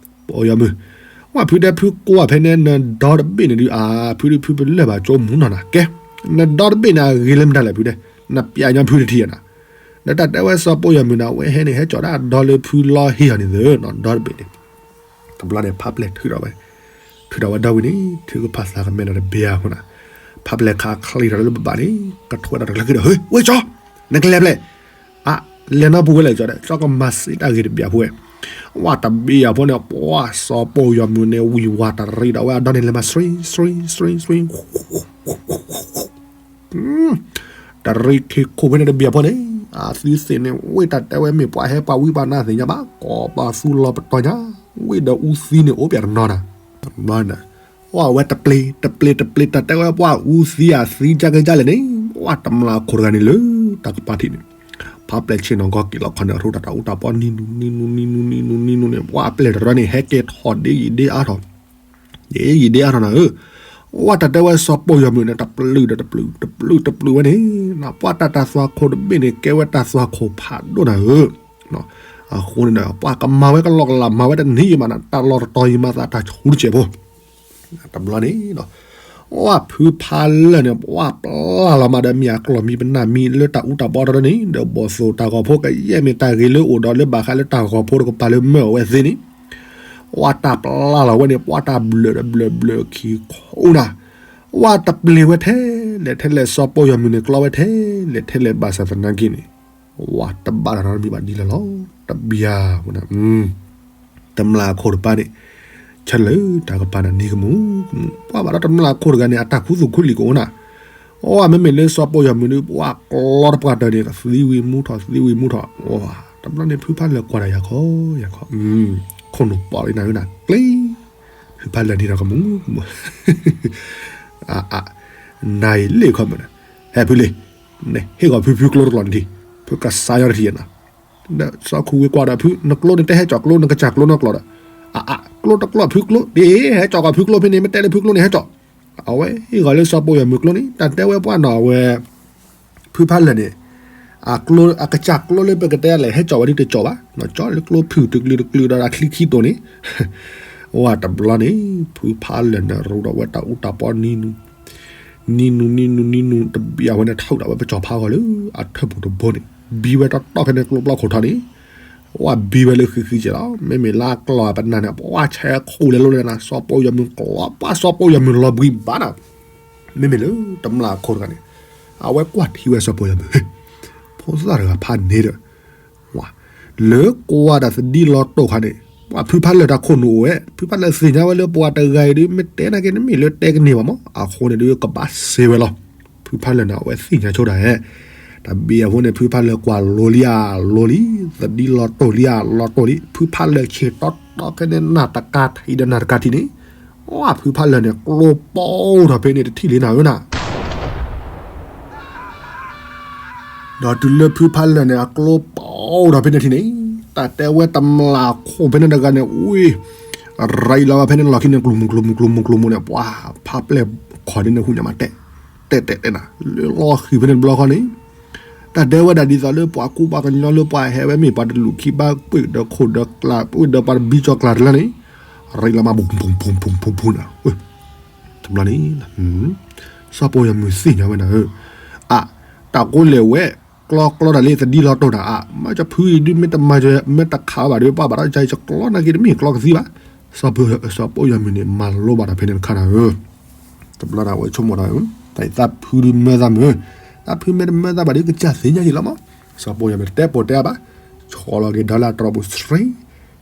ပိာ်ယီၤမုၢ်, ဝဲဖုတဲဖုကွၢ်ဖဲန့ၣ် နဒီတဘ့ၣ်န့ၣ်ဒုး အါ ဖုဒုးဖုပလၢၢ်ဘၣ်ကၠိမူနီၢ်နၤ ကဲ, နဒီတဘ့ၣ်န့ၣ် အဂ့ၤလၢမတၤလဲၣ်ဖုတဲ, နပျဲညါဖုတထံၣ်နၤ, ဒီးတၢ်တဲဝဲစီၤပိာ်ယီၤမုၢ်န့ၣ် အဝဲဟဲန့ၣ် ဟဲကၠီၤဒၣ်ဒီလၢဖုလီဟ့ၣ်အီၤန့ၣ်သၢနီၤ ဒီတဘ့ၣ်န့ၣ်, တဘျီန့ၣ် ဖးပျဲၢ်ထုးထီၣ်ဝဲ, ထုးထီၣ်ဝဲဒီဝံၤန့ၣ် ထုကဖၣ်သးကမဲဒီးတဘ့ၣ်အဃိနၤ, ဖးပျဲၢ်ခးချံထီၣ်လၢဘၣ်န့ၣ်, ကထွဲဒီးတကျၢၤက့ၤဒီး ဟ့ ဝဲကၠီ, နကလဲၤဖဲလဲၣ် အါ, လဲၤနီၢ်ပူၤဝဲလဲၣ်ကၠီဒီး ကၠီကမၤစ့တၢ်ဂ့ၤတဘ့ၣ်အဖိဝဲ, ဝဲတဘ့ၣ်အဖိန့ၣ် ပှၤစီၤပိာ်ယီၤမုၢ်န့ၣ် ဝံၢ်ဝါတရံးဒီးဝဲအဒီန့ၣ် လဲၤမၤ စရံ စရံ စရံ စရံ တရံးခံခိၣ်ဖဲန့ၣ်တဘ့ၣ်အဖိန့ၣ်, အသုသ့ၣ်န့ၣ် ဝဲတၢ်တဲဝဲမ့ၢ်ပှၤဟဲပှၤဝံပှၤနါသ့ၣ်ညါဘၣ် ကိးပသူလီၤပတီၢ်ညါ, ဝဲဒီးအူသံန့ၣ်အိၣ်ပျဲတနီၤနၤ, တဘျီန့ၣ် ဝဲတပျ့ၤ တပျ့ၤ တပျ့ၤ တၢ်တဲဝဲပှၤအူသံအသံကကဲလဲၣ်န့ၣ်, ဝဲတမျၢ်ခိၣ်တဂၤန့ၣ်လၢတၢ်ကပၤထံးန့ၣ်, ဖးပျဲၢ်ဆ့ၣ်နီၤကီၢ်က့ၤလီၤခီန့ၣ် အရူတၢ်တၢ်အူတၢ်ပီနံၤနူနံၤနူနံၤနူနံၤနူနံၤနူန့ၣ် ပှၤပျဲၢ်တရၢန့ၣ် ဟဲက့ၤထီၣ်ဒ်ယံာ်ဒ်အါထီၣ်, ဒ်ယံာ်ဒ်အါထီၣ်နၤဧၢ, ဝဲတၢ်တဲဝဲစီၤပိာ်ယီၤမုၢ်န့ၣ် တပျုာ်ဒီးတပျုာ် တပျုာ်တပျုာ်ဝဲန့ၣ်, ပှၤတၢ်တၢ်သွၣ်ခိၣ်တဘ့ၣ်န့ၣ် ကဲဝဲတၢ်သွၣ်ခိၣ်ဖးဒိၣ်နၤဧၢ, အဃိန့ၣ်ဒီး ပှၤကမၤဝဲကလီကလး မၤဝဲတနံၤယံာ်မးနၤ တၢ်လီၢ်တတီၤယံာ်မးသးတၢ်ဆူတစဲးဖိ, တဘျီန့ၣ် ဝဲဖုဖးလၢာ်န့ၣ် ပှၤပျၢ်လီၤမးဒီးမ့ၢ်အကျီၢ်မံပနၢ်မံလၢတၢ်အူတၢ်ပီတရၢန့ၣ် ဒီးဘီၣ်သိၣ်တၢ်ဂီၤဖိကယဲၢ်မ့ၢ်တၢ်ဂ့ၤလၢအိၣ်ဒီးလၢဘၣ်ဃးလၢတၢ်ဂီၤဖိတကပၤလၢမၢအဝဲသ့ၣ်န့ၣ်, ပှၤတၢ်ပျၢ်လီၤဝဲန့ၣ် ပှၤတၢ်ဘျၢၣ်ဒီးဘျၢၣ်ဘျၢၣ်ခံခိၣ်နၤ, ဝဲတပျ့ၤဝဲထဲလဲၣ်ထဲလဲၣ် စီၤပိာ်ယီၤမုၢ်န့ၣ် ကျီဝဲထဲလဲၣ်ထဲလဲၣ်ဘၣ်ဆၣ်သနာ်က့န့ၣ် ဝဲတဘၣ်တၢ်နီတမံၤဘၣ်ဒ်လဲၣ်လီၤ, တဘၣ်ဝဲန့ၣ် တမျၢ်ခိၣ်တပၤန့ၣ် ဆၢလၢတၢ်ကပၤန့ၣ် နံၤကမူၣ်ကမူၣ် ပှၤဘၣ်ဒီးတမျၢ်ခိၣ်တဂၤန့ၣ် အတၢ်ခူသူၣ်ခူလံၤကအိၣ်နၤ, အိၣ် မ့မ့ၢ်လၢစီၤပီယီၤမုၢ်ဒုး ပှၤကျီတပှၢ်တၢၢ်န့ၣ် သံဝံၤမူထီၣ် သံဝံၤမူထီၣ် အိၣ် တဘျီန့ၣ် ဖုဖးလၢာ်ကွၢ်တၢ်ယၤခီ ယၤခီ ခိၣ်နူာ်ပီၣ်လံနၤဧၢနၤ ကျ့ ဖုဖးလၢာ်န့ၣ်ဒီးကမူၤကမူၤ နၤအံၤလ့ၣ်ခီမုၢ်နၤ ဟဲဖုလံ နဟ့ၣ်ဂီၤဖုဖုကျိတကျိာ်န့ၣ်ထံ ဖုကစၢ်ယွၤတထံၣ်နၤ ဒီးစီၤခူဝ့ၢ်ကွၢ်ဒီးဖု နကျိန့ၣ် တဟဲကၠီၣ်ကျိ နကစၢ်ကျိနီတကျိာ်ဒီး အ အ ကျိတကျိာ်ဖုကျိ ဒ်ဟဲကၠီၣ်ကီၢ်ဖုကျိဖဲန့ၣ် မ့ၢ်တဲလၢဖုကျိန့ၣ် ဟဲကၠီၣ် အဝဲဟ့ၣ်ဂီၤလၢစီၤပီယီၤမုၢ်ကျိန့ၣ် တၢ်တဲဝဲပှၢ်နီၤ အဝဲ ဖုဖးလၢာ်န့ၣ် အကစၢ်ကျိလၢပကတဲလဲၣ် ဟဲကၠီၣ်ဝဲဒ်တကၠီၣ်ဘၣ် ကၠီၣ်လၢကျိဖုၣ်တကလုာ်တကလုာ်ဒီး အချံခံတိၢ်န့ၣ် အိၣ်တဘျီန့ၣ် ဖုဖးလၢာ်န့ၣ် ရူဒီးဝဲတၢ်အူတၢ်ပီနံၤနူၤ နံၤနူၤ နံၤနူၤ နံၤနူၤ တဘံၣ်အဝဲန့ၣ် ထုးဒီးဝဲပစီၤဖါဂီၤလၢ အထၢၣ်ပူၤတဘိန့ၣ် ဘံဝဲတီတီခဲန့ၣ် ကျိပျီခိၣ်ထီန့ၣ် ဝဲဘံဝဲလၢဃံဃံကဲလီၤ မ့မ့ၢ်လၢအကျီၢ်ပနၢ်န့ၣ် ပှၤဆဲးခိၣ်လဲၤလိၤလဲၤနၤ စီၤပီယီၤမုၢ်ကျီ ပှၤစီၤပီယီၤမုၢ်လီၤဘှံးဘၣ်နၤ မ့မ့ၢ်လၢတမျၢ်ခိၣ်တဂၤန့ၣ် အဝဲကွၢ်ထံဝဲစီၤပီယီၤမုၢ် ဖိသၣ်တဂၤဖးန့ၣ်ဒီး လၢကွၢ်ဒီးသဒံလီၤတိာ်ခါန့ၣ် ပှၤဖုဖးလၢာ်တၢ်ခိၣ်နူာ်အိၣ်ဝဲ ဖုဖးလၢာ်သ့ၣ်ညါဝဲလၢပှၤတဂၤအံၤဒုး မ့ၢ်တဲနာ်က့ နမ့ၢ်လၢတဲကန့ၢ်ဘၣ်မး အဃိန့ၣ်ဒုး ကဘၣ်စံးဝဲလီၤ ဖုဖးလၢာ်န့ၣ် အဝဲသ့ၣ်ညါဆိဒၣ်ဟဲ တဘံၣ်အဃိန့ၣ် ဖုဖးလၢာ်ကွၢ်လိၤလံဧါ လိၤလံ သဒံလီၤတိာ်လံဧါ လီၤတိာ်လံ ဖုဖးလၢာ်ဆ့ၣ်တီတီခဲန့ၣ် နၢ်တကါထံးဒီးနၢ်တကါထံးန့ၣ် ဝဲဖုဖးလၢာ်န့ၣ် ကျိပိၢ်ထီၣ်ဖဲန့ၣ်တထံၣ်လံနၤဧၢနၤ ဒီးတုၤလၢဖုဖးလၢာ်န့ၣ် အကျိပိၢ်ထီၣ်ဖဲန့ၣ်ထံၣ်န့ၣ် တၢ်တဲဝဲတမျၢ်ခိၣ်ဖဲန့ၣ်တဂၤန့ၣ် ဝ့ၢ် ရံလီၤဝဲဖဲန့ၣ်လီၢ်ခံန့ၣ် ကျိၤမူၤကျိၤမူၤကျိၤမူၤကျိၤမူၤန့ၣ် ပှၤဖးပျဲၢ်ခီၣ်န့ၣ် ဟူညါမးတဲ တဲတဲတဲနၤ လၢလီၢ်ဃံၤဖဲန့ၣ်တဘျီဃီန့ၣ် တၢ်တဲဝဲဒၣ်ဒ်သိးလၢပှၤကူပှၤကညီလၢပှၤဟဲဝဲမ့ၢ်ပှၤတလူၢ်ခံဘၣ် ပှ့ၤဒီးခိၣ်ဒီးကျး ပှ့ၤဒီးပှၤတဘံကၠီၤကျးတလၢန့ၣ် ရံလီၤမး ပူၤပူၤပူၤပူၤပူၤပူၤနၤ တဘျီန့ၣ် စီၤပီယီၤမုၢ်သ့ၣ်ညါဝဲနၤဧၢ အ တၢ်ကိးလဲၣ်ဝဲ ကျီကျီတၢ်လၢသဒံလီၤတိာ်နၤ အ မ့ၢ်ကဖုအံၤဒုးမ့ၢ်တမၤ မ့ၢ်တခးဘၣ်ဒီး ပှၤဘၣ်ဒီးကၢအံၤ ကကျီနာ်က့တမ့ၢ်ကျီကသံဘၣ် စီၤပီယီၤမုၢ်န့ၣ် မၤလိဘၣ်တၢ်ဖဲန့ၣ်တခါနၤဧၢ တဘျီန့ၣ် အဝဲဆိကမိၣ်ဒီး တၢ်သးဖုဒုးမၢသးမုာ် သးဖုမ့ၢ်တမၢသးဘၣ်ဒီး ကစၢ်သ့ၣ်ညါက့ၤလီၤမး စီၤပီယီၤမုၢ်တဲပိာ်တဲအါဘၣ် ဆီလီၤက့ၤဒီလၢအတြီပူၤ စရ့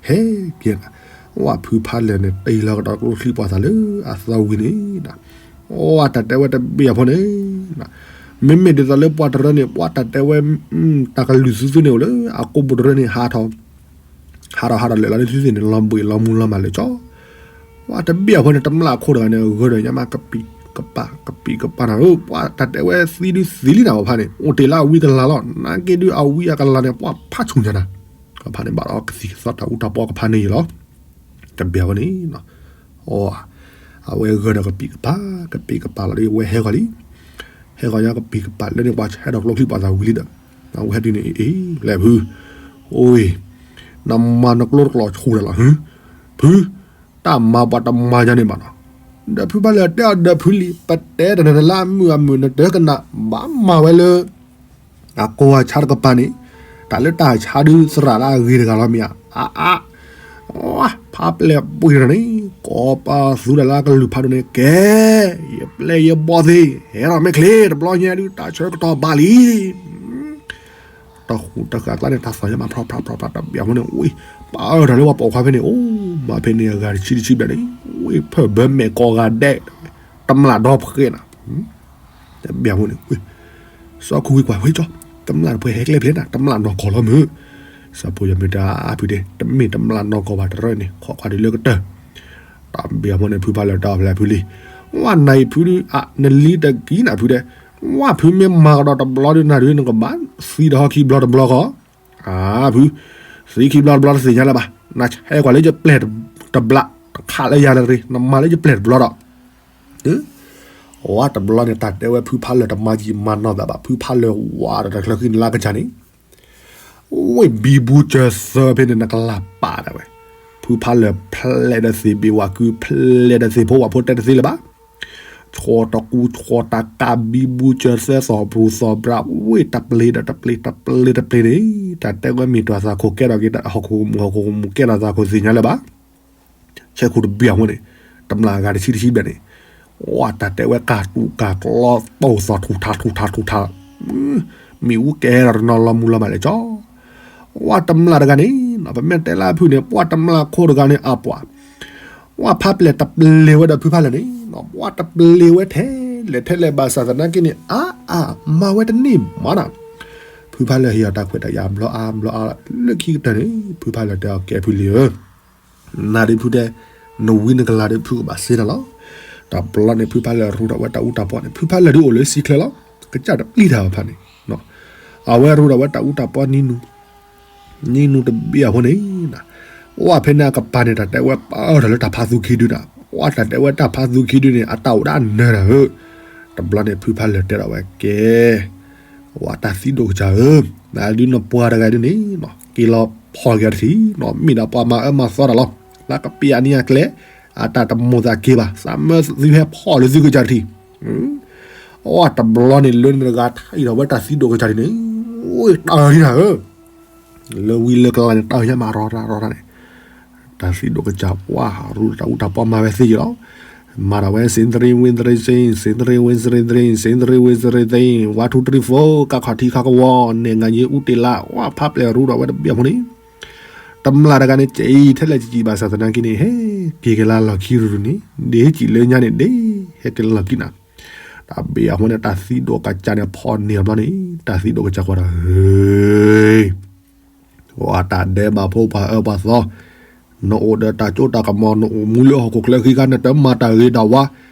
ဟဲက့ၤနၤ ဝဲဖုဖးလၢာ်န့ၣ် တ့ၢ်လီၤကဒီးကျိချံပှၤသးလၢအသီဝံၤန့ၣ် အိၣ်တၢ်တဲဝဲတဘ့ၣ်အဖိန့ၣ် မ့မ့ၢ်ဒ်သိးလၢပှၤတရၢန့ၣ် ပှၤတၢ်တဲဝဲ တၢ်ကလုၢ်သုသုန့ၣ်အိၣ်လၢ အကိာ်ပူၤတရၢန့ၣ် ဟးထီၣ် ဟးထီၣ်ဟးထီၣ်လၢာ်လီၤလၢသုသ့ၣ်န့ၣ် လီၤဘှံးလီၤမူလီၤမၢ်လၢာ်ကၠီ ပှၤတဘ့ၣ်အဖိန့ၣ် တမျၢ်ခိၣ်တဂၤန့ၣ် ဂၢၢ်ဒီးညါမး ကပံာ်ကပၤ ကပံာ်ကပၤနၤဧၢ ပှၤတၢ်တဲဝဲသံဒုးသံလံနၤ ပှၤဖးန့ၣ် အိၣ်တ့ၢ်လၢအဝံအကလၤလီၤ နာ်က့ဒုးအဝံအကလၤန့ၣ် ပှၤဖးဆူၣ်ညါနၤ ပှၤဖးန့ၣ် ဘၣ်ဒီးကသံၣ်ကသီတၢ်အူတၢ်ပီကဖးန့ၣ်အံၤလီၤ တဘ့ၣ်အဖိန့ၣ် အဝဲဂၢၢ်ဒီးကပံာ်ကပၤ ကပံာ်ကပၤလီၤဒီး ဝဲဟဲဂီၤလံ ဟဲဂီၤညါကပံာ်ကပၤလၢန့ၣ် ပှၤဆဲးထီၣ်ကျိချံပှၤသးဝံၤလံဒီး အဝဲဟဲတုၤန့ၣ် အ့ လဲၣ်ဖု အိၣ် နမၤနကျိတကျိာ်ဆူၣ်ဒီးလီၤ ဖု ဖု တၢ်မၤပှၤတမၤယၤန့ၣ်ဘၣ်နီၤ ဒီးဖုဖးလၢာ်တဲအီၤဒီးဖုလံ ပတဲတနၤလၢအမုာ်အမုာ်နတကနၣ် ဘၣ်မၤဝဲလၢ အကိာ်အဆါတကပၤန့ၣ် တၢ်လၢတၢ်ဆါဒုးသရၣ်လၢအဂ့ၤတဂၤလီၤမ့ၢ်ဧါ အါအါ ဖးပျဲၢ်ပှ့ၤထီၣ်န့ၣ် ကိးပသူဒီးလၢကလုၢ်ဖးဒိၣ်န့ၣ် ကဲ ယပျဲၢ်ယဘီၣ်သ့ ဟဲထီၣ်မ့ၢ်ချ့ တဘျီညါဒုး တၢ်ဆၢကတီၢ်ဘၣ်လံ တၢ်ဟူးတၢ်ဃာ်ကျါန့ၣ် တၢ်သီၣ်ညါမး ဖြီဖြီဖြီဖြီ တဘ့ၣ်အဖိန့ၣ် ဝံၤ ပာ်အၢၣ်တၢ်လၢပှၤပိာ်ခွါဖဲန့ၣ် အိၣ်မးဖဲန့ၣ် အဂၤတဆံတဆံဘျဲၣ်န့ၣ် ဝံၤ ဖၢၣ်ဘၢမဲာ်ကိးဂၤဒဲး တမျၢ်ဒီဖှဲးနၤ တဘ့ၣ်အဖိန့ၣ် စီၤခူဝ့ၢ်ကွၢ်ဝဲကၠီ တမျၢ်တဖှဲးဟဲကျဲဖျဲးနၤ တမျၢ်နီၢ်ကီၢ်လီၤမုာ် စီၤဖိယီၤမုၢ်တၢ်အါဖုဒဲး တမ့ၢ်တမျၢ်နီၢ်ကီၢ်ဘၣ်တရၢန့ၣ် ခိးခွါဒုးလၢကတၢၢ် တဘ့ၣ်အဖိန့ၣ် ဖုဖးလၢာ်တၢ်အီၣ်ဖျဲၣ်ဖုလံ ဝဲနၤအံၤဖုဒုး အ နလံတကံနၤဖုဒဲး ဝဲဖုမ့ၢ်မၤကဒီးတဘျီဒုးနၤဒုး နကဘၣ်သံဒီးဟီခံဘျီတဘျီဃီ အါဖု သံခံဘျီတဘျီတသ့ၣ်ညါလၢၤဘၣ် နဆဲးကွၢ်လၢယပျဲၢ်တဘျီ တခးလၢယၤတရံး နမၤလၢယပျဲၢ်တဘျီဒီး ဝဲတဘျီန့ၣ် တၢ်တဲဝဲဖုဖးလၢာ်တမၤယံာ်မၤနီၢ်ဘၣ်ဘၣ် ဖုဖးလၢာ်ဝးဒီးတၢ်ချၢဃံန့ၣ်လၢကစၢ်န့ၣ် ဝ့ၢ်ဘံဘူစၢၤသၢဖဲန့ၣ် နကလၤပာ်ဒၣ်ဝဲ ဖုဖးလၢာ်ဖျဲးဒီးသ့ၣ်ဘ့ၣ်ဝးကု ဖျဲးဒီးသ့ၣ်ဖိဝးဖိတဲတသ့လၢၤဘၣ် ဆီၣ်တကူဆီၣ်တကးဘံဘူစၢၤသၢသီၣ်ပူၤသီၣ်ဘြၣ် ဝ့ၢ်တပျ့ၤဒီးတပျ့ၤ တပျ့ၤတပျ့ၤန့ၣ် တၢ်တဲဝဲမ့ၢ်တၢ်သးခိၣ်ကဲထီၣ်က့ၤ ဟီၣ်ခိၣ်မူဟီၣ်ခိၣ်မူကဲထီၣ်သးခိၣ်သ့ၣ်ညါလၢၤဘၣ် ဆဲးခိၣ်တဘ့ၣ်အဃိန့ၣ် တမျၢ်အဂၤတဆံတဆံဘျဲၣ်န့ၣ် ဝဲတၢ်တဲဝဲကၢ်တူာ်ကၢ်ကျီ ပိၢ်သီၣ်ထူၣ်ထါထူၣ်ထါထူၣ်ထါ မ့ၣ်အူကဲထီၣ်တနီၤလီၤမူလီၤမးလဲၣ်ကၠီ ဝဲတမျၢ်တဂၤန့ၣ် ပမ့ၢ်တဲလၢအဖုၣ်န့ၣ် ပှၤတမျၢ်ခိၣ်တဂၤန့ၣ် အပှၤ ဝဲဖးပျဲၢ်တပျ့ၤဝဲဒီးဖုဖးလၢာ်န့ၣ် ဝဲတပျ့ၤဝဲထဲ လဲၤထဲလဲၤဘၣ်ဆၣ်သနာ်က့န့ၣ် အါအါမၤဝဲတန့ၢ်မးနီၤ. ဖုဖးလၢာ်ဟ့ၣ်အီၤတၢ်ခွဲးတၢ်ယာ်ဘျီအါဘျီအါ လၢခံကတၢၢ်န့ၣ် ဖုဖးလၢာ်တဲအီၤ ကဲဖုလံၤဧၢ, နၤဒုးဖုတဲ, နဝံနကလၤဒုးဖုကဘၣ်စ့နၤလီၤ. တဘျီန့ၣ် ဖုဖးလၢာ်ရူထီၣ်ဝဲတၢ်အူတၢ်ပီန့ၣ် ဖုဖးလၢာ်ဒုးအိၣ်လၢစံၣ်ချၢလီၤ. ကစၢ်တပျံၤတၢ်ဘၣ်ဖးန့ၣ် အဝဲရူထီၣ်ဝဲတၢ်အူတၢ်ပီနံၤနူၤ နံၤနူၤတဘ့ၣ်အဃိန့ၣ်, ဝဲဖဲန့ၣ်အကပၤန့ၣ် တၢ်တဲဝဲပာ်အၢထီၣ်လၢတၢ်ဖးသူခံဒုနၤ, ဝဲတၢ်တဲဝဲတၢ်ဖးသူခံဒုန့ၣ် အတၢ်အိၣ်ဒၣ်နၢၤတၢ်ဧၢ. တဘျီန့ၣ် ဖုဖးလၢာ်တဲထီၣ်ဝဲကဲ, ဝဲတၢ်သံဒိၣ်ကစၢ်ဧၢ, နဒုးနပှၤတဂၤဒုန့ၣ် က့ၤလီၤဖီၣ်က့ၤတထံၣ်, မ့ၢ်ဒၣ်ပှၤမၤအၢမၤသီတၢ်လီၤ, လၢကပျဲနံၤအကျဲ, အတၢ်တမိၣ်သးက့ၤဘၣ်, သးမၢသုဟဲဖီၣ်လၢသုကစၢ်တထံၣ် အတဘျီန့ၣ် လၢန့ၣ်တဂၤထံၣ်ထီၣ်ဝဲတၢ်သံဒိၣ်ကစၢ်ဒုန့ၣ်, အိၣ်တၢ်အၢနၤဧၢ, လၢဝံလၢကလၤန့ၣ် တၢ်အၢယါမးရီတၢ်ရီတၢ်န့ၣ်, တၢ်သံဒိၣ်ကစၢ်ပှၢ်ရူတၢ်အူတၢ်ပီမၤဝဲသ့ယလီၤ. မၤထီၣ်ဝဲ စ့သရ့ဝ့သရ့စ့, စ့သရ့ဝ့သရ့သ့, စ့သရ့ဝ့သရ့သ့, one two three four ကခီၣ်ထံခီကဝီၤ နဲၣ်ငါယ့အူတ့ၢ်လါ ဝဲဖးပျဲၢ်ရူထီၣ်ဝဲတဘ့ၣ်အဃိန့ၣ်, တမျၢ်တဂၤန့ၣ် ကဲအံၤထဲလဲၣ်စံးဘၣ်ဆၣ်သနာ်က့န့ၣ် ဟဲက့ၤက့ၤလၢလီၢ်ခံရူန့ၣ် ဒ်ဟဲကံၣ်လၢညါန့ၣ် ဒ်ဟဲက့ၤလၢလီၢ်ခံနၤ, တၢ်ဘ့ၣ်အဃိန့ၣ် တၢ်သံဒိၣ်ကစၢ်န့ၣ် ဖီၣ်န့ၢ်အဘျီန့ၣ် တၢ်သံဒိၣ်ကစၢ်ကွၢ်တၢ် ဝဲတၢ်ဒဲးဘးဖိပှၤအၢပှၤသီ, နအိၣ်ဒီးတၢ်စိတၢ်ကမီၤ နအိၣ်မူလၢဟီၣ်ခိၣ်ချၢဃံခါ နတမၤတၢ်ဂ့ၤဒၣ်ဝါ,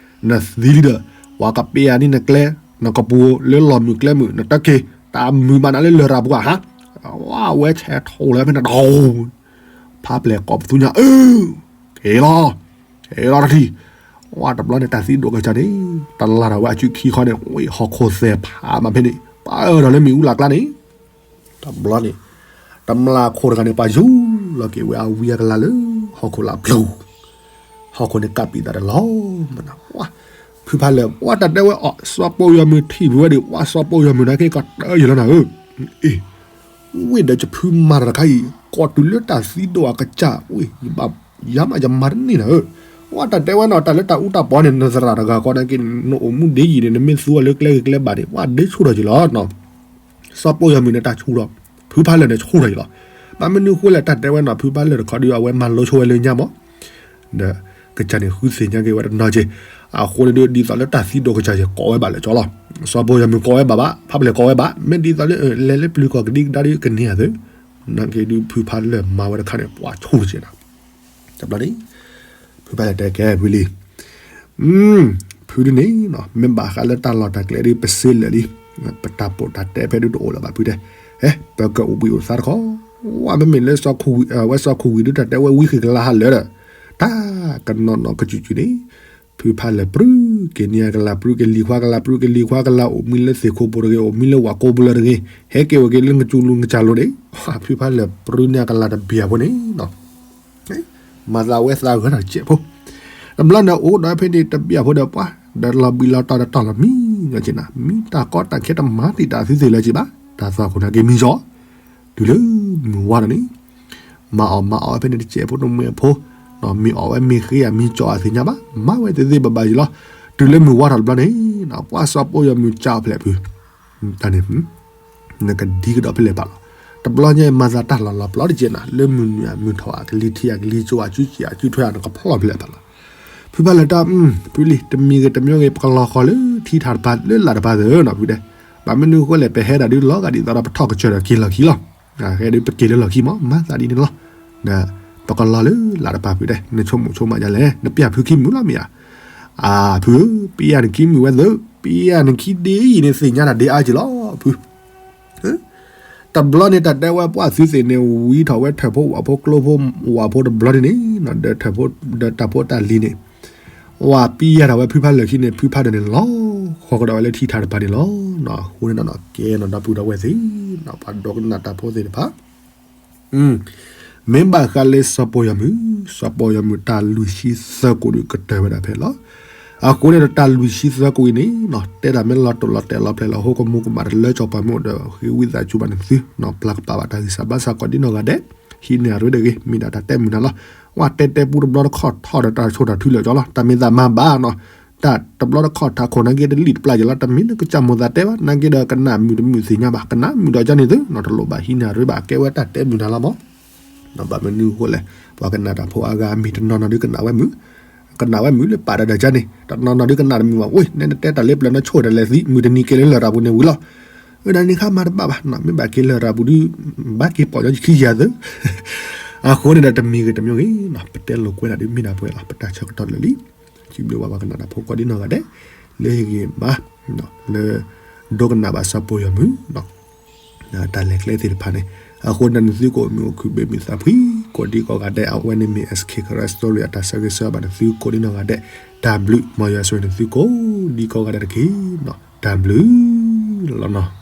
နသံလံဒီး ပှၤကပျဲနံၤနကျဲ, နကပူၤလၢလီၢ်မုၢ်ကျဲမုၢ် နတက့ၤ, တၢ်မုာ်ဘၣ်နၤလၢလရာ်ပူၤဧါ, ဝဲဆဲးထိၣ်လၢဖဲန့ၣ်တဂီၤ ဖးပျဲၢ်ကိးပသူညါ အၢ, က့ၤလီၤ, က့ၤလီၤတထံၣ်, ဝဲတဘျီန့ၣ် တၢ်သံဒိၣ်ကစၢ်န့ၣ် တလၢ်ထီၣ်ဝဲအစုခံခီန့ၣ် ဝဲဟီၣ်ခိၣ်သဲးဖးမးဖဲန့ၣ် ပၢ်အၢထီၣ်လၢမ့ၣ်အူလၢ်ကျါန့ၣ်, တဘျီန့ၣ် တမျၢ်ခိၣ်တဂၤန့ၣ် ပှၤယူၤလီၤက့ၤဝဲအဝံအကလၤလၢ ဟီၣ်ခိၣ်လၢပျူၤ, ဟီၣ်ခိၣ်န့ၣ်ကးပံာ်သးတလီၤမးနၤ, ဖုဖးလၢာ် ဝဲတၢ်တဲဝဲအီၤ စီၤပီယီၤမုၢ်ထံၣ်ဖုဝဲဒီး ဝဲစီၤပီယီၤမုၢ်နာ်က့ ကတၢၢ်ယလီၤနၤဧၢ, အ့ၣ် ဝ့ၢ်ဒီးယဖုမၤတၢ်တခါအံၤ ကိးတုၤလၢတၢ်သံဒိၣ်အကစၢ် ဝ့ၢ် ယမးယမၤတန့ၢ်နၤဧၢ, ဝဲတၢ်တဲဝဲနီၤ တၢ်လၢတၢ်အူတၢ်ပီန့ၣ် နသရၣ်တဂၤဃီနာ်က့ နအိၣ်မူဒ်ယံၤန့ၣ် နမ့ၢ်သူအီၤလၢကျဲဂ့ၤကျဲဘၣ်န့ၣ် ဝဲဒ့ဆူၣ်ထီၣ်က့ၤလီၤနီၤ, စီၤပီယီၤမုၢ်န့ၣ် တၢ်ဆူၣ်ထီၣ်, ဖုဖးလၢာ်န့ၣ် ဆူၣ်ထီၣ်က့ၤလီၤ, ဘၣ်မနုၤဃိလဲၣ် တၢ်တဲဝဲနီၤ ဖုဖးလၢာ်တခီဒုး အဝဲမၤလိဆိဝဲလၢညါမး ဒီးကစၢ်န့ၣ် ဃုသ့ၣ်ညါက့ၤဝဲတနီၤက့ၤ, အဃိန့ၣ်ဒုး ဒ်သိးလၢတၢ်သံဒိၣ်ကစၢ်ယဲၢ်ကိးဝဲဘၣ်လၢာ်ကၠီလီၤ, စီၤပီယီၤမုၢ်ကိးဝဲဘၣ်ဘၣ်, ဖးပျဲၢ်ကိးဝဲဘၣ်, မ့ၢ်ဒ်သိးလၢ လဲၤလၢပျုၤကီၢ်ကဒံကဒါဒုးကန့ၢ်အသး, နာ်က့ဒုးဖုဖးလၢာ်မၤဝဲတခါန့ၣ် ပှၤဆူၣ်တက့ၢ်နၤ, တဘျီန့ၣ် ဖုဖးလၢာ်တဲကဲဖုလံ ဖုဒုန့ၣ် မ့ၢ်ဘၣ်ဃးလၢတၢ်လီၢ်တၢ်ကျဲဒုး ပစ့လၢာ်လံ, ပတၢ်ပိာ်တၢ်တဲဖဲဒုးတအိၣ်လၢၤဘၣ်ဖုတဲ, ဟဲ ပကအိၣ်ဘှံးအိၣ်သါတခီ, ဝဲမ့မ့ၢ်လၢ ဝဲစီၤခိၣ်ဝံၤဒုး တၢ်တဲဝဲဝံဃ့ၢ်ကလါဟးလၢာ်ဒီး, တၢ်ကနီၤနီၤကစုာ်စုာ်န့ၣ်, ဖုဖးလၢာ်ပြူက့ၤန့ၢ်အကလၤ ပြူက့ၤလံၤခွါကလၤ ပြူက့ၤလံၤခွါကလၤ အိၣ်မံလၢသ့ၣ်ခိၣ်ပူၤတဂ့ၤ အိၣ်မံလၢဝၣ်ကိးပူၤလၢတဂ့ၤ, ဟဲက့ၤအိၣ်က့ၤလၢနကၠူလူနကၠၢ်လိၤန့ၣ်, ဖုဖးလၢာ်ပြူန့ၢ်အကလၤတဘ့ၣ်အဃိန့ၣ် မၤသးဝဲသးဂၢၢ်တၢ်တစဲးဖိ, တဘျီန့ၣ်အိၣ်ဒီးဖဲန့ၣ်တဘ့ၣ်အဖိဒီးပှၤ, ဒီးလီၤဘှံးလီၤတီၤဒီးတီၢ်လီၤမံ, ကနၤ မံတၢ်ကီတၢ်ခဲတမၤတံာ်တာ်သုသ့ၣ်လၢၤက့ၤဘၣ်, တၢ်သးခိၣ်နာ်က့မံကၠီ, တုၤလၢမုၢ်ဝါထီၣ်န့ၣ်, မၤအီၣ်မၤအီၣ်ဝဲဖဲန့ၣ်တစဲးဖိတမှဲၤဖိ, မ့ၢ်အီၣ်ဝဲမ့ၢ်ဃ့ဧါမ့ၢ်ကၠီဧါသ့ၣ်ညါဘၣ်, မၤဝဲသ့သ့ဘၣ်ဘၣ်ယံၤလီၤ, တုၤလၢမုၢ်ဝါထီၣ်တဘျီန့ၣ်, ပှၤစီၤပီယီၤမုၢ်ကၠီဖျဲးဖု တၢ်န့ၣ် နကဒံကဒီးဖဲလဲၣ်ပာ်လီၤ, တဘျီညါမၤသးတၢ်လီၤလီၤပျီတက့ၢ်နၤ လၢမုၢ်နုာ်အမုၢ်ထီၣ်အကလံၤထံးအကလံၤကၠိ အစုထွဲအနကဖျီၣ်ဖဲလဲၣ်ပာ်လီၤ, ဖုဖးလၢာ်တၢ်, ဖုလံ တမံၤဂ့ၤတမံၤဂ့ၤ ပကလီၤဃီၤလၢထံထးတပၤလၢလာ်တပၤသ့နီၤ ဖုတဲ, ဘၣ်မနုၤဃိလဲၣ် ပဟဲဒၣ်ဒုးလီၤဂာ်ဒ်သိးဒီးပထီၣ်ကစၢၢ်ဒီးက့ၤလီၢ်ခံလီၤ, ဟဲဒုးပက့ၤလၢလီၢ်ခံမး မၤသးဒ်န့ၣ်လီၤ, ဒီးပကလီၤလၢလာ်တပၤဖုတဲ နဆိကမိၣ်ဆိကမးဒ်လဲၣ် နပျၢ်ဖုခံမုၢ်လီၤမ့ၢ်ဧါ အၢ ဖုဧၢ ပျၢ်နခံမုၢ်ဝဲသ့, ပျၢ်နခံဒ်အံၤန့ၣ် သ့ၣ်ညါတၢ်ဒ်အါက့ၤလီၤ ဖု, တဘျီန့ၣ် တၢ်တဲဝဲပှၤသုသ့ၣ်န့ၣ် ဝံထီၣ်ဝဲထၢၣ်ဖိဝၣ်ဖိကျိဖိဝၣ်ဖိတဘျီန့ၣ်န့ၣ်, ဒီးထၢၣ်ဖိဒီးတၢ်ဖိတၢ်လံၤန့ၣ်, ဝဲပျၢ်ထီၣ်ဝဲဖုဖးလၢာ်ခံန့ၣ် ဖုဖးဒၢးန့ၣ် လီၤဃီၤကဒီးဝဲလၢထံထးတပၤန့ၣ်လီၤ, အဃိန့ၣ်ဒီး ကဲနီၤဒီပုၢ်ဒီဝဲၢ်သ့ၣ်, ပှၤဒိကနၣ်တၢ်ဖိသ့ၣ်တဖၣ် မ့ၢ်ဘၣ်ဃးလၢစီၤပီယီၤမုၢ်, စီၤပီယီၤမုၢ်တၢ်လွံၢ်ဆံသၢကိးဒုးကတၢၢ်ဝဲဒၣ်ဖဲလီၤ. အဃိန့ၣ်ဒီးတၢ်လွံၢ်ဆံသၢကိးအံၤန့ၣ်, တဲဒၣ်မ့ၢ်လီၤတိာ်လီၤတဲာ်လီၤဖျဲးလီၤဟိ ကမူကမၣ်တလၢစီၤပီမုၢ်ဒီး ဃ့ဝံသးစူၤဘၣ်န့ၣ်သု, ပျၢ်ကပာ်ဘၣ်တၢ်ဂံၢ်စၢ်ဘါစၢ်ကီးဒ်နီၢ်ဂၤဒဲး, ဟံးန့ၢ်အရ့တဂ့ၤ, မ့ၢ်ဒၣ်တၢ်တဲမုာ်နၤလီၤ. ဝဲတဲတဲပူတဘျီတခီၣ်ထီၣ်ဒီးတၢ်ဆိၣ်တၢ်ထုလၢာ်ကၠီလီၤ, တၢ်မ့ၢ်သးမၤဘၣ်နီၤ တၢ်တဘျီတခီၣ်ထးခိၣ်နာ်က့တလံၣ်တပျၢ်ယလီၤ, တမ့ၢ်လၢကစၢ်မိၣ်သးတဲဘၣ်, နာ်က့ဒီးကနၣ်မုာ်တမုာ်သ့ၣ်ညါဘၣ်, ကနၣ်မုာ်ဒီးကန့ၣ်သု, တလိၣ်ဘၣ်ဟံးန့ၢ်ရ့ဘၣ်, ကဲဝဲတၢ်တဲမုာ်နၤလီၤမး. ဘၣ်မနုၤအဃိလဲၣ်, ပှၤကနၣ်တၢ်ဖိအါဂၤအမံၤတနီၤနီၤဒုးကနၣ်ဝဲမုာ်, ကနၣ်ဝဲမုာ်လၢပာ်တၢ်ဒီးကန့ၣ် တနီၤနီၤဒုးကနၣ်တမုာ်ဘၣ်, အိၣ် နဲနတဲတၢ်လၢပျၢၤနီၢ်ဆိၣ်တၢ်လဲၤသံ မုၢ်တနံၤက့ၤလၢလရာ်ပူၤန့ၣ်ဝံၤလီၤ. အဝဲဒၣ်န့ၣ်ခါမၤတဘၣ်ဘၣ်နီၤ, မ့ၢ်ဘၣ်က့ၤလရာ်ပူၤဒုး ဘၣ်က့ၤပိာ်ညီယခံယၤသၢ အဃိန့ၣ်ဒီးတမံၤဂ့ၤတမံၤဂ့ၤနီၤ, ပတဲလိာ်ကွဲဒၣ်ဒ်မ့ၢ်ဒၣ်ပှဲၤလီၤ, ပတၢ်ဆၢကတီၢ်လၢာ်လံ. စံးဘျုးဘၣ်ပှၤကနၣ်တၢ်ဖိကိးဒ်နီၢ်ဂၤဒဲး လၢဟ့ၣ်ဂံၢ်မၤ လၢ ဒိကနၣ်ဘၣ်စီၤပီၤယီၤမုၢ် တၢ်လဲၤကျဲသ့ၣ်တဖၣ်န့ၣ်, အဃိန့ၣ်နသုကအိၣ်မုာ်အိၣ်ခုၣ်ဘၣ်မုာ်သးဖှံ ကိးဒံကိးဂၤဒဲး, အဝဲန့ၣ်မ့ၢ် S K Karen Story အတၢ်ဆၢဂ့ၤဆၢဝါဘၣ်နသုကိးဒံနီၢ်ဂၤဒဲး, တၢ်ဘျုး, မ်ယွၤဆိၣ်ဂ့ၤနသုကိးဒံကိးဂၤဒဲးတက့ၢ်, တၢ်ဘျုးလီၤနီၤ.